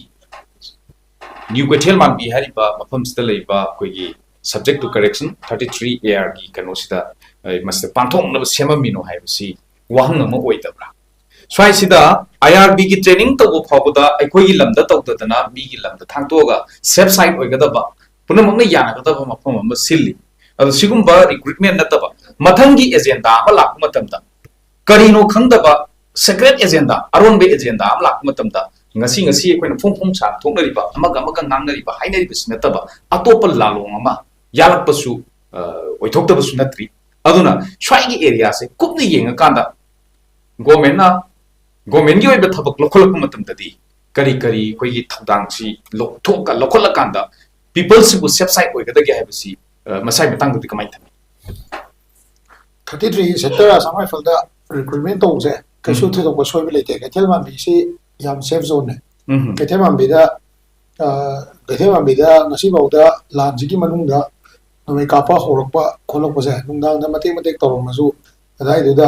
ꯅ꯭ꯌꯨ ꯀꯩꯊꯦꯜ ꯃꯥꯟꯕꯤ ꯍꯥꯏꯔꯤꯕ ꯃꯐꯝꯁꯤꯗ ꯂꯩꯕ ꯑꯩꯈꯣꯏꯒꯤ subject to correction thirty three A R ꯒꯤ ꯀꯩꯅꯣꯁꯤꯗ, ꯑ, ꯃꯁꯤꯗ ꯄꯥꯡꯊꯣꯛꯅꯕ ꯁꯦꯝꯃꯝꯃꯤꯅꯣ ꯍꯥꯏꯕꯁꯤ ꯋꯥꯍꯪ ꯑꯃ ꯑꯣꯏꯗꯕ꯭ꯔꯥ? ꯁ꯭ꯋꯥꯏꯁꯤꯗ ꯑꯥꯏ ꯑꯥꯔ ꯕꯤꯒꯤ ꯇ꯭ꯔꯦꯅꯤꯡ ꯇꯧꯕ ꯐꯥꯎꯕꯗ ꯑꯩꯈꯣꯏꯒꯤ ꯂꯝꯗ ꯇꯧꯗꯗꯅ ꯃꯤꯒꯤ ꯂꯝꯗ ꯊꯥꯡꯇꯣꯛꯑꯒ ꯁꯦꯐ ꯁꯥꯏꯠ ꯑꯣꯏꯒꯗꯕ, ꯄꯨꯝꯅꯃꯛꯅ ꯌꯥꯅꯒꯗꯕ ꯃꯐꯝ ꯑꯃ ꯁꯤꯜꯂꯤ꯫ ꯑꯗꯣ ꯁꯤꯒꯨꯝꯕ ꯔꯤꯀ꯭ꯔꯨꯠꯃꯦꯟ ꯅꯠꯇꯕ ꯃꯊꯪꯒꯤ ꯑꯦꯖꯦꯟꯗꯥ ꯑꯃ ꯂꯥꯛꯄ ꯃꯇꯝꯗ ꯀꯔꯤꯅꯣ ꯈꯪꯗꯕ ꯁꯦꯀ꯭ꯔꯦꯠ ꯑꯦꯖꯦꯟꯗꯥ, ꯑꯔꯣꯟꯕ ꯑꯦꯖꯦꯟꯗꯥ ꯑꯃ ꯂꯥꯛꯄ ꯃꯇꯝꯗ ꯉꯁꯤ, ꯉꯁꯤ ꯑꯩꯈꯣꯏꯅ ꯐꯣꯡ ꯐꯣꯡ ꯁꯥꯅ ꯊꯣꯛꯅꯔꯤꯕ, ꯑꯃꯒ ꯑꯃꯒ ꯉꯥꯡꯅꯔꯤꯕ, ꯍꯥꯏꯅꯔꯤꯕꯁꯤ ꯅꯠꯇꯕ ꯑꯇꯣꯞꯄ ꯂꯥꯂꯣꯡ ꯑꯃ ꯌꯥꯜꯂꯛꯄꯁꯨ, ꯑ, ꯑꯣꯏꯊꯣꯛꯇꯕꯁꯨ ꯅꯠꯇ꯭ꯔꯤ꯫ ꯑꯗꯨꯅ ꯁ꯭ꯋꯥꯏꯒꯤ ꯑꯦꯔꯤꯌꯥꯁꯦ ꯀꯨꯞꯅ ꯌꯦꯡꯉꯀꯥꯟꯗ ꯒꯣꯔꯃꯦꯟꯅ, ꯒꯣꯔꯃꯦꯟꯒꯤ ꯑꯣꯏꯕ ꯊꯕꯛ ꯂꯧꯈꯠꯂꯛꯄ ꯃꯇꯝꯗꯗꯤ ꯀꯔꯤ ꯀꯔꯤ ꯑꯩꯈꯣꯏꯒꯤ ꯊꯧꯗꯥꯡꯁꯤ ꯂꯧꯊꯣꯛ-, ꯂꯧꯈꯠꯂꯀꯥꯟꯗ ꯄꯤꯄꯜꯁꯤꯕꯨ ꯁꯦꯐ ꯁꯥꯏꯠ ꯑꯣꯏꯒꯗꯒꯦ ꯍꯥꯏꯕꯁꯤ, ꯑ, ꯃꯁꯥꯒꯤ ꯃꯇꯥꯡꯗꯗꯤ ꯀꯃꯥꯏꯅ ꯊꯝꯃꯤ? Thirty three sector Assam Rifle ꯗ recruitment ꯇꯧꯕꯁꯦ ꯀꯩꯁꯨ ꯎꯝ꯫ ꯊꯣꯏꯗꯣꯛꯄ ꯁꯣꯏꯕ ꯂꯩꯇꯦ꯫ ꯀꯩꯊꯦꯜ ꯃꯥꯟꯕꯤꯁꯤ ꯌꯥꯝ ꯁꯦꯐ ꯖꯣꯟꯅꯦ꯫ ꯎꯝ꯫ ꯀꯩꯊꯦꯜ ꯃꯥꯟꯕꯤꯗ ꯑ, ꯀꯩꯊꯦꯜ ꯃꯥꯟꯕꯤꯗ ꯉꯁꯤꯐꯥꯎꯗ ꯂꯥꯟꯁꯤꯒꯤ ꯃꯅꯨꯡꯗ ꯅꯣꯡꯃꯩ ꯀꯥꯞꯄ ꯍꯧꯔꯛꯄ ꯈꯣꯠꯂꯛꯄꯁꯦ ꯅꯨꯡꯗꯥꯡꯗ ꯃꯇꯦꯛ ꯃꯇꯦꯛ ꯇꯧꯔꯝꯃꯁꯨ, ꯑꯗꯨꯋꯥꯏꯗꯨꯗ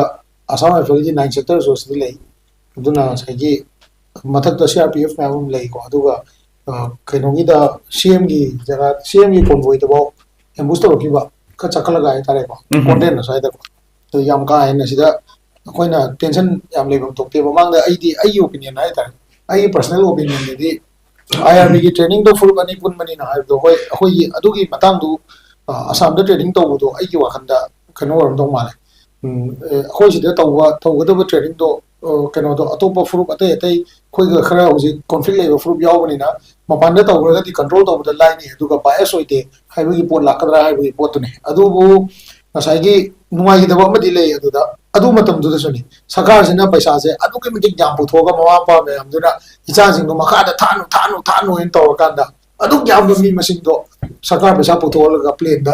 ꯑꯁꯥꯝ ꯔꯥꯏꯐꯜꯒꯤ ꯅꯥꯏꯟ ꯁꯦꯛꯇꯔꯁꯨ ꯑꯁꯤꯗ ꯂꯩ꯫ ꯑꯗꯨꯅ ꯉꯁꯥꯏꯒꯤ ꯃꯊꯛꯇ ꯁꯤ ꯑꯥꯔ ꯄꯤ ꯑꯦꯐ ꯃꯌꯥꯝ ꯑꯃ ꯂꯩꯀꯣ꯫ ꯑꯗꯨꯒ ꯑ, ꯀꯩꯅꯣꯒꯤꯗ ꯁꯤ ꯑꯦꯝꯒꯤ ꯖꯒꯥ, ꯁꯤ ꯑꯦꯝꯒꯤ ꯀꯣꯟꯕꯣꯏꯗꯐꯥꯎ ꯑꯦꯝꯕꯨꯁ ꯇꯧꯔꯛꯈꯤꯕ, ꯈꯔ ꯆꯠꯈꯠꯂꯒ ꯍꯥꯏꯇꯥꯔꯦꯀꯣ, ꯎꯝ꯫ ꯀꯣꯟꯗꯦꯟ ꯑꯁ꯭ꯋꯥꯏꯗꯀꯣ꯫ ꯑꯗꯨ ꯌꯥꯝ ꯀꯥ ꯍꯦꯟꯅ ꯁꯤꯗ ꯑꯩꯈꯣꯏꯅ ꯇꯦꯟꯁꯟ ꯌꯥꯝ ꯂꯩꯐꯝ ꯊꯣꯛꯇꯦ꯫ ꯃꯃꯥꯡꯗ ꯑꯩꯗꯤ ꯑꯩꯒꯤ ꯑꯣꯄꯤꯅꯤꯌꯟ ꯍꯥꯏꯇꯥꯔꯦ, ꯑꯩꯒꯤ ꯄꯔꯁꯣꯅꯦꯜ ꯑꯣꯄꯤꯅꯤꯌꯟꯗꯗꯤ ꯑꯥꯏ ꯑꯥꯔ ꯕꯤꯒꯤ ꯇ꯭ꯔꯦꯅꯤꯡꯗꯣ ꯐꯨꯔꯨꯞ ꯑꯅꯤ ꯄꯨꯟꯕꯅꯤꯅ ꯍꯥꯏꯕꯗꯣ, ꯍꯣꯏ, ꯑꯩꯈꯣꯏꯒꯤ ꯑꯗꯨꯒꯤ ꯃꯇꯥꯡꯗꯨ ꯑ, ꯑꯁꯥꯝꯗ ꯇ꯭ꯔꯦꯅꯤꯡ ꯇꯧꯕꯗꯣ ꯑꯩꯒꯤ ꯋꯥꯈꯜꯗ ꯀꯩꯅꯣ ꯑꯣꯏꯔꯝꯗꯧ ꯃꯥꯜꯂꯦ꯫ ꯎꯝ, ꯑꯦ, ꯑꯩꯈꯣꯏ ꯁꯤꯗ ꯇꯧꯕ, ꯇꯧꯒꯗꯕ ꯇ꯭ꯔꯦꯅꯤꯡꯗꯣ, ꯑ, ꯀꯩꯅꯣꯗꯣ ꯑꯇꯣꯞꯄ ꯐꯨꯔꯨꯞ ꯑꯇꯩ ꯑꯇꯩ ꯑꯩꯈꯣꯏꯒ ꯈꯔ ꯍꯧꯖꯤꯛ ꯀꯣꯟꯐ꯭ꯂꯤꯛ ꯂꯩꯕ ꯐꯨꯔꯨꯞ ꯌꯥꯎꯕꯅꯤꯅ ꯃꯄꯥꯟꯗ ꯇꯧꯈ꯭ꯔꯒꯗꯤ ꯀꯟꯇ꯭ꯔꯣꯜ ꯇꯧꯕꯗ ꯂꯥꯏꯅꯤ, ꯑꯗꯨꯒ ꯕꯥꯏꯑꯁ ꯑꯣꯏꯗꯦ ꯍꯥꯏꯕꯒꯤ ꯄꯣꯠ ꯂꯥꯛꯀꯗ꯭ꯔꯥ ꯍꯥꯏꯕꯒꯤ ꯄꯣꯠꯇꯨꯅꯤ꯫ ꯑꯗꯨꯕꯨ ꯉꯁꯥꯏꯒꯤ ꯅꯨꯡꯉꯥꯏꯈꯤꯗꯕ ꯑꯃꯗꯤ ꯂꯩ꯫ ꯑꯗꯨꯗ ꯑꯗꯨ ꯃꯇꯝꯗꯨꯗꯁꯨꯅꯤ ꯁꯔꯀꯥꯔꯁꯤꯅ ꯄꯩꯁꯥꯁꯦ ꯑꯗꯨꯛꯀꯤ ꯃꯇꯤꯛ ꯌꯥꯝ ꯄꯨꯊꯣꯛꯑꯒ ꯃꯃꯥ ꯃꯄꯥ ꯃꯌꯥꯝꯗꯨꯅ ꯏꯆꯥꯁꯤꯡꯗꯣ ꯃꯈꯥꯗ ꯊꯥꯅꯨ, ꯊꯥꯅꯨ, ꯊꯥꯅꯨ ꯍꯥꯏꯅ ꯇꯧꯔꯀꯥꯟꯗ ꯑꯗꯨꯛ ꯌꯥꯝꯕ ꯃꯤ ꯃꯁꯤꯡꯗꯣ ꯁꯔꯀꯥꯔ ꯄꯩꯁꯥ ꯄꯨꯊꯣꯛꯍꯜꯂꯒ ꯄ꯭ꯂꯦꯟꯗ,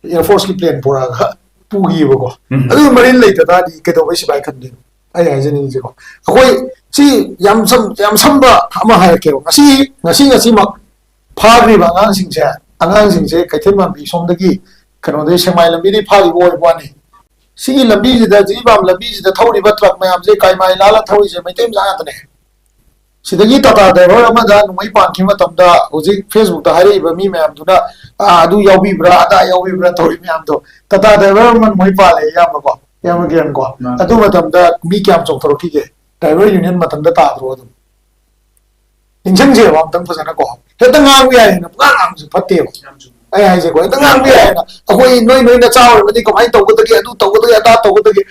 ꯑꯦꯌꯔ ꯐꯣꯔꯁꯀꯤ ꯄ꯭ꯂꯦꯟ ꯄꯨꯔꯛꯑꯒ ꯄꯨꯈꯤꯕꯀꯣ꯫ ꯎꯝ꯫ ꯑꯗꯨ ꯃꯔꯤꯜ ꯂꯩꯇ ꯇꯥꯔꯗꯤ ꯀꯩꯗꯧꯕꯩ ꯁꯤꯐꯥꯏ ꯈꯟꯗꯣꯏꯅꯣ? ꯑꯩ ꯍꯥꯏꯖꯅꯤꯡꯉꯤꯁꯦꯀꯣ, ꯑꯩꯈꯣꯏ ꯁꯤ ꯌꯥꯝ ꯁꯝ-, ꯌꯥꯝ ꯁꯝꯕ ꯑꯃ ꯍꯥꯏꯔꯛꯀꯦꯕ꯫ ꯉꯁꯤ, ꯉꯁꯤ, ꯉꯁꯤꯃꯛ ꯐꯥꯈ꯭ꯔꯤꯕ ꯑꯉꯥꯡꯁꯤꯡꯁꯦ, ꯑꯉꯥꯡꯁꯤꯡꯁꯦ ꯀꯩꯊꯦꯜ ꯃꯥꯟꯕꯤ ꯁꯣꯝꯗꯒꯤ, ꯀꯩꯅꯣꯗꯒꯤ, ꯁꯦꯛꯃꯥꯏ ꯂꯝꯕꯤꯗꯒꯤ ꯐꯥꯈꯤꯕ ꯑꯣꯏꯕ ꯋꯥꯅꯤ꯫ ꯁꯤꯒꯤ ꯂꯝꯕꯤꯁꯤꯗ, ꯖꯤꯔꯤꯕꯥꯝ ꯂꯝꯕꯤꯁꯤꯗ ꯊꯧꯔꯤꯕ ꯇ꯭ꯔꯛ ꯃꯌꯥꯝꯁꯦ ꯀꯥꯏꯃꯥꯏ ꯂꯥꯜꯂ ꯊꯧꯔꯤꯁꯦ ꯃꯩꯇꯩ ꯃꯆꯥ ꯉꯥꯛꯇꯅꯦ꯫ ꯁꯤꯗꯒꯤ ꯇꯥꯇꯥ ꯗ꯭ꯔꯥꯏꯚꯔ ꯑꯃꯗ ꯅꯣꯡꯃꯩ ꯄꯥꯟꯈꯤꯕ ꯃꯇꯝꯗ ꯍꯧꯖꯤꯛ ꯐꯦꯁꯕꯨꯛꯇ ꯍꯥꯏꯔꯛꯏꯕ ꯃꯤ ꯃꯌꯥꯝꯗꯨꯅ, "ꯑꯥ, ꯑꯗꯨ ꯌꯥꯎꯕꯤꯕ꯭ꯔꯥ, ꯑꯗꯥ ꯌꯥꯎꯕꯤꯕ꯭ꯔꯥ?" ꯇꯧꯔꯤ ꯃꯌꯥꯝꯗꯣ, ꯇꯥꯇꯥ ꯗ꯭ꯔꯥꯏꯚꯔ ꯑꯃ ꯅꯣꯡꯃꯩ ꯄꯥꯜꯂꯦ, ꯏꯌꯥꯝꯕꯀꯣ, ꯏꯌꯥꯝꯕ ꯀꯤꯔꯟꯀꯣ꯫ ꯃꯥꯅꯦ꯫ ꯑꯗꯨ ꯃꯇꯝꯗ ꯃꯤ ꯀꯌꯥꯝ ꯆꯣꯡꯊꯣꯔꯛꯈꯤꯒꯦ? ꯗ꯭ꯔꯥꯏꯚꯔ ꯌꯨꯅꯤꯌꯟ ꯃꯇꯝꯗ ꯇꯥꯗ꯭ꯔꯣ? ꯑꯗꯨꯝ ꯅꯤꯡꯁꯤꯡꯁꯦꯕ ꯑꯝꯇꯪ ꯐꯖꯅꯀꯣ꯫ ꯍꯦꯛꯇ ꯉꯥꯡꯕ ꯌꯥꯏꯌꯦꯅ ꯄꯨꯡꯉꯥꯡ ꯉꯥꯡꯕꯁꯨ ꯐꯠꯇꯦꯕ꯫ ꯑꯩ ꯍꯥꯏꯁꯦꯀꯣ, ꯍꯦꯛꯇ ꯉꯥꯡꯕ ꯌꯥꯏꯌꯦꯅ꯫ ꯑꯩꯈꯣꯏ ꯅꯣꯏ, ꯅꯣꯏꯅ ꯆꯥꯎꯔꯒꯗꯤ ꯀꯃꯥꯏꯅ ꯇꯧꯒꯗꯒꯦ, ꯑꯗꯨ ꯇꯧꯒꯗꯒꯦ, ꯑꯗꯥ ꯇꯧꯒꯗꯒꯦ꯫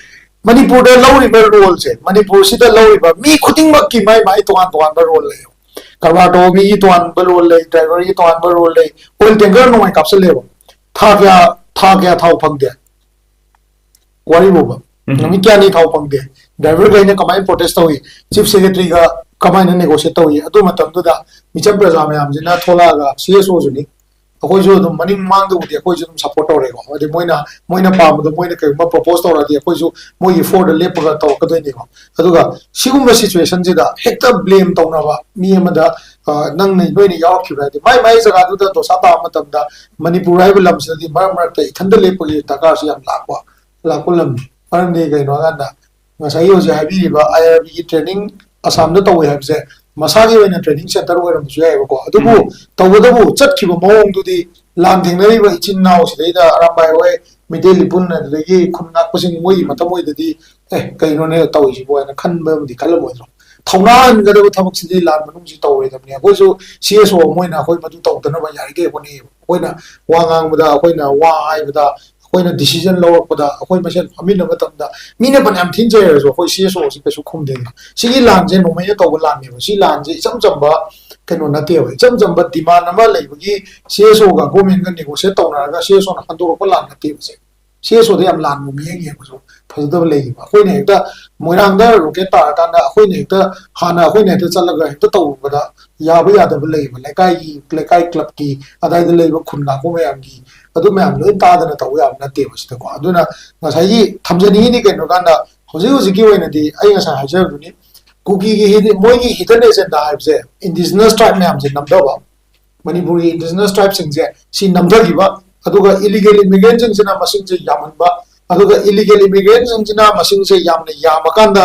ꯃꯅꯤꯄꯨꯔꯗ ꯂꯧꯔꯤꯕ ꯔꯣꯜꯁꯦ, ꯃꯅꯤꯄꯨꯔꯁꯤꯗ ꯂꯧꯔꯤꯕ ꯃꯤ ꯈꯨꯗꯤꯡꯃꯛꯀꯤ ꯃꯥꯏ ꯃꯥꯏ ꯇꯣꯉꯥꯟ ꯇꯣꯉꯥꯟꯕ ꯔꯣꯜ ꯂꯩ꯫ ꯀꯔꯕꯥꯔ ꯇꯧꯕ ꯃꯤꯒꯤ ꯇꯣꯉꯥꯟꯕ ꯔꯣꯜ ꯂꯩ, ꯗ꯭ꯔꯥꯏꯚꯔꯒꯤ ꯇꯣꯉꯥꯟꯕ ꯔꯣꯜ ꯂꯩ꯫ ꯑꯣꯏꯜ ꯇꯦꯡꯀꯔ ꯅꯣꯡꯃꯩ ꯀꯥꯞꯁꯤꯜꯂꯦꯕ, ꯊꯥ ꯀꯌꯥ, ꯊꯥ ꯀꯌꯥ ꯊꯥꯎ ꯐꯪꯗꯦ? ꯋꯥꯔꯤ ꯐꯥꯎꯕ ꯎꯝ꯫ ꯅꯨꯃꯤꯠ ꯀꯌꯥꯅꯤ ꯊꯥꯎ ꯐꯪꯗꯦ? ꯗ꯭ꯔꯥꯏꯚꯔꯈꯩꯅ ꯀꯃꯥꯏꯅ ꯄ꯭ꯔꯣꯇꯦꯁ ꯇꯧꯏ? ꯆꯤꯐ ꯁꯦꯀ꯭ꯔꯦꯇꯔꯤꯒ ꯀꯃꯥꯏꯅ ꯅꯦꯒꯣꯁꯤꯌꯦꯠ ꯇꯧꯏ? ꯑꯗꯨ ꯃꯇꯝꯗꯨꯗ ꯃꯤꯆꯝ ꯄ꯭ꯔꯖꯥ ꯃꯌꯥꯝꯁꯤꯅ ꯊꯣꯛꯂꯛꯑꯒ, ꯁꯤ ꯑꯦꯁ ꯑꯣꯁꯨꯅꯤ, ꯑꯩꯈꯣꯏꯁꯨ ꯑꯗꯨꯝ ꯃꯅꯤꯡ ꯃꯥꯡꯗꯕꯨꯗꯤ ꯑꯩꯈꯣꯏꯁꯨ ꯑꯗꯨꯝ ꯁꯞꯄꯣꯔꯠ ꯇꯧꯔꯦꯀꯣ꯫ ꯍꯥꯏꯗꯤ ꯃꯣꯏꯅ ꯃꯣꯏꯅ ꯄꯥꯝꯕꯗꯣ ꯃꯣꯏꯅ ꯀꯩꯒꯨꯝꯕ ꯄ꯭ꯔꯣꯄꯣꯁ ꯇꯧꯔꯗꯤ ꯑꯩꯈꯣꯏꯁꯨ ꯃꯣꯏꯒꯤ ꯐꯣꯔꯗ ꯂꯦꯞꯄꯒ ꯇꯧꯔꯛꯀꯗꯣꯏꯅꯤꯀꯣ꯫ ꯑꯗꯨꯒ ꯁꯤꯒꯨꯝꯕ ꯁꯤꯆꯨꯋꯦꯁꯟꯁꯤꯗ ꯍꯦꯛꯇ ꯕ꯭ꯂꯦꯝ ꯇꯧꯅꯕ ꯃꯤ ꯑꯃꯗ, ꯑ, ꯅꯪꯅ ꯅꯣꯏꯅ ꯌꯥꯎꯔꯛꯈꯤꯕ꯭ꯔꯥ ꯍꯥꯏꯗꯤ ꯃꯥꯏ ꯃꯥꯏ ꯖꯒꯥꯗꯨꯗ ꯗꯣꯁꯥ ꯇꯥꯕ ꯃꯇꯝꯗ ꯃꯅꯤꯄꯨꯔ ꯍꯥꯏꯕ ꯂꯝꯁꯤꯗꯗꯤ ꯃꯔꯛ ꯃꯔꯛꯇ ꯏꯊꯟꯗ ꯂꯦꯞꯄꯒꯤ ꯗꯔꯀꯥꯔꯁꯨ ꯌꯥꯝ ꯂꯥꯛꯄ ꯂꯥꯛꯄ ꯂꯝꯅꯤ꯫ ꯃꯔꯝꯗꯤ ꯀꯩꯅꯣ ꯍꯥꯏꯀꯥꯟꯗ ꯉꯁꯥꯏꯒꯤ ꯍꯧꯖꯤꯛ ꯍꯥꯏꯕꯤꯔꯤꯕ ꯑꯥꯏ ꯑꯥꯔ ꯕꯤꯒꯤ ꯇ꯭ꯔꯦꯅꯤꯡ ꯑꯁꯥꯝꯗ ꯇꯧꯋꯦ ꯍꯥꯏꯕꯁꯦ ꯃꯁꯥꯒꯤ ꯑꯣꯏꯅ ꯇ꯭ꯔꯦꯅꯤꯡ ꯁꯦꯟꯇꯔ ꯑꯣꯏꯔꯝꯕꯁꯨ ꯌꯥꯏꯑꯕꯀꯣ꯫ ꯑꯗꯨꯕꯨ ꯎꯝ꯫ ꯇꯧꯕꯇꯕꯨ ꯆꯠꯈꯤꯕ ꯃꯑꯣꯡꯗꯨꯗꯤ ꯂꯥꯟ ꯊꯦꯡꯅꯔꯤꯕ ꯏꯆꯤꯟ ꯏꯅꯥꯎ ꯁꯤꯗꯩꯗ ꯑꯔꯥꯝꯕꯥꯏ ꯍꯣꯏ, ꯃꯩꯇꯩ ꯂꯤꯄꯨꯟ, ꯑꯗꯨꯗꯒꯤ ꯈꯨꯟ ꯉꯥꯛꯄꯁꯤꯡ ꯃꯣꯏꯒꯤ ꯃꯇꯝ ꯑꯣꯏꯗꯗꯤ, "ꯑꯦ, ꯀꯩꯅꯣꯅꯦ ꯇꯧꯔꯤꯁꯤꯕꯣ?" ꯍꯥꯏꯅ ꯈꯟꯕ ꯑꯃꯗꯤ ꯈꯜꯂꯝꯃꯣꯏꯗ꯭ꯔꯣ? ꯊꯧꯅꯥ ꯍꯟꯒꯗꯕ ꯊꯕꯛꯁꯤꯗꯤ ꯂꯥꯟ ꯃꯅꯨꯡꯁꯤ ꯇꯧꯔꯣꯏꯗꯕꯅꯤ꯫ ꯑꯩꯈꯣꯏꯁꯨ ꯁꯤ ꯑꯦꯁ ꯑꯣ ꯑꯃ ꯑꯣꯏꯅ ꯑꯩꯈꯣꯏ ꯃꯗꯨ ꯇꯧꯗꯅꯕ ꯌꯥꯔꯤꯈꯩ ꯍꯣꯠꯅꯩꯌꯦꯕ꯫ ꯑꯩꯈꯣꯏꯅ ꯋꯥ ꯉꯥꯡꯕꯗ, ꯑꯩꯈꯣꯏꯅ ꯋꯥ ꯍꯥꯏꯕꯗ, ꯑꯩꯈꯣꯏꯅ ꯗꯤꯁꯤꯖꯟ ꯂꯧꯔꯛꯄꯗ, ꯑꯩꯈꯣꯏ ꯃꯁꯦꯟ ꯐꯝꯃꯤꯟꯅꯕ ꯃꯇꯝꯗ ꯃꯤꯅ ꯐꯅꯌꯥꯝ ꯊꯤꯅ ꯆꯩꯔꯁꯨ ꯑꯩꯈꯣꯏ ꯁꯤ ꯑꯦꯁ ꯑꯣ ꯑꯁꯤ ꯀꯩꯁꯨ ꯈꯨꯝꯗꯦꯗꯅ꯫ ꯁꯤꯒꯤ ꯂꯥꯟꯁꯦ ꯅꯣꯡꯃꯩꯅ ꯇꯧꯕ ꯂꯥꯟꯅꯦꯕ꯫ ꯁꯤ ꯂꯥꯟꯁꯦ ꯏꯆꯝ ꯆꯝꯕ ꯀꯩꯅꯣ ꯅꯠꯇꯦꯕ꯫ ꯏꯆꯝ ꯆꯝꯕ ꯗꯤꯃꯥꯟ ꯑꯃ ꯂꯩꯕꯒꯤ ꯁꯤ ꯑꯦꯁ ꯑꯣꯒ ꯒꯣꯔꯃꯦꯟꯒ ꯅꯦꯒꯣꯁꯤꯌꯦꯠ ꯇꯧꯅꯔꯒ ꯁꯤ ꯑꯦꯁ ꯑꯣꯅ ꯍꯟꯗꯣꯔꯛꯄ ꯂꯥꯟ ꯅꯠꯇꯦꯕ ꯁꯦ꯫ ꯁꯤ ꯑꯦꯁ ꯑꯣꯗ ꯌꯥꯝ ꯂꯥꯟꯕ ꯃꯤꯠꯌꯦꯡ ꯌꯦꯡꯕꯁꯨ ꯐꯖꯗꯕ ꯂꯩꯌꯦꯕ꯫ ꯑꯩꯈꯣꯏꯅ ꯍꯦꯛꯇ ꯃꯣꯏꯔꯥꯡꯗ ꯔꯣꯀꯦꯠ ꯇꯥꯔꯀꯥꯟꯗ ꯑꯩꯈꯣꯏꯅ ꯍꯦꯛꯇ ꯍꯥꯟꯅ ꯑꯩꯈꯣꯏꯅ ꯍꯦꯛꯇ ꯆꯠꯂꯒ ꯍꯦꯛꯇ ꯇꯧꯔꯨꯕꯗ ꯌꯥꯕ ꯌꯥꯗꯕ ꯂꯩꯌꯦꯕ꯫ ꯂꯩꯀꯥꯏꯒꯤ, ꯂꯩꯀꯥꯏ ꯀ꯭ꯂꯕꯀꯤ, ꯑꯗꯥꯏꯗ ꯂꯩꯕ ꯈꯨꯟ ꯉꯥꯛꯄ ꯃꯌꯥꯝꯒꯤ, ꯑꯗꯨ ꯃꯌꯥꯝ ꯂꯣꯏ ꯇꯥꯗꯅ ꯇꯧꯕ ꯌꯥꯕ ꯅꯠꯇꯦꯕ ꯁꯤꯗꯀꯣ꯫ ꯑꯗꯨꯅ ꯉꯁꯥꯏꯒꯤ ꯊꯝꯖꯅꯤꯡꯉꯤꯗꯤ ꯀꯩꯅꯣ ꯀꯥꯟꯗ ꯍꯧꯖꯤꯛ ꯍꯧꯖꯤꯛꯀꯤ ꯑꯣꯏꯅꯗꯤ ꯑꯩ ꯉꯁꯥꯏ ꯍꯥꯏꯖꯕꯗꯨꯅꯤ, ꯀꯨꯀꯤꯒꯤ ꯍꯤꯗ-, ꯃꯣꯏꯒꯤ ꯍꯤꯗꯟ ꯑꯦꯖꯦꯟꯗꯥ ꯍꯥꯏꯕꯁꯦ ꯏꯟꯗꯤꯖꯤꯅꯁ ꯇ꯭ꯔꯥꯏꯕ ꯃꯌꯥꯝꯁꯦ ꯅꯝꯊꯕ, ꯃꯅꯤꯄꯨꯔꯒꯤ ꯏꯟꯗꯤꯖꯤꯅꯁ ꯇ꯭ꯔꯥꯏꯕꯁꯤꯡꯁꯦ ꯁꯤ ꯅꯝꯊꯈꯤꯕ, ꯑꯗꯨꯒ ꯏꯂꯤꯒꯦꯜ ꯏꯃꯤꯒ꯭ꯔꯦꯟꯁꯤꯡꯁꯤꯅ ꯃꯁꯤꯡꯁꯦ ꯌꯥꯝꯍꯟꯕ, ꯑꯗꯨꯒ ꯏꯂꯤꯒꯦꯜ ꯏꯃꯤꯒ꯭ꯔꯦꯟꯁꯤꯡꯁꯤꯅ ꯃꯁꯤꯡꯁꯦ ꯌꯥꯝꯅ ꯌꯥꯝꯃꯀꯥꯟꯗ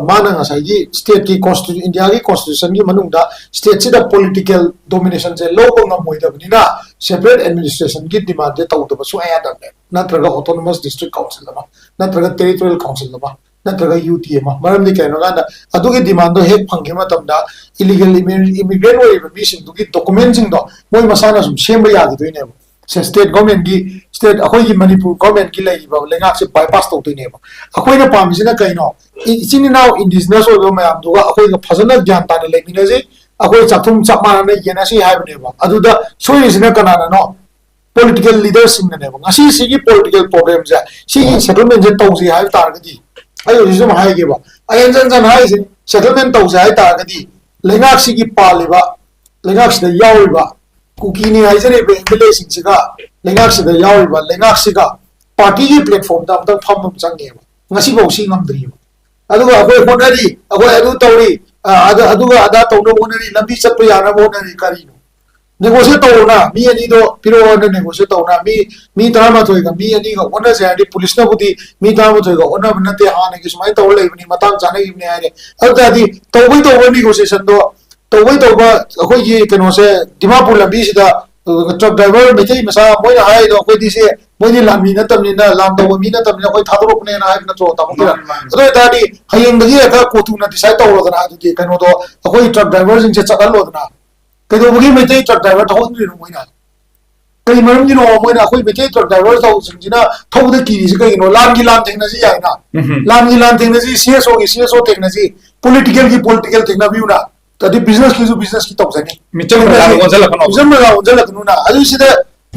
ꯃꯥꯅ ꯉꯁꯥꯏꯒꯤ ꯁ꯭ꯇꯦꯠꯀꯤ ꯀꯣꯟꯁꯇꯤꯇ꯭ꯌꯨ-, ꯏꯟꯗꯤꯌꯥꯒꯤ ꯀꯣꯟꯁꯇꯤꯇ꯭ꯌꯨꯁꯟꯒꯤ ꯃꯅꯨꯡꯗ ꯁ꯭ꯇꯦꯠꯁꯤꯗ ꯄꯣꯂꯤꯇꯤꯀꯦꯜ ꯗꯣꯃꯤꯅꯦꯁꯟꯁꯦ ꯂꯧꯕ ꯉꯝꯃꯣꯏꯗꯕꯅꯤꯅ ꯁꯦꯄꯔꯦꯠ ꯑꯦꯗꯃꯤꯅꯤꯁꯇ꯭ꯔꯦꯁꯟꯒꯤ ꯗꯤꯃꯥꯟꯁꯦ ꯇꯧꯗꯕ ꯁꯨꯡꯌꯥ ꯌꯥꯗꯕꯅꯦ, ꯅꯠꯇ꯭ꯔꯒ ꯑꯣꯇꯣꯅꯣꯃꯁ ꯗꯤꯁꯇ꯭ꯔꯤꯛ ꯀꯥꯎꯟꯁꯤꯜ ꯑꯃ, ꯅꯠꯇ꯭ꯔꯒ ꯇꯦꯔꯤꯇꯣꯔꯤꯌꯦꯜ ꯀꯥꯎꯟꯁꯤꯜ ꯑꯃ, ꯅꯠꯇ꯭ꯔꯒ ꯌꯨ ꯇꯤ ꯑꯃ꯫ ꯃꯔꯝꯗꯤ ꯀꯩꯅꯣ ꯍꯥꯏꯀꯥꯟꯗ ꯑꯗꯨꯒꯤ ꯗꯤꯃꯥꯟꯗꯣ ꯍꯦꯛ ꯐꯪꯈꯤꯕ ꯃꯇꯝꯗ ꯏꯂꯤꯒꯦꯜ ꯏꯃꯤꯒ꯭ꯔꯦꯟ ꯑꯣꯏꯔꯤꯕ ꯃꯤꯁꯤꯡꯗꯨꯒꯤ ꯗꯣꯀꯨꯃꯦꯟꯁꯤꯡꯗꯣ ꯃꯣꯏ ꯃꯁꯥꯅ ꯁꯨꯝ ꯁꯦꯝꯕ ꯌꯥꯈꯤꯗꯣꯏꯅꯦꯕ꯫ ꯁꯦ, ꯁ꯭ꯇꯦꯠ ꯒꯣꯔꯃꯦꯟꯒꯤ, ꯁ꯭ꯇꯦꯠ ꯑꯩꯈꯣꯏꯒꯤ ꯃꯅꯤꯄꯨꯔ ꯒꯣꯔꯃꯦꯟꯒꯤ ꯂꯩꯔꯤꯕ ꯂꯩꯉꯥꯛꯁꯦ ꯕꯥꯏꯄꯥꯁ ꯇꯧꯗꯣꯏꯅꯦꯕ꯫ ꯑꯩꯈꯣꯏꯅ ꯄꯥꯝꯃꯤꯁꯤꯅ ꯀꯩꯅꯣ? ꯏ-, ꯏꯆꯤꯟ ꯏꯅꯥꯎ ꯏꯟꯗꯤꯖꯤꯅꯁ ꯑꯣꯏꯕ ꯃꯌꯥꯝꯗꯨꯒ ꯑꯩꯈꯣꯏꯒ ꯐꯖꯅ ꯒ꯭ꯌꯥꯟ ꯇꯥꯅ ꯂꯩꯃꯤꯟꯅꯁꯤ, ꯑꯩꯈꯣꯏ ꯆꯥꯛꯊꯨꯝ ꯆꯞ ꯃꯥꯟꯅꯅ ꯌꯦꯟꯅꯁꯤ ꯍꯥꯏꯕꯅꯦꯕ꯫ ꯑꯗꯨꯗ ꯁꯣꯏꯔꯤꯁꯤꯅ ꯀꯅꯥꯅꯅꯣ? ꯄꯣꯂꯤꯇꯤꯀꯦꯜ ꯂꯤꯗꯔꯁꯤꯡꯅꯅꯦꯕ꯫ ꯉꯁꯤ ꯁꯤꯒꯤ ꯄꯣꯂꯤꯇꯤꯀꯦꯜ ꯄ꯭ꯔꯣꯕ꯭ꯂꯦꯝꯁꯦ, ꯁꯤꯒꯤ ꯁꯦꯇꯜꯃꯦꯟꯁꯦ ꯇꯧꯁꯤ ꯍꯥꯏꯕ ꯇꯥꯔꯒꯗꯤ, ꯑꯩ ꯍꯧꯖꯤꯛꯁꯨ ꯑꯗꯨꯝ ꯍꯥꯏꯒꯦꯕ, ꯑꯩ ꯍꯟꯖꯟ ꯍꯟꯖꯟ ꯍꯥꯏꯔꯤꯁꯦ, ꯁꯦꯇꯜꯃꯦꯟ ꯇꯧꯁꯦ ꯍꯥꯏ ꯇꯥꯔꯒꯗꯤ ꯂꯩꯉꯥꯛꯁꯤꯒꯤ ꯄꯥꯜꯂꯤꯕ, ꯂꯩꯉꯥꯛꯁꯤꯗ ꯌꯥꯎꯔꯤꯕ ꯀꯨꯀꯤꯅꯤ ꯍꯥꯏꯖꯔꯤꯕ ꯑꯦꯝ ꯑꯦꯜ ꯑꯦꯁꯤꯡꯁꯤꯒ ꯂꯩꯉꯥꯛꯁꯤꯗ ꯌꯥꯎꯔꯤꯕ ꯂꯩꯉꯥꯛꯁꯤꯒ ꯄꯥꯔꯇꯤꯒꯤ ꯄ꯭ꯂꯦꯠꯐꯣꯝꯗ ꯑꯃꯨꯛꯇꯪ ꯐꯝꯕ ꯑꯃ ꯆꯪꯉꯦꯕ꯫ ꯉꯁꯤꯐꯥꯎ ꯁꯤ ꯉꯝꯗ꯭ꯔꯤꯕ꯫ ꯑꯗꯨꯒ ꯑꯩꯈꯣꯏ ꯍꯣꯠꯅꯔꯤ, ꯑꯩꯈꯣꯏ ꯑꯗꯨ ꯇꯧꯔꯤ, ꯑ, ꯑꯗ-, ꯑꯗꯨꯒ ꯑꯗꯥ ꯇꯧꯅꯕ ꯍꯣꯠꯅꯔꯤ, ꯂꯝꯕꯤ ꯆꯠꯄ ꯌꯥꯅꯕ ꯍꯣꯠꯅꯔꯤ꯫ ꯀꯔꯤꯅꯣ? ꯅꯦꯒꯣꯁꯤꯌꯦꯠ ꯇꯧꯔꯣꯅ, ꯃꯤ ꯑꯅꯤꯗꯣ ꯄꯤꯔꯛꯑꯣꯅ ꯅꯦꯒꯣꯁꯤꯌꯦꯠ ꯇꯧꯔꯣꯅ, ꯃꯤ, ꯃꯤ ꯇꯔꯥꯃꯥꯊꯣꯏꯒ ꯃꯤ ꯑꯅꯤꯒ ꯑꯣꯟꯅꯁꯦ ꯍꯥꯏꯔꯗꯤ ꯄꯨꯂꯤꯁꯅꯕꯨꯗꯤ ꯃꯤ ꯇꯔꯥꯃꯥꯊꯣꯏꯒ ꯑꯣꯟꯅꯕ ꯅꯠꯇꯦ, ꯍꯥꯟꯅꯒꯤ ꯁꯨꯃꯥꯏꯅ ꯇꯧꯔ ꯂꯩꯕꯅꯤ, ꯃꯇꯥꯡ ꯆꯥꯅꯈꯤꯕꯅꯤ ꯍꯥꯏꯔꯦ꯫ ꯑꯗꯨ ꯇꯥꯔꯗꯤ ꯇꯧꯕꯩ ꯇꯧꯕ ꯅꯦꯒꯣꯁꯤꯌꯦꯁꯟꯗꯣ, ꯇꯧꯕꯩ ꯇꯧꯕ ꯑꯩꯈꯣꯏꯒꯤ ꯀꯩꯅꯣꯁꯦ, ꯗꯤꯃꯥꯄꯨꯔ ꯂꯝꯕꯤꯁꯤꯗ ꯇ꯭ꯔꯛ ꯗ꯭ꯔꯥꯏꯚꯔ ꯃꯩꯇꯩ ꯃꯆꯥ ꯃꯣꯏꯅ ꯍꯥꯏꯔꯤꯗꯣ, ꯑꯩꯈꯣꯏꯗꯤ ꯁꯦ ꯃꯣꯏꯗꯤ ꯂꯥꯟꯃꯤ ꯅꯠꯇꯕꯅꯤꯅ, ꯂꯥꯟ ꯇꯧꯕ ꯃꯤ ꯅꯠꯇꯕꯅꯤꯅ ꯑꯩꯈꯣꯏ ꯊꯥꯗꯣꯔꯛꯄꯅꯦꯅ ꯍꯥꯏꯕ ꯅꯠꯇ꯭ꯔꯣ, ꯇꯥꯃꯣ ꯀꯤꯔꯟ? ꯃꯥꯅꯤ, ꯃꯥꯅꯤ꯫ ꯑꯗꯨ ꯑꯣꯏꯇꯥꯔꯗꯤ ꯍꯌꯦꯡꯗꯒꯤ ꯍꯦꯛꯇ ꯀꯣꯇꯨꯅ ꯗꯤꯁꯥꯏꯠ ꯇꯧꯔꯣꯗꯅ, ꯑꯗꯨꯗꯤ ꯀꯩꯅꯣꯗꯣ, ꯑꯩꯈꯣꯏ ꯇ꯭ꯔꯛ ꯗ꯭ꯔꯥꯏꯚꯔꯁꯤꯡꯁꯦ ꯆꯠꯍꯜꯂꯣꯗꯅ꯫ ꯀꯩꯗꯧꯕꯒꯤ ꯃꯩꯇꯩ ꯇ꯭ꯔꯛ ꯗ꯭ꯔꯥꯏꯚꯔ ꯊꯧꯍꯟꯗ꯭ꯔꯤꯅꯣ ꯃꯣꯏꯅ? ꯀꯩ ꯃꯔꯝꯒꯤꯅꯣ ꯃꯣꯏꯅ ꯑꯩꯈꯣꯏ ꯃꯩꯇꯩ ꯇ꯭ꯔꯛ ꯗ꯭ꯔꯥꯏꯚꯔ ꯊꯧꯕꯁꯤꯡꯁꯤꯅ ꯊꯧꯕꯗ ꯀꯤꯔꯤꯁꯤ ꯀꯩꯒꯤꯅꯣ? ꯂꯥꯟꯒꯤ ꯂꯥꯟ ꯊꯦꯡꯅꯁꯤ ꯌꯥꯏꯅ, ꯎꯝ꯫ ꯂꯥꯟꯒꯤ ꯂꯥꯟ ꯊꯦꯡꯅꯁꯤ, ꯁꯤ ꯑꯦꯁ ꯑꯣꯒꯤ ꯁꯤ ꯑꯦꯁ ꯑꯣ ꯊꯦꯡꯅꯁꯤ, ꯄꯣꯂꯤꯇꯤꯀꯦꯜꯒꯤ ꯄꯣꯂꯤꯇꯤꯀꯦꯜ ꯊꯦꯡꯅꯕꯤꯌꯨꯅ꯫ ꯑꯗꯩ ꯕꯤꯖꯤꯅꯦꯁꯀꯤꯁꯨ ꯕꯤꯖꯤꯅꯦꯁꯀꯤ ꯇꯧꯖꯅꯤ꯫ ꯃꯤꯆꯝ ꯄ꯭ꯔꯖꯥꯗ ꯑꯣꯟꯁꯤꯜꯂꯛꯀꯅꯣꯕ꯫ ꯃꯤꯆꯝ ꯄ꯭ꯔꯖꯥ ꯑꯣꯟꯁꯤꯜꯂꯛꯀꯅꯨꯅ꯫ ꯑꯗꯨ ꯁꯤꯗ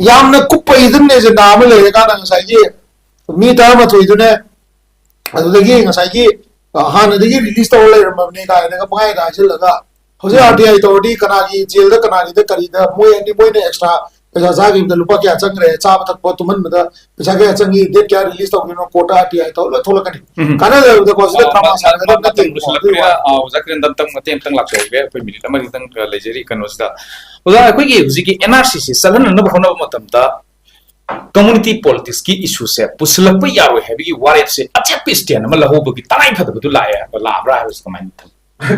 ꯌꯥꯝꯅ ꯀꯨꯞꯄ ꯍꯤꯗꯟ ꯑꯦꯖꯦꯟꯗꯥ ꯑꯃ ꯂꯩꯔꯀꯥꯟꯗ ꯉꯁꯥꯏꯒꯤ ꯃꯤ ꯇꯔꯥꯃꯥꯊꯣꯏꯗꯨꯅ ꯑꯗꯨꯗꯒꯤ ꯉꯁꯥꯏꯒꯤ, ꯑ, ꯍꯥꯟꯅꯗꯒꯤ ꯔꯤꯂꯤꯁ ꯇꯧꯔ ꯂꯩꯔꯝꯃꯕꯅꯦ ꯀꯥꯏꯅꯒ ꯄꯪꯍꯥꯏꯗ ꯍꯥꯏꯖꯤꯜꯂꯒ, ꯍꯧꯖꯤꯛ ꯎꯝ꯫ ꯑꯥꯔ ꯇꯤ ꯑꯥꯏ ꯇꯧꯔꯗꯤ ꯀꯅꯥꯒꯤ ꯖꯦꯜꯗ, ꯀꯅꯥꯒꯤꯗ, ꯀꯔꯤꯗ, ꯃꯣꯏ ꯑꯅꯤ, ꯃꯣꯏꯅ ꯑꯦꯛꯁꯇ꯭ꯔꯥ ꯄꯩꯁꯥ ꯆꯥꯈꯤꯕꯗ ꯂꯨꯄꯥ ꯀꯌꯥ ꯆꯪꯈ꯭ꯔꯦ, ꯆꯥꯕ ꯊꯛꯄ ꯇꯨꯝꯍꯟꯕꯗ ꯄꯩꯁꯥ ꯀꯌꯥ ꯆꯪꯉꯤ, ꯗꯦꯠ ꯀꯌꯥ ꯔꯤꯂꯤꯁ ꯇꯧꯗꯣꯏꯅꯣ, ꯀꯣꯔꯠꯇ ꯑꯥꯔ ꯇꯤ ꯑꯥꯏ ꯇꯧꯔ ꯂꯣꯏ ꯊꯣꯛꯂꯛꯀꯅꯤ꯫ ꯎꯝ꯫ ꯀꯥꯟꯅꯗꯕꯗꯀꯣ, ꯁꯤꯗ ꯑ, ꯗ꯭ꯔꯃꯥ ꯃ-, ꯁꯥꯟꯅꯒꯗꯕ ꯃ-, ꯅꯠꯇꯦ꯫ ꯃꯇꯝ ꯂꯣꯏꯁꯤꯜꯂꯛꯄꯅꯤꯅ, ꯑ, ꯑꯣꯖꯥ ꯀꯤꯔꯟ, ꯑꯝꯇꯪ ꯃꯇꯦꯛ ꯑꯝꯇꯪ ꯂꯥꯛꯆꯍꯧꯒꯦ, ꯑꯩꯈꯣꯏ ꯃꯤꯅꯤꯠ ꯑꯃꯅꯤꯇꯪ ꯂꯩꯖꯔꯤ ꯀꯩꯅꯣꯁꯤꯗ꯫ ꯑꯣꯖꯥ, ꯑꯩꯈꯣꯏꯒꯤ ꯍꯧꯖꯤꯛꯀꯤ ꯑꯦꯟ ꯑꯥꯔ ꯁꯤꯁꯤ ꯆꯠꯍꯟꯅꯅꯕ ꯍꯣꯠꯅꯕ ꯃꯇꯝꯗ ꯀꯝꯃꯨꯅꯤꯇꯤ ꯄꯣꯂꯤꯇꯤꯛꯁꯀꯤ ꯏꯁꯨꯁꯦ ꯄꯨꯁꯤꯜꯂꯛꯄ ꯌꯥꯔꯣꯏ ꯍꯥꯏꯕꯒꯤ ꯋꯥꯔꯦꯞꯁꯦ ꯑꯆꯦꯠꯄ ꯁ꯭ꯇꯦꯟ ꯑꯃ ꯂꯧꯍꯧꯕꯒꯤ ꯇꯉꯥꯏ ꯐꯗꯕꯗꯨ ꯂꯥꯛꯑꯦ ꯍꯥꯏꯕ, ꯂꯥꯛꯑꯕ꯭ꯔꯥ ꯍꯥꯏꯕꯁꯤ ꯀꯃꯥꯏꯅ ꯇꯧꯏ?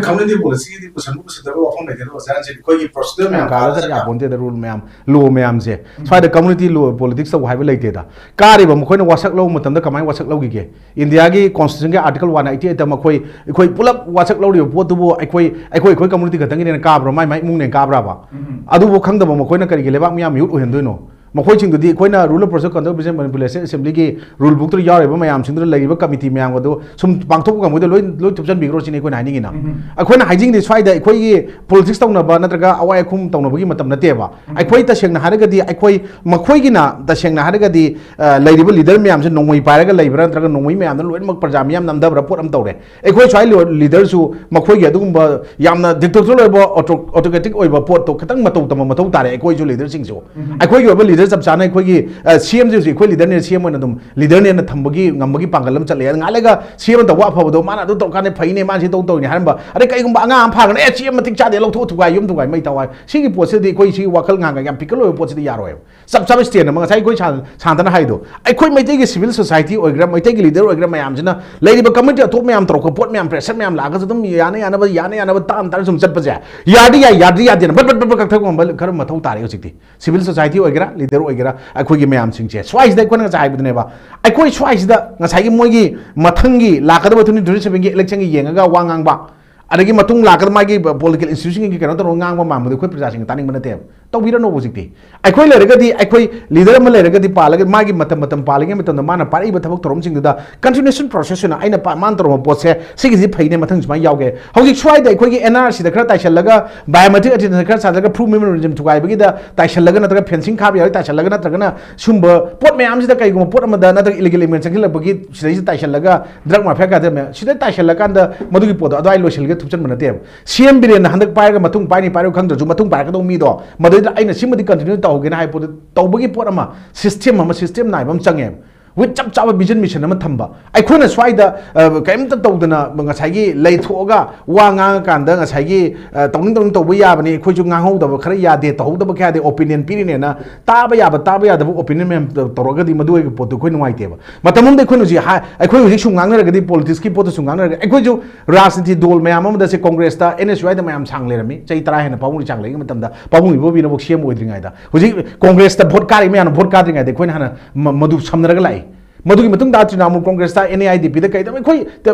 ꯀꯝꯃꯨꯅꯤꯇꯤ ꯄꯣꯂꯤꯁꯤꯒꯤꯗꯤ ꯄꯨꯁꯟꯕ ꯄꯨꯁꯟꯗꯕ ꯋꯥꯐꯝ ꯂꯩꯇꯦ꯫ ꯑꯗꯣ ꯑꯣꯖꯥ ꯍꯧꯖꯤꯛ ꯑꯩꯈꯣꯏꯒꯤ ꯄ꯭ꯔꯣꯁꯤꯗꯨꯔ ꯃꯌꯥꯝ ꯃꯌꯥꯝ ꯀꯥꯜꯂ ꯀꯥꯜꯂ ꯆꯠ ꯆꯠ ꯌꯥꯄꯣꯟꯇꯦꯗ, ꯔꯨꯜ ꯃꯌꯥꯝ, ꯂꯣ ꯃꯌꯥꯝꯁꯦ꯫ ꯎꯝ꯫ ꯁ꯭ꯋꯥꯏꯗ ꯀꯝꯃꯨꯅꯤꯇꯤ ꯂꯣ ꯄꯣꯂꯤꯇꯤꯛꯁ ꯇꯧꯕ ꯍꯥꯏꯕ ꯂꯩꯇꯦꯗ꯫ ꯀꯥꯔꯤꯕ ꯃꯈꯣꯏꯅ ꯋꯥꯁꯛ ꯂꯧꯕ ꯃꯇꯝꯗ ꯀꯃꯥꯏꯅ ꯋꯥꯁꯛ ꯂꯧꯈꯤꯒꯦ? ꯏꯟꯗꯤꯌꯥꯒꯤ ꯀꯣꯟꯁꯇꯤꯇ꯭ꯌꯨꯁꯟꯒꯤ ꯑꯥꯔꯇꯤꯀꯜ ꯋꯥꯟ ꯑꯩꯠꯇꯤ ꯑꯩꯠꯇ ꯃꯈꯣꯏ, ꯑꯩꯈꯣꯏ ꯄꯨꯂꯞ ꯋꯥꯁꯛ ꯂꯧꯔꯤꯕ ꯄꯣꯠꯇꯨꯕꯨ ꯑꯩꯈꯣꯏ, ꯑꯩꯈꯣꯏ, ꯑꯩꯈꯣꯏ ꯀꯝꯃꯨꯅꯤꯇꯤ ꯈꯛꯇꯪꯒꯤꯅꯦꯅ ꯀꯥꯕ꯭ꯔꯥ, ꯃꯥꯏ ꯃꯥꯏ ꯏꯃꯨꯡꯅꯦꯅ ꯀꯥꯕ꯭ꯔꯥꯕ? ꯎꯝ꯫ ꯑꯗꯨꯕꯨ ꯈꯪꯗꯕ ꯃꯈꯣꯏꯅ ꯀꯔꯤꯒꯤ ꯂꯩꯕꯥꯛ ꯃꯤꯌꯥꯝ ꯃꯤꯍꯨꯠ ꯑꯣꯏꯍꯟꯗꯣꯏꯅꯣ? ꯃꯈꯣꯏꯁꯤꯡꯗꯨꯗꯤ ꯑꯩꯈꯣꯏꯅ Rule of Procedure Conduct of Business Manipulation Assembly ꯒꯤ rule book ꯇꯨꯗ ꯌꯥꯎꯔꯤꯕ ꯃꯌꯥꯝꯁꯤꯡꯗꯨꯗ ꯂꯩꯔꯤꯕ committee ꯃꯌꯥꯝꯒꯗꯣ ꯁꯨꯝ ꯄꯥꯡꯊꯣꯛꯄ ꯉꯝꯃꯣꯏꯗ ꯂꯣꯏ, ꯂꯣꯏ ꯊꯨꯞꯆꯟꯕꯤꯈ꯭ꯔꯣ ꯁꯤꯅꯤ ꯑꯩꯈꯣꯏꯅ ꯍꯥꯏꯅꯤꯡꯉꯤꯅ꯫ ꯑꯩꯈꯣꯏꯅ ꯍꯥꯏꯖꯅꯤꯡꯉꯤꯗꯤ ꯁ꯭ꯋꯥꯏꯗ ꯑꯩꯈꯣꯏꯒꯤ politics ꯇꯧꯅꯕ ꯅꯠꯇ꯭ꯔꯒ ꯑꯋꯥꯏ ꯑꯈꯨꯝ ꯇꯧꯅꯕꯒꯤ ꯃꯇꯝ ꯅꯠꯇꯦꯕ꯫ ꯑꯩꯈꯣꯏ ꯇꯁꯦꯡꯅ ꯍꯥꯏꯔꯒꯗꯤ ꯑꯩꯈꯣꯏ, ꯃꯈꯣꯏꯒꯤꯅ ꯇꯁꯦꯡꯅ ꯍꯥꯏꯔꯒꯗꯤ, ꯑ, ꯂꯩꯔꯤꯕ leader ꯃꯌꯥꯝꯁꯦ ꯅꯣꯡꯃꯩ ꯄꯥꯏꯔꯒ ꯂꯩꯕ꯭ꯔꯥ ꯅꯠꯇ꯭ꯔꯒ ꯅꯣꯡꯃꯩ ꯃꯌꯥꯝꯅ ꯂꯣꯏꯅꯃꯛ ꯄ꯭ꯔꯖꯥ ꯃꯤꯌꯥꯝ ꯅꯝꯊꯕ꯭ꯔꯥ ꯄꯣꯠ ꯑꯃ ꯇꯧꯔꯦ꯫ ꯑꯩꯈꯣꯏ ꯁ꯭ꯋꯥꯏ leader ꯁꯨ ꯃꯈꯣꯏꯒꯤ ꯑꯗꯨꯒꯨꯝꯕ ꯌꯥꯝꯅ dictatorial ꯑꯣꯏꯕ, auto-, autocratic ꯑꯣꯏꯕ ꯄꯣꯠꯇꯣ ꯈꯤꯇꯪ ꯃꯇꯧ ꯇꯝꯕ ꯃꯊꯧ ꯇꯥꯔꯦ ꯑꯩꯈꯣꯏꯁꯨ leader ꯁꯤꯡꯁꯨ꯫ ꯑꯩꯈꯣꯏꯒꯤ ꯑꯣꯏꯕ leader ꯆꯞ ꯆꯥꯅ ꯑꯩꯈꯣꯏꯒꯤ, ꯑ, C M ꯁꯤꯁꯨ ꯑꯩꯈꯣꯏ leader ꯅꯦ, C M ꯑꯣꯏꯅ ꯑꯗꯨꯝ leader ꯅꯦꯅ ꯊꯝꯕꯒꯤ ꯉꯝꯕꯒꯤ ꯄꯥꯡꯒꯜ ꯑꯃ ꯆꯠꯂꯦ꯫ ꯑꯗ ꯉꯥꯏꯍꯥꯛ ꯂꯩꯒ C M ꯇꯧꯕ ꯑꯐꯕꯗꯣ ꯃꯥꯅ ꯑꯗꯨ ꯇꯧꯔꯀꯥꯟꯗ ꯐꯩꯅꯦ, ꯃꯥꯅ ꯁꯤ ꯇꯧ ꯇꯧꯔꯤꯅꯦ ꯍꯥꯏꯔꯝꯕ꯫ ꯑꯗꯩ ꯀꯩꯒꯨꯝꯕ ꯑꯉꯥꯡ ꯑꯃ ꯐꯥꯈ꯭ꯔꯒ, "ꯑꯦ, C M ꯃꯇꯤꯛ ꯆꯥꯗꯦ, ꯂꯧꯊꯣꯛꯑ ꯊꯨꯒꯥꯏ, ꯌꯨꯝ ꯊꯨꯒꯥꯏ, ꯃꯩ ꯊꯥꯎ" ꯍꯥꯏ꯫ ꯁꯤꯒꯤ ꯄꯣꯠꯁꯤꯗꯤ ꯑꯩꯈꯣꯏ ꯁꯤ ꯋꯥꯈꯜ ꯉꯥꯡꯒ ꯌꯥꯝ ꯄꯤꯛꯀꯜ ꯑꯣꯏꯕ ꯄꯣꯠꯁꯤꯗꯤ ꯌꯥꯔꯣꯏꯕ꯫ ꯆꯞ ꯆꯥꯕ stand ꯑꯃ ꯉꯁꯥꯏ ꯑꯩꯈꯣꯏ ꯁꯥꯟ-, ꯁꯥꯟꯇꯅ ꯍꯥꯏꯗꯣ, ꯑꯩꯈꯣꯏ ꯃꯩꯇꯩꯒꯤ civil society ꯑꯣꯏꯒꯦꯔꯥ, ꯃꯩꯇꯩꯒꯤ leader ꯑꯣꯏꯒꯦꯔꯥ ꯃꯌꯥꯝꯁꯤꯅ ꯂꯩꯔꯤꯕ committee ꯑꯇꯣꯞꯄ ꯃꯌꯥꯝ ꯇꯧꯔꯛꯄ ꯄꯣꯠ ꯃꯌꯥꯝ, pressure ꯃꯌꯥꯝ ꯂꯥꯛꯑꯒꯁꯨ ꯑꯗꯨꯝ ꯌꯥꯅ ꯌꯥꯅꯕ, ꯌꯥꯅ ꯌꯥꯅꯕ ꯇꯥꯅ ꯇꯥꯅ ꯁꯨꯝ ꯆꯠꯄꯁꯦ ꯌꯥꯔꯗꯤ ꯌꯥꯏ, ꯌꯥꯗ꯭ꯔꯗꯤ ꯌꯥꯗꯦꯅ ꯕꯠ ꯕꯠ ꯕꯠ ꯕꯠ ꯀꯛꯊꯠꯄ ꯉꯝꯕ ꯈꯔ ꯃꯊꯧ ꯇꯥꯔꯦ ꯍꯧꯖꯤꯛꯇꯤ꯫ Civil society ꯑꯣꯏꯒꯦꯔꯥ, leader ꯑꯣꯏꯒꯦꯔꯥ, ꯑꯩꯈꯣꯏꯒꯤ ꯃꯌꯥꯝꯁꯤꯡꯁꯦ ꯁ꯭ꯋꯥꯏꯁꯤꯗ ꯑꯩꯈꯣꯏꯅ ꯉꯁꯥꯏ ꯍꯥꯏꯕꯗꯨꯅꯦꯕ, ꯑꯩꯈꯣꯏ ꯁ꯭ꯋꯥꯏꯁꯤꯗ ꯉꯁꯥꯏꯒꯤ ꯃꯣꯏꯒꯤ ꯃꯊꯪꯒꯤ ꯂꯥꯛꯀꯗꯕ twenty twenty seven ꯒꯤ election ꯒꯤ ꯌꯦꯡꯉꯒ ꯋꯥ ꯉꯥꯡꯕ, ꯑꯗꯒꯤ ꯃꯇꯨꯡ ꯂꯥꯛꯀꯗꯕ ꯃꯥꯒꯤ political institution ꯒꯤ ꯀꯩꯅꯣ ꯇꯧꯔꯒ ꯉꯥꯡꯕ ꯃꯥꯟꯕꯗꯣ ꯑꯩꯈꯣꯏ ꯄ꯭ꯔꯖꯥꯁꯤꯡꯅ ꯇꯥꯅꯤꯡꯕ ꯅꯠꯇꯦꯕ꯫ ꯇꯧꯕꯤꯔꯅꯣꯕ ꯍꯧꯖꯤꯛꯇꯤ꯫ ꯑꯩꯈꯣꯏ ꯂꯩꯔꯒꯗꯤ, ꯑꯩꯈꯣꯏ leader ꯑꯃ ꯂꯩꯔꯒꯗꯤ ꯄꯥꯜꯂꯒ ꯃꯥꯒꯤ ꯃꯇꯝ, ꯃꯇꯝ ꯄꯥꯜꯂꯤꯉꯩ ꯃꯇꯝꯗ ꯃꯥꯅ ꯄꯥꯏꯔꯛꯏꯕ ꯊꯕꯛ ꯊꯧꯔꯝꯁꯤꯡꯗꯨꯗ continuation process ꯑꯣꯏꯅ ꯑꯩꯅ ꯄꯥ-, ꯃꯥꯅ ꯇꯧꯔꯝꯕ ꯄꯣꯠꯁꯦ ꯁꯤꯒꯤꯁꯤ ꯐꯩꯅꯦ, ꯃꯊꯪ ꯁꯨꯃꯥꯏꯅ ꯌꯥꯎꯒꯦ꯫ ꯍꯧꯖꯤꯛ ꯁ꯭ꯋꯥꯏꯗ ꯑꯩꯈꯣꯏꯒꯤ N R C ꯗ ꯈꯔ ꯇꯥꯏꯁꯜꯂꯒ, biometric attendance ꯈꯔ ꯆꯥꯏꯁꯜꯂꯒ, proof memorialism ꯊꯨꯒꯥꯏꯕꯒꯤꯗ ꯇꯥꯏꯁꯜꯂꯒ ꯅꯠꯇ꯭ꯔꯒ fencing ꯈꯥꯕ ꯌꯥꯔꯣꯏ ꯇꯥꯏꯁꯜꯂꯒ ꯅꯠꯇ꯭ꯔꯒꯅ ꯁꯨꯝꯕ ꯄꯣꯠ ꯃꯌꯥꯝꯁꯤꯗ ꯀꯩꯒꯨꯝꯕ ꯄꯣꯠ ꯑꯃꯗ ꯅꯠꯇ꯭ꯔꯒ illegal immigrant ꯆꯪꯁꯤꯜꯂꯛꯄꯒꯤ ꯁꯤꯗꯩꯁꯤꯗ ꯇꯥꯏꯁꯜꯂꯒ drug mafia ꯀꯥꯏꯗ ꯃꯌꯥꯝ ꯁꯤꯗ ꯇꯥꯏꯁꯜꯂꯀꯥꯟꯗ ꯃꯗꯨꯒꯤ ꯄꯣꯠꯇꯣ ꯑꯗꯨꯋꯥꯏ ꯂꯣꯏꯁꯤꯜꯂꯒ ꯊꯨꯞꯆꯟꯕ ꯅꯠꯇꯦꯕ꯫ C M ꯕꯤꯔꯦꯟꯅ ꯍꯟꯗꯛ ꯄꯥꯏꯔꯒ ꯃꯇꯨꯡ ꯄꯥꯏꯅꯤ ꯄꯥꯏꯔꯣꯏ ꯈꯪꯗ꯭ꯔꯁꯨ ꯃꯇꯨꯡ ꯄꯥꯏꯔꯛꯀꯗꯧꯕ ꯃꯤꯗꯣ ꯃꯗꯨꯗ ꯑꯩꯅ ꯁꯤꯃꯗꯤ continue ꯇꯧꯍꯧꯒꯦꯅ ꯍꯥꯏꯕ ꯄꯣꯠꯇꯣ ꯇꯧꯕꯒꯤ ꯄꯣꯠ ꯑꯃ, system ꯑꯃ, system ꯅꯥꯏꯕ ꯑꯃ ꯆꯪꯉꯦꯕ꯫ With ꯆꯞ ꯆꯥꯕ vision mission ꯑꯃ ꯊꯝꯕ꯫ ꯑꯩꯈꯣꯏꯅ ꯁ꯭ꯋꯥꯏꯗ, ꯑ, ꯀꯔꯤꯝꯇ ꯇꯧꯗꯅ ꯉꯁꯥꯏꯒꯤ ꯂꯩꯊꯣꯛꯑꯒ ꯋꯥ ꯉꯥꯡꯉꯀꯥꯟꯗ ꯉꯁꯥꯏꯒꯤ, ꯑ, ꯇꯧꯅꯤꯡ ꯇꯧꯅꯤꯡ ꯇꯧꯕ ꯌꯥꯕꯅꯤ, ꯑꯩꯈꯣꯏꯁꯨ ꯉꯥꯡꯍꯧꯗꯕ ꯈꯔ ꯌꯥꯗꯦ, ꯇꯧꯍꯧꯗꯕ ꯈꯔ ꯌꯥꯗꯦ, opinion ꯄꯤꯔꯤꯅꯦꯅ ꯇꯥꯕ ꯌꯥꯕ, ꯇꯥꯕ ꯌꯥꯗꯕ opinion ꯃꯌꯥꯝ ꯇꯧꯔꯒꯗꯤ ꯃꯗꯨ ꯑꯣꯏꯕ ꯄꯣꯠꯇꯨ ꯑꯩꯈꯣꯏ ꯅꯨꯡꯉꯥꯏꯇꯦꯕ꯫ ꯃꯇꯝ ꯑꯃꯗ ꯑꯩꯈꯣꯏꯅ ꯍꯧꯖꯤꯛ ꯍꯥꯏ-, ꯑꯩꯈꯣꯏ ꯍꯧꯖꯤꯛ ꯁꯨꯝ ꯉꯥꯡꯅꯔꯒꯗꯤ, politics ꯀꯤ ꯄꯣꯠꯇ ꯁꯨꯝ ꯉꯥꯡꯅꯔꯒꯗꯤ, ꯑꯩꯈꯣꯏꯁꯨ ꯔꯥꯖꯅꯤꯇꯤ ꯗꯣꯜ ꯃꯌꯥꯝ ꯑꯃꯗ ꯁꯦ Congress ꯇ, N S U I ꯗ ꯃꯌꯥꯝ ꯁꯥꯡ ꯂꯩꯔꯝꯃꯤ, ꯆꯍꯤ ꯇꯔꯥ ꯍꯦꯟꯅ ꯄꯥꯕꯨꯡꯒꯤ ꯆꯥꯡ ꯂꯩꯔꯤꯉꯩ ꯃꯇꯝꯗ, ꯄꯥꯕꯨꯡ ꯏꯕꯣꯕꯤꯅꯕꯨ C M ꯑꯣꯏꯗ꯭ꯔꯤꯉꯩꯗ꯫ ꯍꯧꯖꯤꯛ Congress ꯇ vote ꯀꯥꯔꯤ ꯃꯌꯥꯝꯅ vote ꯀꯥꯗ꯭ꯔꯤꯉꯩꯗ ꯑꯩꯈꯣꯏꯅ ꯍꯥꯟꯅ ꯃ-, ꯃꯗꯨ ꯁꯝꯅꯔꯒ ꯂꯥꯛꯏ꯫ ꯃꯗꯨꯒꯤ ꯃꯇꯨꯡꯗ Trinamool ꯀꯣꯡꯒ꯭ꯔꯦꯁꯇ, N A I D ꯄꯤꯗ ꯀꯩꯗ ꯑꯩꯈꯣꯏ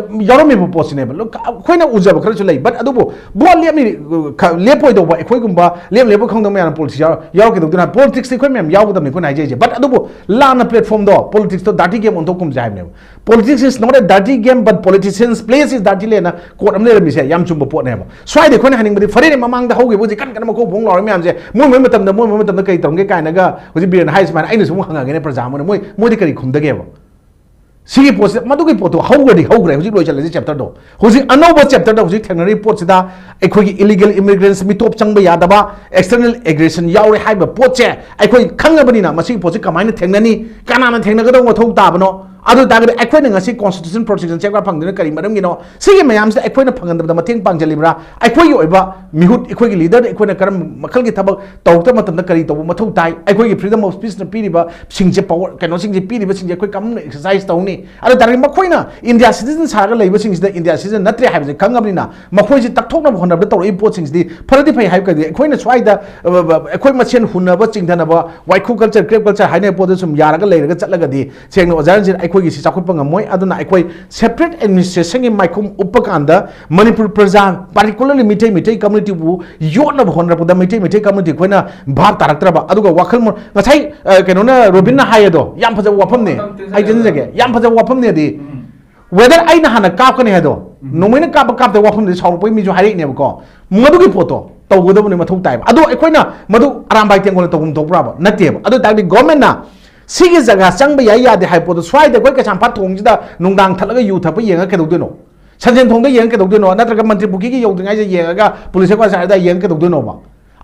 ꯌꯥꯎꯔꯝꯃꯤꯕ ꯄꯣꯠꯁꯤꯅꯦꯕ꯫ ꯂꯣ-, ꯑꯩꯈꯣꯏꯅ ꯎꯖꯕ ꯈꯔꯁꯨ ꯂꯩ, but ꯑꯗꯨꯕꯨ ꯚꯣꯠ ꯂꯦꯞꯅꯤ, ꯈ-, ꯂꯦꯞꯄꯣꯏꯗꯧꯕ ꯑꯩꯈꯣꯏꯒꯨꯝꯕ, ꯂꯦꯞ ꯂꯦꯞꯄ ꯈꯪꯗꯕ ꯃꯌꯥꯝꯅ ꯄꯣꯂꯤꯇꯤꯛꯁ ꯌꯥꯎꯔ-, ꯌꯥꯎꯔꯛꯀꯗꯧꯗꯨꯅ, ꯄꯣꯂꯤꯇꯤꯛꯁꯇꯤ ꯑꯩꯈꯣꯏ ꯃꯌꯥꯝ ꯌꯥꯎꯒꯗꯕꯅꯤ ꯑꯩꯈꯣꯏꯅ ꯍꯥꯏꯖꯔꯤꯁꯦ꯫ But ꯑꯗꯨꯕꯨ ꯂꯥꯟꯅ ꯄ꯭ꯂꯦꯠꯐꯣꯔꯝꯗꯣ, ꯄꯣꯂꯤꯇꯤꯛꯁꯇꯣ dirty game ꯑꯣꯟꯊꯣꯛꯀꯨꯝꯁꯦ ꯍꯥꯏꯕꯅꯦꯕ꯫ Politics is not a dirty game, but politicians plays is dirty ꯂꯩꯅ ꯀꯣꯠ ꯑꯃ ꯂꯩꯔꯝꯃꯤꯁꯦ ꯌꯥꯝ ꯆꯨꯝꯕ ꯄꯣꯠꯅꯦꯕ꯫ ꯁ꯭ꯋꯥꯏꯗ ꯑꯩꯈꯣꯏꯅ ꯍꯥꯏꯅꯤꯡꯕꯗꯤ, ꯐꯔꯦꯅꯦ, ꯃꯃꯥꯡꯗ ꯍꯧꯈꯤꯕ ꯍꯧꯖꯤꯛ ꯀꯟ ꯀꯟꯅ ꯃꯈꯣꯡ ꯐꯣꯡ ꯂꯥꯎꯔ ꯃꯌꯥꯝꯁꯦ, ꯃꯣꯏ ꯃꯣꯏ ꯃꯇꯝꯗ, ꯃꯣꯏ ꯃꯣꯏ ꯃꯇꯝꯗ ꯀꯔꯤ ꯇꯧꯔꯝꯒꯦ ꯀꯥꯏꯅꯒ ꯍꯧꯖꯤꯛ ꯕꯤꯔꯦꯟꯅ ꯍꯥꯏ ꯁꯨꯃꯥꯏꯅ ꯑꯩꯅꯁꯨ ꯑꯃꯨꯛ ꯍꯪꯉꯛꯑꯒꯦꯅꯦ ꯄ꯭ꯔꯖꯥ ꯑꯃꯅ, ꯃꯣꯏ, ꯃꯣꯏꯗꯤ ꯀꯔꯤ ꯈꯨꯝꯗꯒꯦꯕ? ꯁꯤꯒꯤ ꯄꯣꯠꯁꯦ, ꯃꯗꯨꯒꯤ ꯄꯣꯠꯇꯣ ꯍꯧꯈ꯭ꯔꯗꯤ ꯍꯧꯈ꯭ꯔꯦ, ꯍꯧꯖꯤꯛ ꯂꯣꯏꯁꯤꯜꯂꯁꯤ ꯆꯦꯞꯇꯔꯗꯣ꯫ ꯍꯧꯖꯤꯛ ꯑꯅꯧꯕ ꯆꯦꯞꯇꯔꯗ ꯍꯧꯖꯤꯛ ꯊꯦꯡꯅꯔꯤꯕ ꯄꯣꯠꯁꯤꯗ ꯑꯩꯈꯣꯏꯒꯤ illegal immigrants, ꯃꯤꯇꯣꯞ ꯆꯪꯕ ꯌꯥꯗꯕ, external aggression ꯌꯥꯎꯔꯦ ꯍꯥꯏꯕ ꯄꯣꯠꯁꯦ ꯑꯩꯈꯣꯏ ꯈꯪꯉꯕꯅꯤꯅ, ꯃꯁꯤꯒꯤ ꯄꯣꯠꯁꯦ ꯀꯃꯥꯏꯅ ꯊꯦꯡꯅꯅꯤ, ꯀꯅꯥꯅ ꯊꯦꯡꯅꯒꯗꯧꯕ ꯃꯊꯧ ꯇꯥꯕꯅꯣ? ꯑꯗꯨ ꯑꯣꯏ ꯇꯥꯔꯒꯗꯤ ꯑꯩꯈꯣꯏꯅ ꯉꯁꯤ constitution protection ꯆꯦꯛꯂꯥ ꯐꯪꯗꯨꯅ ꯀꯔꯤ ꯃꯔꯝꯒꯤꯅꯣ? ꯁꯤꯒꯤ ꯃꯌꯥꯝꯁꯤꯗ ꯑꯩꯈꯣꯏꯅ ꯐꯪꯍꯟꯗꯕꯗ ꯃꯇꯦꯡ ꯄꯥꯡꯖꯜꯂꯤꯕ꯭ꯔꯥ? ꯑꯩꯈꯣꯏꯒꯤ ꯑꯣꯏꯕ ꯃꯤꯍꯨꯠ, ꯑꯩꯈꯣꯏꯒꯤ ꯂꯤꯗꯔꯗ ꯑꯩꯈꯣꯏꯅ ꯀꯔꯝꯕ ꯃꯈꯜꯒꯤ ꯊꯕꯛ ꯇꯧꯔꯛꯇꯕ ꯃꯇꯝꯗ ꯀꯔꯤ ꯇꯧꯕ ꯃꯊꯧ ꯇꯥꯏ? ꯑꯩꯈꯣꯏꯒꯤ freedom of speechꯅ ꯄꯤꯔꯤꯕ ꯁꯤꯡꯁꯦ, power ꯀꯩꯅꯣꯁꯤꯡꯁꯦ ꯄꯤꯔꯤꯕꯁꯤꯡꯁꯦ ꯑꯩꯈꯣꯏ ꯀꯔꯝꯅ exercise ꯇꯧꯅꯤ? ꯑꯗꯨ ꯇꯥꯔꯗꯤ ꯃꯈꯣꯏꯅ India citizen ꯁꯥꯔꯒ ꯂꯩꯕꯁꯤꯡꯁꯤꯗ India citizen ꯅꯠꯇ꯭ꯔꯦ ꯍꯥꯏꯕꯁꯦ ꯈꯪꯉꯕꯅꯤꯅ, ꯃꯈꯣꯏꯁꯦ ꯇꯛꯊꯣꯛꯅꯕ ꯍꯣꯠꯅꯕꯗ ꯇꯧꯔꯛꯏꯕ ꯄꯣꯠꯁꯤꯡꯁꯤꯗꯤ ꯐꯔꯗꯤ ꯐꯩ ꯍꯥꯏꯕꯗꯤ ꯑꯩꯈꯣꯏꯅ ꯁ꯭ꯋꯥꯏꯗ, ꯑ, ꯑꯩꯈꯣꯏ ꯃꯁꯦꯟ ꯍꯨꯟꯅꯕ, ꯆꯤꯡꯊꯅꯕ, ꯋꯥꯏꯈꯨ culture, crepe culture ꯍꯥꯏꯅꯕ ꯄꯣꯠꯇꯨ ꯁꯨꯝ ꯌꯥꯔꯒ ꯂꯩꯔꯒ ꯆꯠꯂꯒꯗꯤ ꯁꯦꯡꯅ ꯑꯣꯖꯥ ꯔꯟꯖꯤꯠ, ꯑꯩꯈꯣꯏꯒꯤ ꯁꯤ ꯆꯥꯎꯈꯠꯄ ꯉꯝꯃꯣꯏ꯫ ꯑꯗꯨꯅ ꯑꯩꯈꯣꯏ separate administrationꯒꯤ ꯃꯥꯏꯈꯨꯝ ꯎꯞꯄ ꯀꯥꯟꯗ ꯃꯅꯤꯄꯨꯔ ꯄ꯭ꯔꯖꯥ, particularly ꯃꯤꯇꯩ, ꯃꯤꯇꯩ communityꯕꯨ ꯌꯣꯠꯅꯕ ꯍꯣꯠꯅꯔꯛꯄꯗ ꯃꯩꯇꯩ, ꯃꯩꯇꯩ community ꯑꯩꯈꯣꯏꯅ ꯚꯥꯞ ꯇꯥꯔꯛꯇ꯭ꯔꯕ, ꯑꯗꯨꯒ ꯋꯥꯈꯜ ꯃꯣ-, ꯉꯁꯥꯏ, ꯑ, ꯀꯩꯅꯣꯅ, ꯔꯣꯕꯤꯟꯅ ꯍꯥꯏ ꯑꯗꯣ ꯌꯥꯝ ꯐꯖꯕ ꯋꯥꯐꯝꯅꯦ꯫ ꯃꯇꯝ ꯇꯦꯟꯖꯜꯂꯦ꯫ ꯑꯩ ꯇꯦꯟꯖꯟꯖꯒꯦ, ꯌꯥꯝ ꯐꯖꯕ ꯋꯥꯐꯝꯅꯦ ꯑꯗꯤ꯫ ꯎꯝ꯫ Whether ꯑꯩꯅ ꯍꯥꯟꯅ ꯀꯥꯞꯀꯅꯤ ꯍꯥꯏꯗꯣ, ꯎꯝ꯫ ꯅꯣꯡꯃꯩꯅ ꯀꯥꯞꯄ ꯀꯥꯞꯇꯕ ꯋꯥꯐꯝꯗꯤ ꯁꯥꯎꯔꯛꯄꯒꯤ ꯃꯤꯁꯨ ꯍꯥꯏꯔꯛꯏꯅꯦꯕꯀꯣ꯫ ꯃꯗꯨꯒꯤ ꯄꯣꯠꯇꯣ ꯇꯧꯒꯗꯕꯅꯤ, ꯃꯊꯧ ꯇꯥꯏꯕ꯫ ꯑꯗꯣ ꯑꯩꯈꯣꯏꯅ ꯃꯗꯨ ꯑꯔꯥꯝꯕꯥꯏ ꯇꯦꯡꯒꯣꯜꯅ ꯇꯧꯐꯝ ꯊꯣꯛꯄ꯭ꯔꯥꯕ? ꯅꯠꯇꯦꯕ꯫ ꯑꯗꯨ ꯑꯣꯏ ꯇꯥꯔꯗꯤ governmentꯅ ꯁꯤꯒꯤ ꯖꯒꯥ ꯆꯪꯕ ꯌꯥꯏ ꯌꯥꯗꯦ ꯍꯥꯏꯕ ꯄꯣꯠꯇꯣ, ꯁ꯭ꯋꯥꯏꯗ ꯑꯩꯈꯣꯏ ꯀꯩꯁꯥꯝꯄꯥꯠ ꯊꯣꯡꯁꯤꯗ ꯅꯨꯡꯗꯥꯡ ꯊꯠꯂꯒ ꯌꯨ ꯊꯛꯄ ꯌꯦꯡꯉ ꯀꯩꯗꯧꯗꯣꯏꯅꯣ? ꯁꯟꯖꯦꯟ ꯊꯣꯡꯗ ꯌꯦꯡꯉ ꯀꯩꯗꯧꯗꯣꯏꯅꯣ? ꯅꯠꯇ꯭ꯔꯒ ꯃꯟꯇ꯭ꯔꯤ ꯄꯨꯈ꯭ꯔꯤꯒꯤ ꯌꯧꯗ꯭ꯔꯤꯉꯩꯗ ꯌꯦꯡꯉꯒ ꯄꯨꯂꯤꯁ ꯍꯦꯗꯀ꯭ꯋꯥꯇꯔ ꯑꯗꯨꯗ ꯌꯦꯡꯉ ꯀꯩꯗꯧꯗꯣꯏꯅꯣꯕ?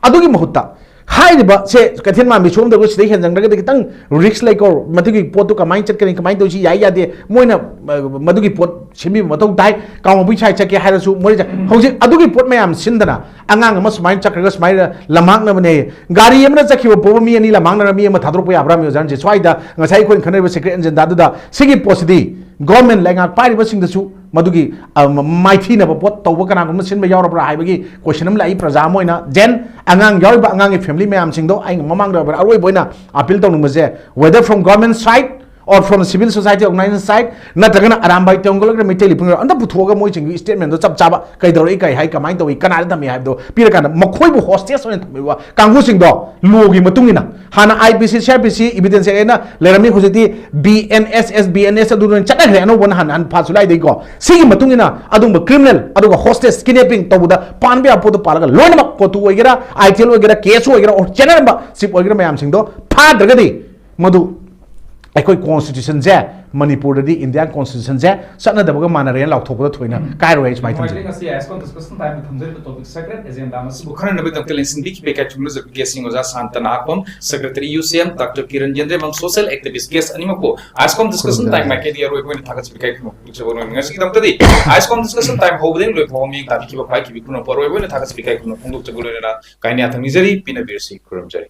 ꯑꯗꯨꯒꯤ ꯃꯍꯨꯠꯇ ꯍꯥꯏꯔꯤꯕ ꯁꯦ ꯀꯩꯊꯦꯜ ꯃꯥꯟꯕꯤ ꯁꯣꯝꯗ ꯑꯩꯈꯣꯏ ꯁꯤꯗꯩ ꯍꯦꯟꯖꯟꯈ꯭ꯔꯒꯗꯤ ꯈꯤꯇꯪ risk ꯂꯩꯀꯣ꯫ ꯃꯗꯨꯒꯤ ꯄꯣꯠꯇꯨ ꯀꯃꯥꯏꯅ ꯆꯠꯀꯅꯤ, ꯀꯃꯥꯏꯅ ꯇꯧꯁꯤ, ꯌꯥꯏ ꯌꯥꯗꯦ, ꯃꯣꯏꯅ, ꯑ, ꯃꯗꯨꯒꯤ ꯄꯣꯠ ꯁꯦꯝꯕꯤꯕ ꯃꯊꯧ ꯇꯥꯏ꯫ ꯀꯥꯡꯍꯧꯕꯤ ꯁꯥꯏ ꯆꯠꯀꯦ ꯍꯥꯏꯔꯁꯨ ꯃꯣꯏ ꯆꯠ-, ꯍꯧꯖꯤꯛ ꯑꯗꯨꯒꯤ ꯄꯣꯠ ꯃꯌꯥꯝ ꯁꯤꯟꯗꯅ ꯑꯉꯥꯡ ꯑꯃ ꯁꯨꯃꯥꯏꯅ ꯆꯠꯈ꯭ꯔꯒ ꯁꯨꯃꯥꯏꯅ ꯂꯝꯃꯥꯡꯅꯕꯅꯦ꯫ ꯒꯥꯔꯤ ꯑꯃꯅ ꯆꯠꯈꯤꯕ ꯄꯣꯠ ꯑꯃ ꯃꯤ ꯑꯅꯤ ꯂꯝꯃꯥꯡꯅꯔ ꯃꯤ ꯑꯃ ꯊꯥꯗꯣꯔꯛꯄ ꯌꯥꯕ꯭ꯔꯥ, ꯃꯤ ꯑꯣꯖꯥꯁꯦ? ꯁ꯭ꯋꯥꯏꯗ ꯉꯁꯥꯏ ꯑꯩꯈꯣꯏꯅ ꯈꯟꯅꯔꯤꯕ secret agendaꯗꯨꯗ ꯁꯤꯒꯤ ꯄꯣꯠꯁꯤꯗꯤ government ꯂꯩꯉꯥꯛ ꯄꯥꯏꯔꯤꯕꯁꯤꯡꯗꯁꯨ ꯃꯗꯨꯒꯤ, ꯑ, ꯃ-, ꯃꯥꯏꯊꯤꯅꯕ ꯄꯣꯠ ꯇꯧꯕ ꯀꯅꯥꯒꯨꯝꯕ ꯁꯤꯟꯕ ꯌꯥꯎꯔꯕ꯭ꯔꯥ ꯍꯥꯏꯕꯒꯤ question ꯑꯃ ꯂꯥꯛꯏ ꯄ꯭ꯔꯖꯥ ꯑꯃ ꯑꯣꯏꯅ꯫ Then ꯑꯉꯥꯡ ꯌꯥꯎꯔꯤꯕ ꯑꯉꯥꯡꯒꯤ family ꯃꯌꯥꯝꯁꯤꯡꯗꯣ ꯑꯩꯅ ꯃꯃꯥꯡꯗ ꯑꯔꯣꯏꯕ ꯑꯣꯏꯅ appeal ꯇꯧꯅꯤꯡꯕꯁꯦ, whether from government side or from civil society organization side, ꯅꯠꯇ꯭ꯔꯒꯅ ꯑꯔꯥꯝꯕꯥꯏ ꯇꯣꯡꯒꯣꯜ ꯅꯠꯇ꯭ꯔꯒ ꯃꯩꯇꯩ ꯂꯤꯄꯨꯡ ꯑꯝꯇ ꯄꯨꯊꯣꯛꯑꯒ ꯃꯣꯏꯁꯤꯡꯒꯤ statement ꯗꯣ ꯆꯞ ꯆꯥꯕ ꯀꯩꯗꯧꯔꯛꯏ, ꯀꯩ ꯍꯥꯏ, ꯀꯃꯥꯏꯅ ꯇꯧꯏ, ꯀꯅꯥꯗ ꯊꯝꯃꯤ ꯍꯥꯏꯕꯗꯣ ꯄꯤꯔꯀꯥꯟꯗ ꯃꯈꯣꯏꯕꯨ hostage ꯑꯣꯏꯅ ꯊꯝꯃꯤꯕ ꯀꯥꯡꯕꯨꯁꯤꯡꯗꯣ ꯂꯣꯒꯤ ꯃꯇꯨꯡ ꯏꯟꯅ ꯍꯥꯟꯅ I P C, C R P C, evidence ꯑꯅ ꯂꯩꯔꯝꯃꯤ, ꯍꯧꯖꯤꯛꯇꯤ B N S S, B N S ꯑꯗꯨ ꯂꯣꯏꯅ ꯆꯠꯅꯈ꯭ꯔꯦ ꯑꯅꯧꯕ ꯅꯍꯥꯟ ꯍꯥꯟ ꯐꯥꯁꯨ ꯂꯥꯏꯗꯒꯤꯀꯣ꯫ ꯁꯤꯒꯤ ꯃꯇꯨꯡ ꯏꯟꯅ ꯑꯗꯨꯒꯨꯝꯕ criminal ꯑꯗꯨꯒ hostage kidnapping ꯇꯧꯕꯗ ꯄꯥꯟꯕ ꯌꯥꯕ ꯄꯣꯠꯇꯣ ꯄꯥꯜꯂꯒ ꯂꯣꯏꯅꯃꯛ ꯀꯣꯇꯨ ꯑꯣꯏꯒꯦꯔꯥ, I T L ꯑꯣꯏꯒꯦꯔꯥ, K S O ꯑꯣꯏꯒꯦꯔꯥ, or ꯆꯦꯟꯅꯔꯝꯕ chief ꯑꯣꯏꯒꯦꯔꯥ ꯃꯌꯥꯝꯁꯤꯡꯗꯣ ꯐꯥꯗ꯭ꯔꯒꯗꯤ ꯃꯗꯨ ꯑꯩꯈꯣꯏ constitution ꯁꯦ, ꯃꯅꯤꯄꯨꯔꯗꯗꯤ Indian constitution ꯁꯦ ꯆꯠꯅꯗꯕꯒ ꯃꯥꯟꯅꯔꯦꯅ ꯂꯥꯎꯊꯣꯛꯄꯗ ꯊꯣꯏꯅ ꯀꯥꯏꯔꯣꯏ ꯍꯥꯏ ꯁꯨꯃꯥꯏꯅ ꯊꯝꯖꯒꯦ꯫ ꯉꯁꯤ ISCOM discussion time ꯊꯝꯖꯔꯤꯕ topic sacred agenda ꯑꯃꯁꯤꯕꯨ ꯈꯟꯅꯅꯕꯒꯤꯗꯃꯛꯇ ꯂꯦꯡꯁꯤꯟꯕꯤꯈꯤꯕ ꯏꯀꯥꯏ ꯈꯨꯝꯅꯖꯕ guest ꯁꯤꯡ ꯑꯣꯖꯥ ꯁꯥꯟꯇꯅ ꯍꯥꯛꯄꯝ, secretary U C M, Doctor Kiran Jendremam, social activist guest ꯑꯅꯤꯃꯛꯄꯨ ISCOM discussion time ꯃꯥꯏꯀꯩꯗꯒꯤ ꯑꯔꯣꯏꯕ ꯑꯣꯏꯅ ꯊꯥꯒꯠꯆꯕ ꯏꯀꯥꯏ ꯈꯨꯝꯅꯕ ꯐꯣꯡꯗꯣꯛꯆꯕ ꯂꯣꯏꯅ ꯉꯁꯤꯒꯤꯗꯃꯛꯇꯗꯤ ISCOM discussion time ꯍꯧꯕꯗꯒꯤ ꯂꯣꯏ ꯐꯥꯎꯕ ꯃꯤꯠꯌꯦꯡ ꯇꯥꯕꯤꯈꯤꯕ ꯈ꯭ꯋꯥꯏꯈꯤꯕꯤ ꯈꯨꯅꯣꯛꯄ ꯑꯔꯣꯏꯕ ꯑꯣꯏꯅ ꯊꯥꯒꯠꯆꯕ ꯏꯀꯥꯏ ꯈꯨꯝꯅꯕ ꯐꯣꯡꯗꯣꯛꯆꯕ ꯂꯣꯏꯅꯅ ꯀꯥꯏꯅ ꯌꯥꯊꯪ ꯅꯤꯖꯔꯤ, ꯄꯤꯅꯕꯤꯔꯁꯤ, ꯈꯨꯔꯨꯝꯖꯔꯤ꯫